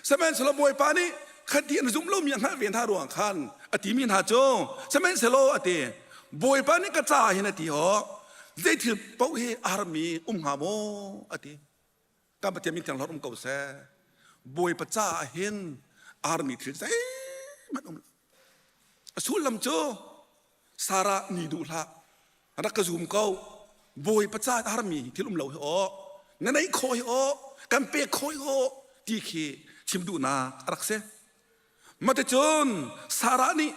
sihmanhsehlaw bawipa nih Khati an zumh lomi a hngalh ve hna ruang khan a timi hna cu sihmanhsehlaw a ti Bawipa nih ka caah hin a ti aw zei thil paoh hi a harmi um hnga maw a ti kan Pathian min thiang um ko seh Bawipa caah hin a harmi thil zeihmanh um lo a sullam cu Sarah ni duh hlah rak ka zum ko Bawipa ca a harmi thil um lo hi aw na neih khawh hi aw kan pek khawh hi aw ti khi chim duhnak a rak si maticun Sarah nih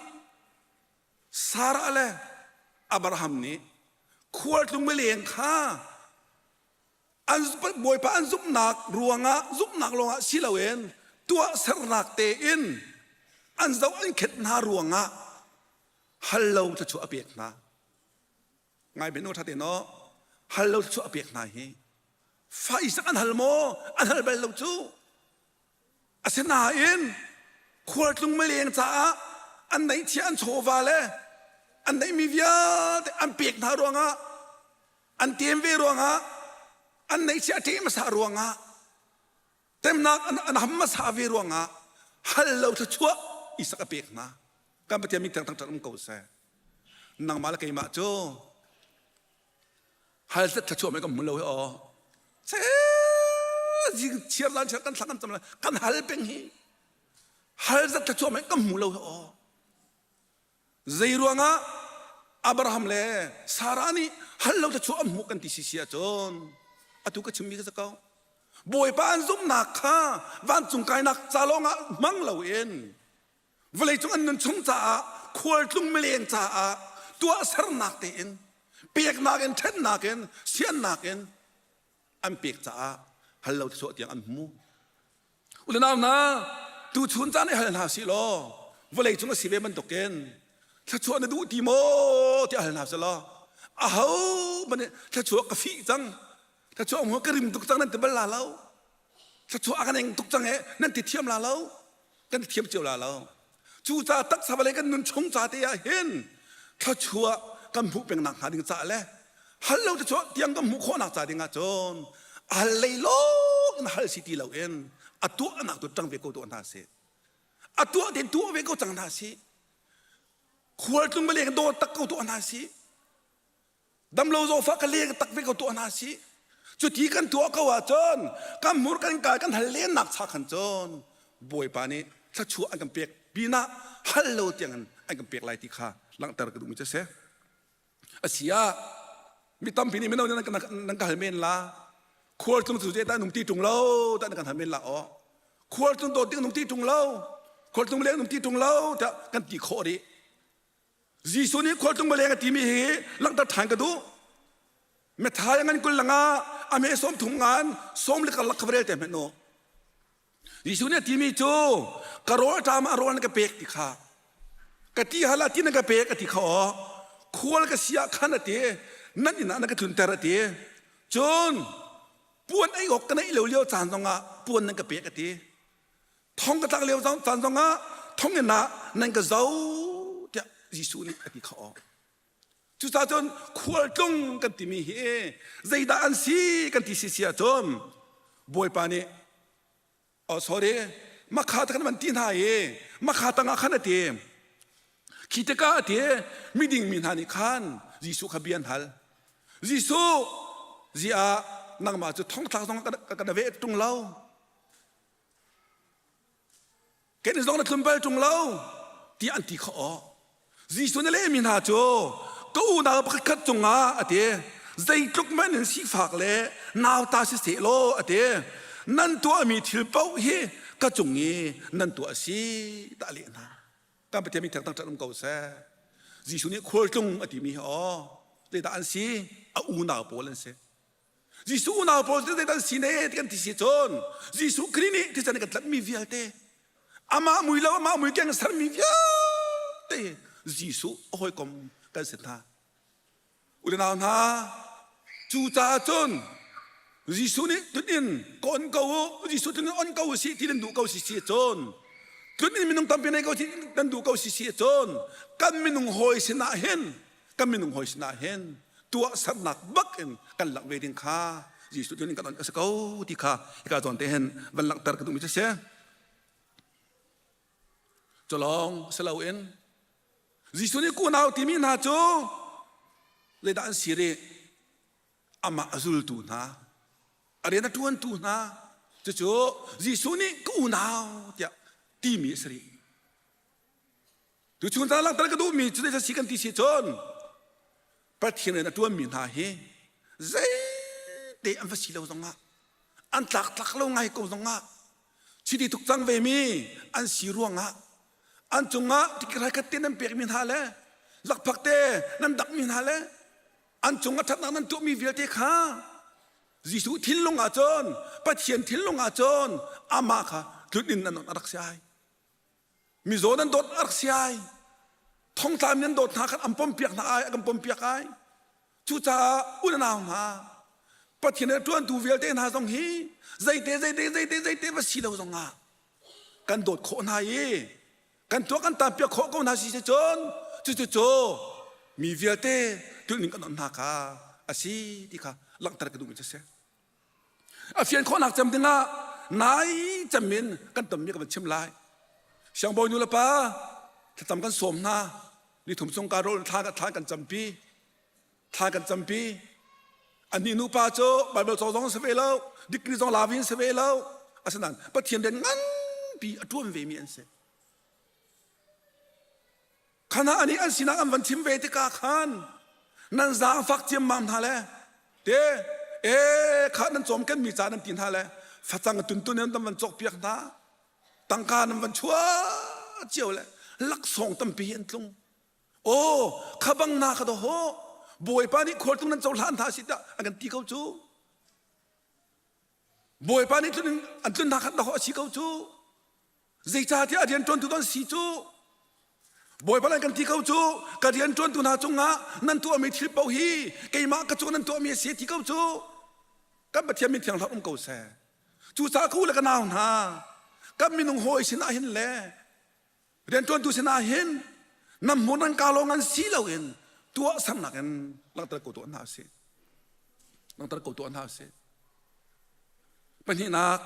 Sarah le Abraham nih khualtlung mileng kha an Bawipa an zumhnak ruangah zumhnak lawngah si loin tuahsernak tein an zoh an khet hna ruangah hal lo thluachuah a pek hna ngai ben ṭha te no hal lo thluachuah a pek hna hi fa isak an hal maw an hal bal lo cu asinain khualtlung mileng caah an neihchia an chawva le an neihmi vialte an pek hna ruangah an tem ve ruangah an neihchia a ṭeh hmasa ruangah temnak an ham hmasa ve ruangah hal lo thluachuah isak a pek hna kan Pathian min thiang thangṭhat um ko seh nangmah le keimah cu hal zet thluachuah mei kan hmu lo hi aw zing chiar zan chiar kan thla kan cam kan hal peng hi hal zet thluachuah mei kan hmu lo hi aw Zei ruangah Abraham le Sarah nih hal lo thluachuah an hmuh kan ti sisi ahcun atu ka chimmi ka si ko. Bawipa an zumhnak kha vancung kainak ca lawngah hmang loin vawleicung an nun chung caah khualtlung mileng caah tuahsernak tein peknak in ṭhennak in siannak in an pek caah hal lo thluachuah tiang an hmu. Unau hna, tuchun caan i hal hna sih law vawlei cung a si ve bantukin thluachuah na duh ti maw tiah hal hna sih law aho hmanh nih thluachuah ka fih cang thluachuah um ka rim tuk cang nan ti bal la lo thluachuah a kan eng tuk cang e nan ti thiam la lo kan ti thiam cio la lo Cucaah taksa vawlei kan nun chung ca te ah hin thluachuah kan hmuh peng nak hnga ding ca le hal lo thluachuah tiang kan hmuh khawhnak ca ding ah cun hal lei lawng in hal si ti lo in a tuahnak tu ṭang ve ko tuah hna sih a tuah te tuah ve ko cang hna sih khualtlung bale kan dawt tak ko tuah hna sih Damlo zawfah ka leng tak ve ko tuah hna sih. Cuti kan tuah ko ahcun kan hmur kan kai kan hal lennak cha khan cun Bawipa nih thluachuah an kan pek pinah hal lo tiang in an kan pek lai ti kha langhter ka duhmi cu a si. Asi ah mi tampi nih mino nih nan ka hal men la khualtlung cu zeidah nung ti ṭung lo dah nan kan hal men la aw khualtlung dawt ding nung ti ṭung lo khualtlung leng nung ti ṭung lo tiah kan ti khawh rih Jesuh nih khualtlung maleng a timi hi langhter ṭhan ka duh. Matthai ngan kul langa a me sawm thum ngan sawm le karlak kha va rel te hmanh u. Jesuh nih a timi cu ka rawl ṭam ah rawl na ka pek ti kha ka ti hal ah ti na ka pek a ti kha aw khual ka si ah khan a ti nan inn ah na ka tlunter a ti cun puan ei awk ka neih lo lio caan zongah puan nan ka pek a ti Thong ka tlak lio caan zongah thonginn ah nan ka zo tiah Jesuh nih a ti kha aw. Cucaah cun khualtlung kan timi hi zeidah an si kan ti si si ahcun Bawipa nih oh sorry makha te kan van ti hna i makha tangah khan a ti khi tikah a ti miding mi hna nih khan Jesuh kha bia an hal Jesuh ziah nangmah cu thongthlak zong ka na ve tung lo Kan zong na tlun bal ṭung lo tiah an ti kha aw. Jesuh nih lehmi hna cu ka unau pakhat khat cungah a ti zeitluk hmanh in sifak le nauta si seh law a ti nan tuahmi thil paoh hi ka cung i nan tuah a si dah leh hna. Kan Pathian min thangthang ṭhat um ko seh. Jesuh nih khualtlung a timi hi aw zeidah an si? A unau pawl an si. Jesuh unau pawl cu zeidah an si ne ti kan ti si cun Jesuh Khrih nih thisen kan tlanhmi vialte amah mui lo amah mui keng sermi vialte Jesuh a hawikom kan si hna. Unau hna cucaah cun Jesuh nih tun in ka on ko u Jesuh tun in on ko u si ti nan duh ko si si cun tlun in minung tampi nei ko si nan duh ko si si cun kan minung hawi sinah hin kan minung hawi sinah hin tuahsernak bak in kan langh ve ding kha Jesuh cu kan on a si ko ti kha hika zawn te hin van langhter ka duhmi cu si. Culawng si loin Jesuh nih kunau timi hna cu zeidah an si rih? Amah a zultu hna, a rian a ṭuantu hna, cucu Jesuh nih ka unau tiah timi a si rih. Tuchun caan langhter ka duhmi cu zei si kan ti si cun Pathian rian a ṭuanmi hna hi zeite an va si lo zongah an tlaktlak lo ngai ko zongah chiti tuk cang vemi an si ruangah an cungah tikrai khat te nan pekmi hna le lakphak te nan dakmi hna le an cungah ṭhatnak nan tuahmi vialte kha Jesuh thinlung ah cun Pathian thinlung ah cun amah kha tlun in nan rak si ai. Mizaw nan dawt a rak si ai. Thongtla nan dawt hna khan an pompiak hna ai, a kan pompiak ai. Cucaah u le nau hna, Pathian le ṭuantu vialte hna zong hi zeite zeite zeite zeite va si lo zongah kan dawt khawh hna i kan tuah kan tanpiak khawh ko hna si si cun cucu cu mi vialte tulning kan on hna kha a si ti kha langhter ka duhmi cu a si. A fian khawhnak cem dingah nai cem in kan tonmi ka van chim lai. Siangbawi nu le pa thlacam kan sawm hna. Nithum chung ka rawl thla thla kan campi. Thla kan campi. Anih nupa cu Bible caw zong si ve lo, degree zong la vin si ve lo. Asinain Pathian rian nganpi a ṭuan ve mi an si. Khana anih an sinak an van chim ve tikah khan nan zaangfak ciammam hna le te e kha nan cawm kenmi ca nan ti hna le facang tuntun in nan van cawkpiak hna tangka nan van chuah cio le laksawng tampi an tlung aw kha bang na kha do ho bawipa nih khualtung nan cohlan hna si tiah an kan ti ko cu bawipa nih tlun an tlun hna khat dah a si ko cu Zeicahtiah a rianṭuantu an si cu Bawipa nih kan ti ko cu ka rianṭuantu hna cungah nan tuahmi thil paoh hi keimah ka cung nan tuahmi a si ti ko cu kan Pathian min thiang hlah um ko seh. Cucaah ka u le ka nau hna kan minung hawi sinah hin le rianṭuantu sinah hin nan hmun nan ka lawng an si loin tuahsernak in langhter ko tuah hna usih. Langhter ko tuah hna usih. Pahnihnak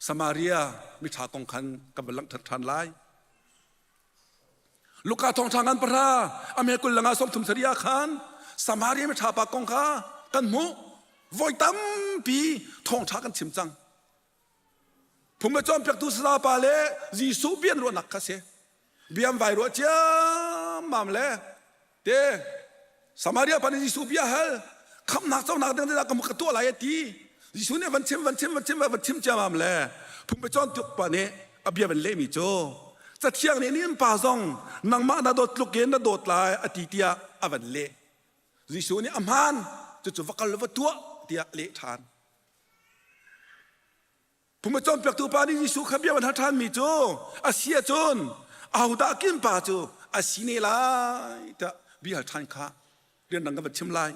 Samaria miṭha kong khan kan van langhter ṭhan lai. Luka thawngṭha ngan pahra a me kul langa 30 sari ah khan Samaria miṭha pa kong kha kan hmuh. Voi tampi thawngṭha kan chim cang. Phung le cawnpiaktu sasa pa le Jesuh bian ruahnak kha si. Biam vai ruah ciammam le te Samaria pa nih Jesuh bia hal khamnak conak ding dah ka tuah lai a ti. Jesuh nih van chim van chim van chim van chim ciammam le phung pe cawnpiak pa nih a bia van lehmi cu Cathiang nih nin pa zong nangmah na dawt tluk in na dawt lai a ti tiah a van leh. Jesuh nih a hmaan cucu va kal va tuah tiah leh ṭhan. Phung a cawnpiaktu pa nih Jesuh kha bia van hal ṭhanmi cu a si ahcun ahodah kin pa cu a si ne lai tiah bia hal ṭhan kha rianrang kan van chim lai.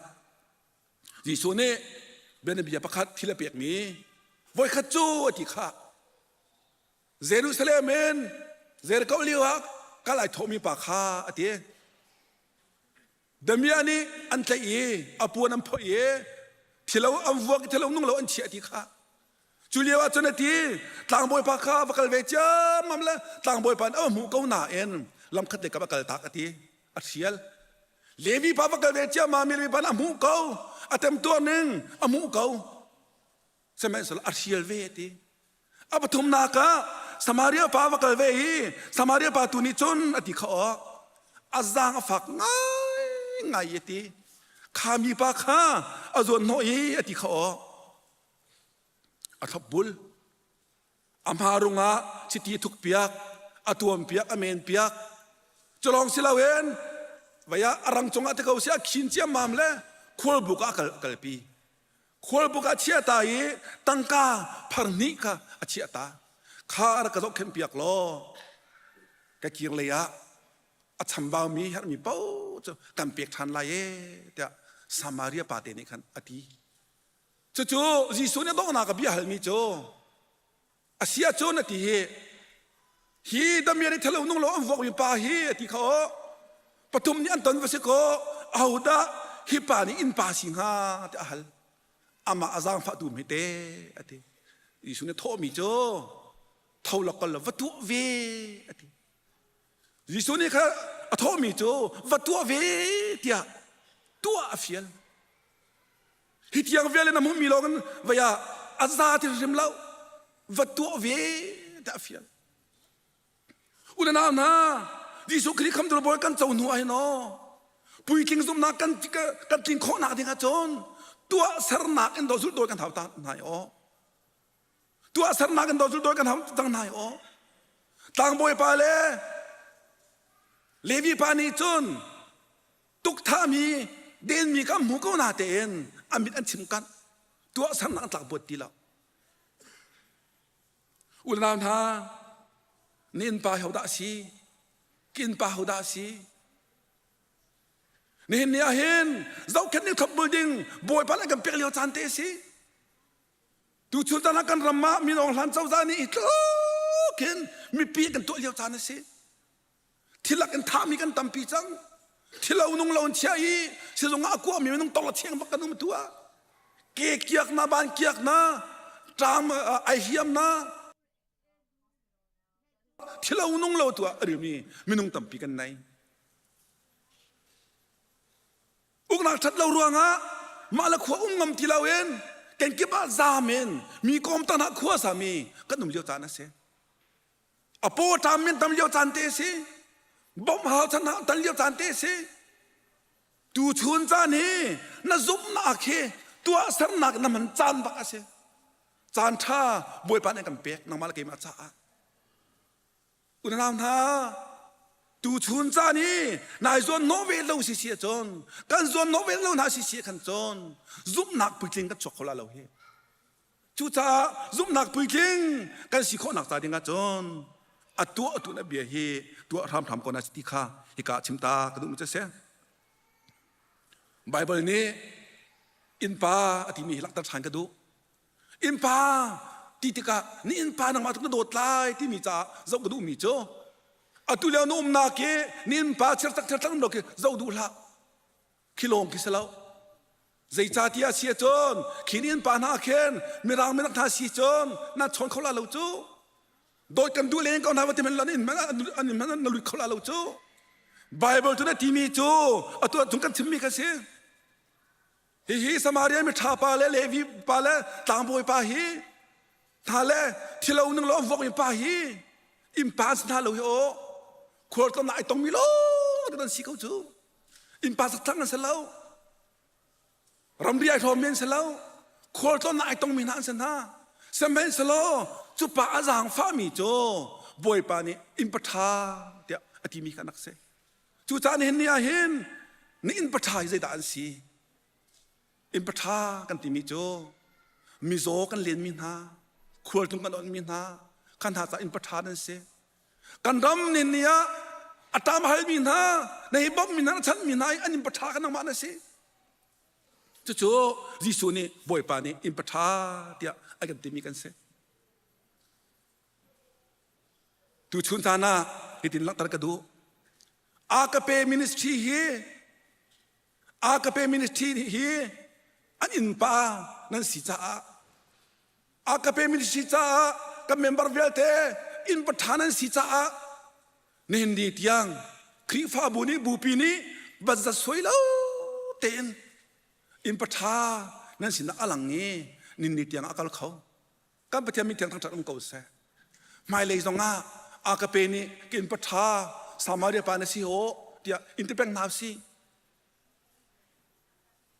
Jesuh nih bianabia pakhat thil a pekmi voikhat cu a ti kha Jerusalem in Jericho lio ah kal ai thawhmi pa kha a ti. Damiah nih an tlaih i a puan an phoih i thilo an vuak i thilo nung lo an chiah ti kha cu lio ah cun a ti tlangbawipa kha va kal ve ciammam le tlangbawipa nih a hmuh ko nain lamkhat le kam a kal tak a ti a hrial Levi pa va kal ve ciammam mi Levi pa nih a hmuh ko a temtuar ning a hmuh ko sihmanhsehlaw a hrial ve a ti A pathumnak ah Samaria pa va kal ve i Samaria pa tu nih cun a ti kha aw a zaang a fak ngaingai a ti. Kha mipa kha a zuan hnawh i a ti kha aw a thlopbul. A hmarung ah chiti a thukpiak, a tuampiak, a menpiak. Culawng si loin vei ah a rang cungah te ko si a khin ciammam le khualbuk ah a kal kalpi. Khualbuk ah chiah ta i tangka phar hnih kha a chiah ta. Kha a rak ka zohkhenh piak law ka kir lei ah a chambaumi herhmi paoh cu kan pek ṭhan lai ee tiah Samaria pa te nih khan a ti. Cucu Jesuh nih donghnak a bia halmi cu A si ahcun a ti hi hi damian i thalo nung lo an vuakmi pa hi a ti kha aw pathum nih an ton va si kaw ahodah hi pa nih innpa si hnga tiah a hal amah a zaangfahtu hmete a ti Jesuh nih thawhmi cu. Tho law kal law va tuah ve a ti. Jesuh nih kha a thawhmi cu va tuah ve tiah tuah a fial. Hi tiang vial in a hmuhmi lawng in vei ah a za ti hrim lo va tuah ve tiah a fial. U le nau hna, Jesuh Khrih khamtu Bawi kan co hnu ah hin aw puitling zumhnak kan kan tlin khawhnak ding ahcun tuahsernak in do zulh dawi kan hau ta hna i aw. Tuahsernak in do zulh dawi kan hau cang hna i aw. Tlangbawi pa le Levi pa nih cun tukthami denmi kan hmu ko na tein a mit an chim kanh tuahsernak an tlak buat ti lo. Unau hna, na innpa hodah a si? Ka innpa hodah a si? Nihin ni ah hin zohkhenh ning thlopbul ding Bawipa nih kan pek lio caan te a si. Tuchun caan ah kan ram ah Min Aung Hlaing cozah nih hi tluk hin mipi kan tuah lio caan a si. Thilak in thahmi kan tampi cang. Thilo nung lo in chia i sizung ah a kuahmi minung tong le cheng bak kan um tu ah. Ke kiak na ban kiak na ṭam ai hiam na thilo nung lo tu ah a rimi minung tampi kan nei. Uknak ṭhat lo ruangah mah le khua um ngam ti loin kenkip ah zaam in mi kawm tan ah khua sami kan um lio caan a si. A paw ṭam min tam lio caan te si. Bawmh hau chan tan lio caan te si. Tu chun caan hi na zumhnak hi tuahsernak na hman caan bak a si. Caan ṭha Bawipa nih kan pek nangmah le keimah caah. Unau hna, tu chun caan hi nai zuan nawh ve lo si si ahcun kan zuan nawh ve lo hna si si khan cun zumhnak puitling kan chuak kho la lo hi. Cucaah zumhnak puitling kan si khawhnak ca ding ahcun a tuah tu na bia hi tuah hramhram ko na si ti kha hika chim ta ka duhmi cu a si. Bible nih innpa a timi hi langhter ṭhan ka duh. Innpa ti tikah ni innpa nangmah tuk na dawt lai timi caah zoh ka duhmi cu atu lio na umnak hi ni innpa chiartak chiartak um lo khi zoh duh hlah. Khi lawng khi si lo. Zeicahtiah si ahcun khi inn pa hna khin mirang minak hna si cun nan chawn kho la lo cu. Dawt kan duh len ko hna va ti hmanh an an in hmanh na lut kho la lo cu. Bible cu na timi cu atu ahcun kan chimmi kha si. Hihi Samaria mi ṭha pa le Levi pa le tlangbawi pa hi hna le thilo ning lo an vokmi pa hi innpa an si hna lo hi aw khualtlawn ai tongmi lawng an si ko cu. Innpa sakthlang an si lo. Ramri ai hlawmmi an si lo. Khualtlawnnak ai tongmi hna an si hna. Sihmanhsehlaw cu pa a zaangfahmi cu Bawipa nih innpa ṭha tiah a timi kha an rak si. Cucaah nihin ni ah hin na innpa ṭha hi zeidah an si? Innpa ṭha kan timi cu mizaw kan lenmi hna, khualtlung kan onhmi hna, kha hna caah innpa ṭha nan si. Kan ram nin ni ah a ṭam halmi hna, na hi bawmhmi hna, na chanhmi hna i an innpa ṭha kha nangmah na si. Cucu Jesuh nih Bawipa nih innpa ṭha tiah a kan timi kan si. Tuchun caan ah hitin langhter ka duh. Agape ministry hi Agape ministry hi an innpa nan si caah Agape ministry caah kan member vialte innpa ṭha nan si caah nihin ni tiang Khrihfabu nih bupi nih van suai lo tein innpa ṭha nan sinak a lang i nin ni tiang a kal kho. Kan Pathian min thiang thangṭhat um ko seh. Hmailei zongah Agape nih ka innpa ṭha Samaria pa na si aw tiah in ti peng hna usih.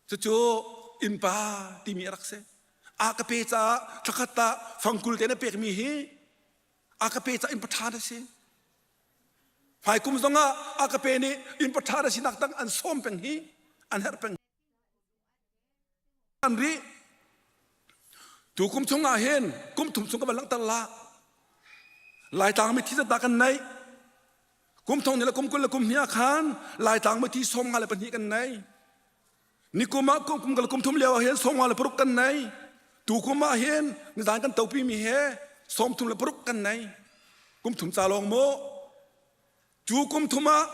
Cucu innpa timi a rak si. Agape caah thlakhat ah fangkul te na pekmi hi agape caah innpa ṭha na si. Hmaikum zongah agape nih innpa ṭha na sinak dang an sawm peng hi an herh peng. An rih. Tu kum chung ah hin kum thum chung ka van langhter la. Laitlang mithi zat dah kan neih. Kum thong ni le kum 22 ah khan Laitlang mithi 52 kan nei. Nikum ah kum kum kum thum lio ah hin 56 kan nei. Tu kum ah hin nizan kan topi mi he 36 kan nei. Kum thum ca lawng mu. Cu kum thum ah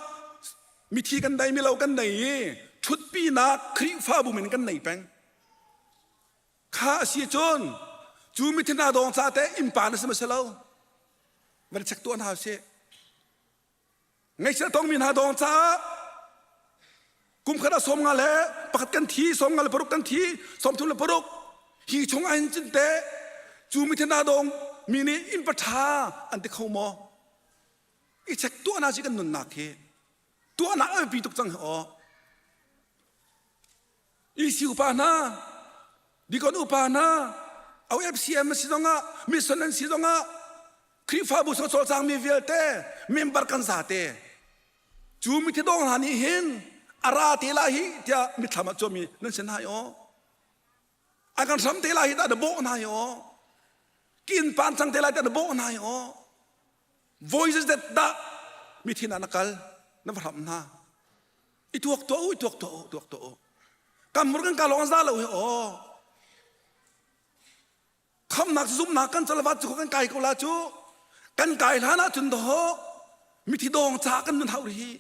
mithi kan nei mi lo kan nei i ṭhutpinak Khrihfabu min kan nei peng. Kha a si cun cu mithi hna dawng ca te innpa na si ma si lo? Van check tuah hna usih. Ngaihchiat tongmi hna dawng caah kum khat ah 51 le pakhat kan thi, 56 kan thi, 36 hi chung ah hin cun teh cu mithi hna dawng mi nih inn paṭha an ti kho maw? I check tuah hna si kan nunnak hi. Tuahnak a biapi tuk cang hi aw. EC upa hna, Deacon upa hna, OFCM si zongah, mission an si zongah, Khrihfabu sung cawlcangmi vialte member kan zate cu mithi dawng hna nih hin a ra te lai hi tiah mitthlam ah cuami nan si hna aw a kan hram te lai hi dah na bawh hna hi aw kin pan cang te lai tiah na bawh hna hi aw voices that dah mithi na na kal na va hram hna i tuak tuah u i tuak tuah u tuak tuah u kan mur kan ka lawng za lo hi aw khamnak zumnak kan calvat cu kan kai ko la cu kan kai hlan ah cun daw mithi dawng ca kan nun hau hi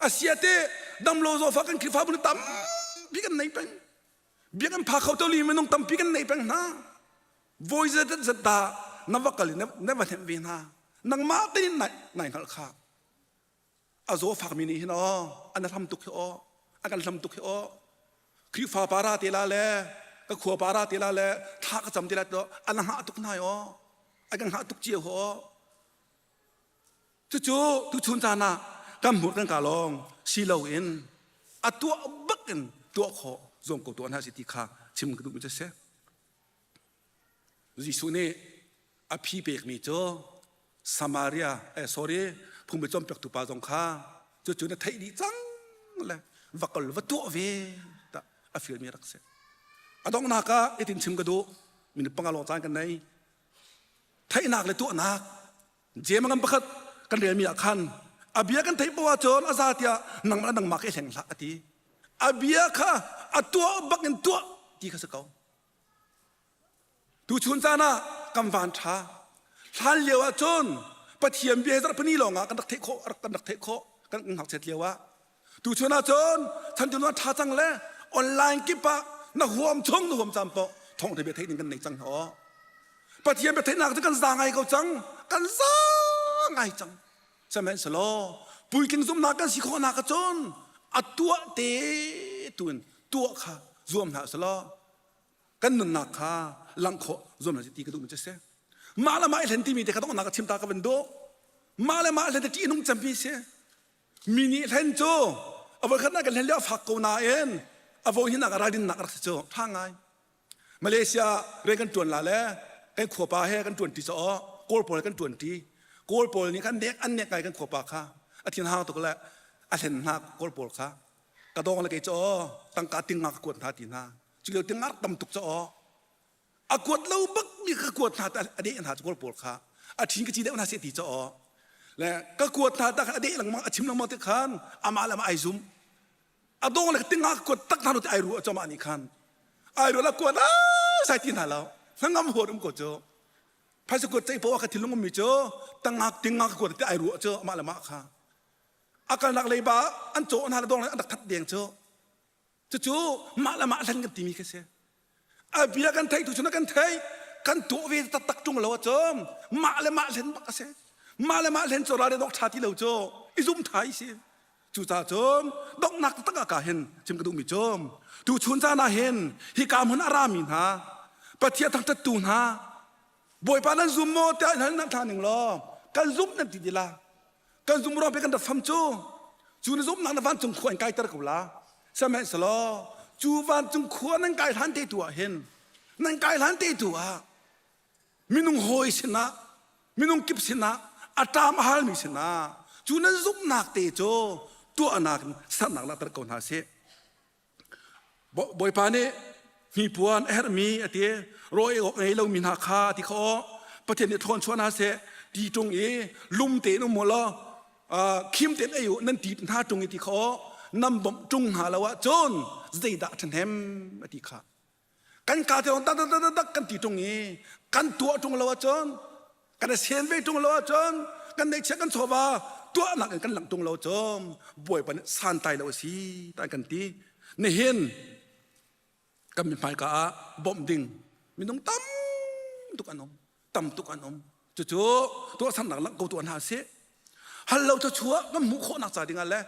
asia te damlo zawfa kan Khrihfabu ni tampi kan nei peng biakinn pha kho to li minung tampi kan nei peng hna voi zat zat da na va kal na va hnemh ve hna nangmah tein nai nai hngalh kha a zaw fakmi nih hin aw an hlam tuk hi aw a kan hlam tuk hi aw Khrihfa para te la le ka khua para te la le thla ka cam te la to an hngah tuk hna aw a kan hngah tuk cio aw cucu tuchun caan ah kan hmur kan ka lawng si loin a tuah bak in tuah khawh zuam ko tuah hna si ti kha chim ka duh mi cu si Jesuh nih a phi pekmi cu Samaria eh sorry phungbi cawnpiaktu pa zong kha cucu na theih dih cang le va kal va tuah ve tah a fialmi rak si. A donghnak ah itin chim ka duh minute panga lawng caan kan nei. Theihnak le tuahnak Jeim ngam pakhat kan relmi ah khan a bia kan theih poah cun a za tiah nangmah nangmah ka i hleng hlah a ti. A bia kha a tuah bak in tuah ti kha si ko. Tuchun caan ah kan van ṭha. Hlan lio ah cun Pathian bia hi zarhpini lawng ah kan rak theih khawh kan rak theih khawh kan ngakchiat lio ah. Tuchun ah cun chan ṭha cang le online kip ah na huam chung na huam caan paoh thawngṭha bia theih ding kan nei cang hna. Pathian bia theihnak cu kan za ngai ko cang. Kan za ngai cang. Sihmanhsehlaw puitling zumhnak kan si khawhnak ah cun a tuah te tuin tuah kha zuam hna selaw kan nunnak kha langh khawh zuam hna ti ka duhmi cu si. Mah le mah i hlen timi te kha donghnak ka chim ta ka van duh. Mah le mah hlen te ṭih nung cemmi si. Mi nih hlen cu a voikhatnak kan hlen lio a fak ko nain a voi hinak a ralrinnak a rak si cu ṭha ngai. Malaysia rian kan ṭuan la le kan khuapa he kan ṭuan ṭi caw Kawl pawl kan ṭuan ṭi. Kawl pawl nih khan nek an nek ngai kan khuapa kha a thin hang tuk le a hlen hna Kawl pawl kha ka dong le kei caw tangka ting nga ka kuat hna ti hna. Cu lio ting a rak tam tuk caw a kuat lo bak mi ka kuat hna a deh hna kawl pawl kha a ṭhin ka ci deuh hna seh ti caw le ka kuat hna tak a deh lengmang a chim lengmang te khan amah le amah ai zum a dong le tinga ka kuat tak hna lo ti ai ru a mah nih khan ai ru la kuat sai ti hna lo hnangam huat um ko cu phaisa kuat cei poah ka thinlung ummi cu tangak tinga ka kuat ti ai ru cu amah le mah kha a kalnak leiba an caw hna le dong le an rak that deng cu Cucu mah le mah hlen kan timi khi si. A bia kan theih tu cun kan theih kan tuah ve taktak ṭung lo ahcun mah le mah hlen bak a si. Mah le mah hlen cu ral dok ṭha ti lo cu i zum ṭha i si. Cucaah cun donghnak taktak ah ka hin chim ka duhmi cu tu chun caan ah hin hika hmun a rami hna Pathian thangṭhattu hna Bawipa nan zum maw tiah nan hna ning law kan zumh nan ti ti la kan zum ruang pe kan rat fam cu cu na zumhnak na vancung khua in kaiter ko la sihmanhsehlaw cu vancung khua nan kai hlan te tu ah hin nan kai hlan te tu ah minung hawi sinah minung kip sinah a ṭam a halmi sinah cu nan zumhnak te cu tuahnak in sernak langhter ko hna sih Bawipa nih hnipuan a herhmi a ti rawi awk ngei lomi hna kha ti kha aw Pathian nih thawn chuah hna seh ti ṭung i lum tein um u law khim tein ei u nan ti hna ṭung i ti kha aw nan bawmh ṭung hna lo ahcun zeidah a ṭhahnem a ti kha kan ka te tak tak tak tak kan ti ṭung i kan tuah ṭung lo ahcun kan i sen ve ṭung lo ahcun kan neihchiah kan chawva tuahnak in kan langh ṭung lo cun Bawipa nih santlai lo a si ta kan ti nihin kan mi hmaika ah bawmh ding minung tam tuk an um tam tuk an um. Cucu tuahsernak langh ko tuah hna sih. Hal lo thluachuah kan hmuh khawhnak ca dingah le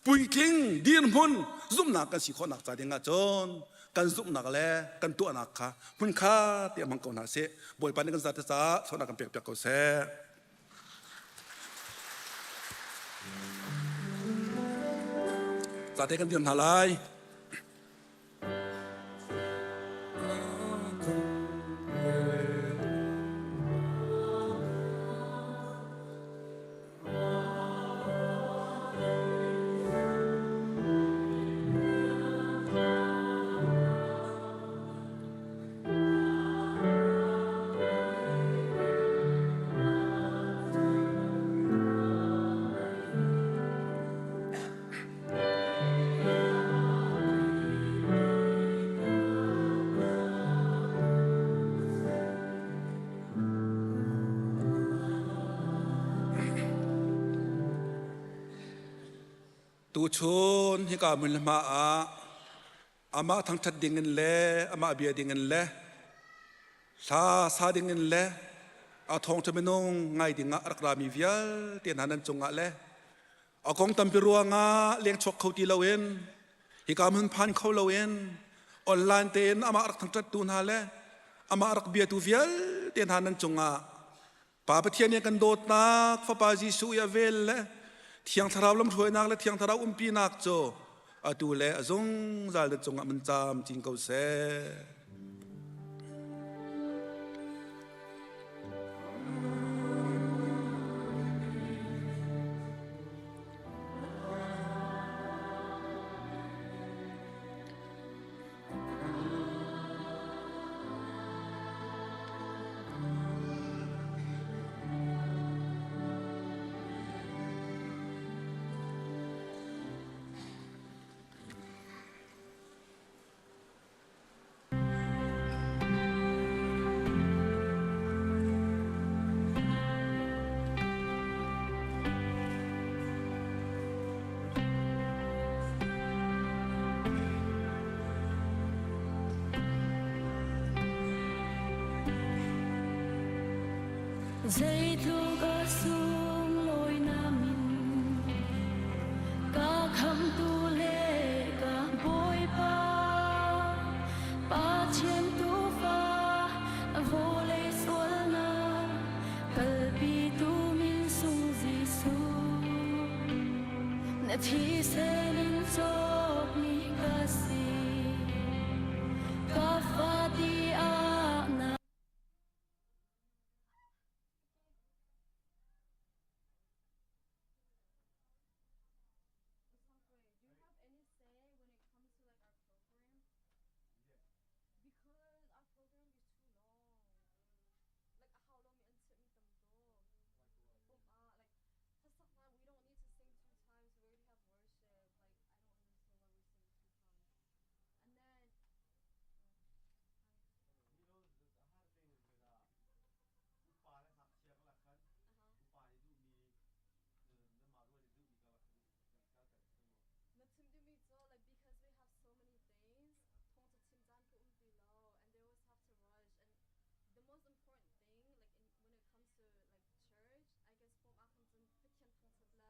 puitling dirhmun zumhnak kan si khawhnak ca dingah cun kan zumhnak le kan tuahnak kha hmunkhat te hmang ko hna sih. Bawipa nih kan zate caah thluachuahnak kan pek piak ko seh. Zate kan dir hna lai. Tuchun hika hmun le hma ah amah thangṭhat dingin le amah bia dingin le hla sa dingin le a thawngṭha minung ngai dingah a rak rami vialte hna nan cungah le A kong tampi ruangah lengchuak kho ti loin hika hmun phan kho loin online tein amah rak thangṭhattu hna le amah rak biatu vialte hna nan cungah Pa Pathian nih kan dawtnak Fapa Jesuh i a vel le Thiang Thlarau lamhruainak le Thiang Thlarau umpinak cu atu le a zungzal na cungah mun caam cin ko seh. Zeitluk a sunglawi na min Ka khamtu le ka Bawipa Pathian tuufa vawlei sualnak kalpitu min sung Jesuh na thisen.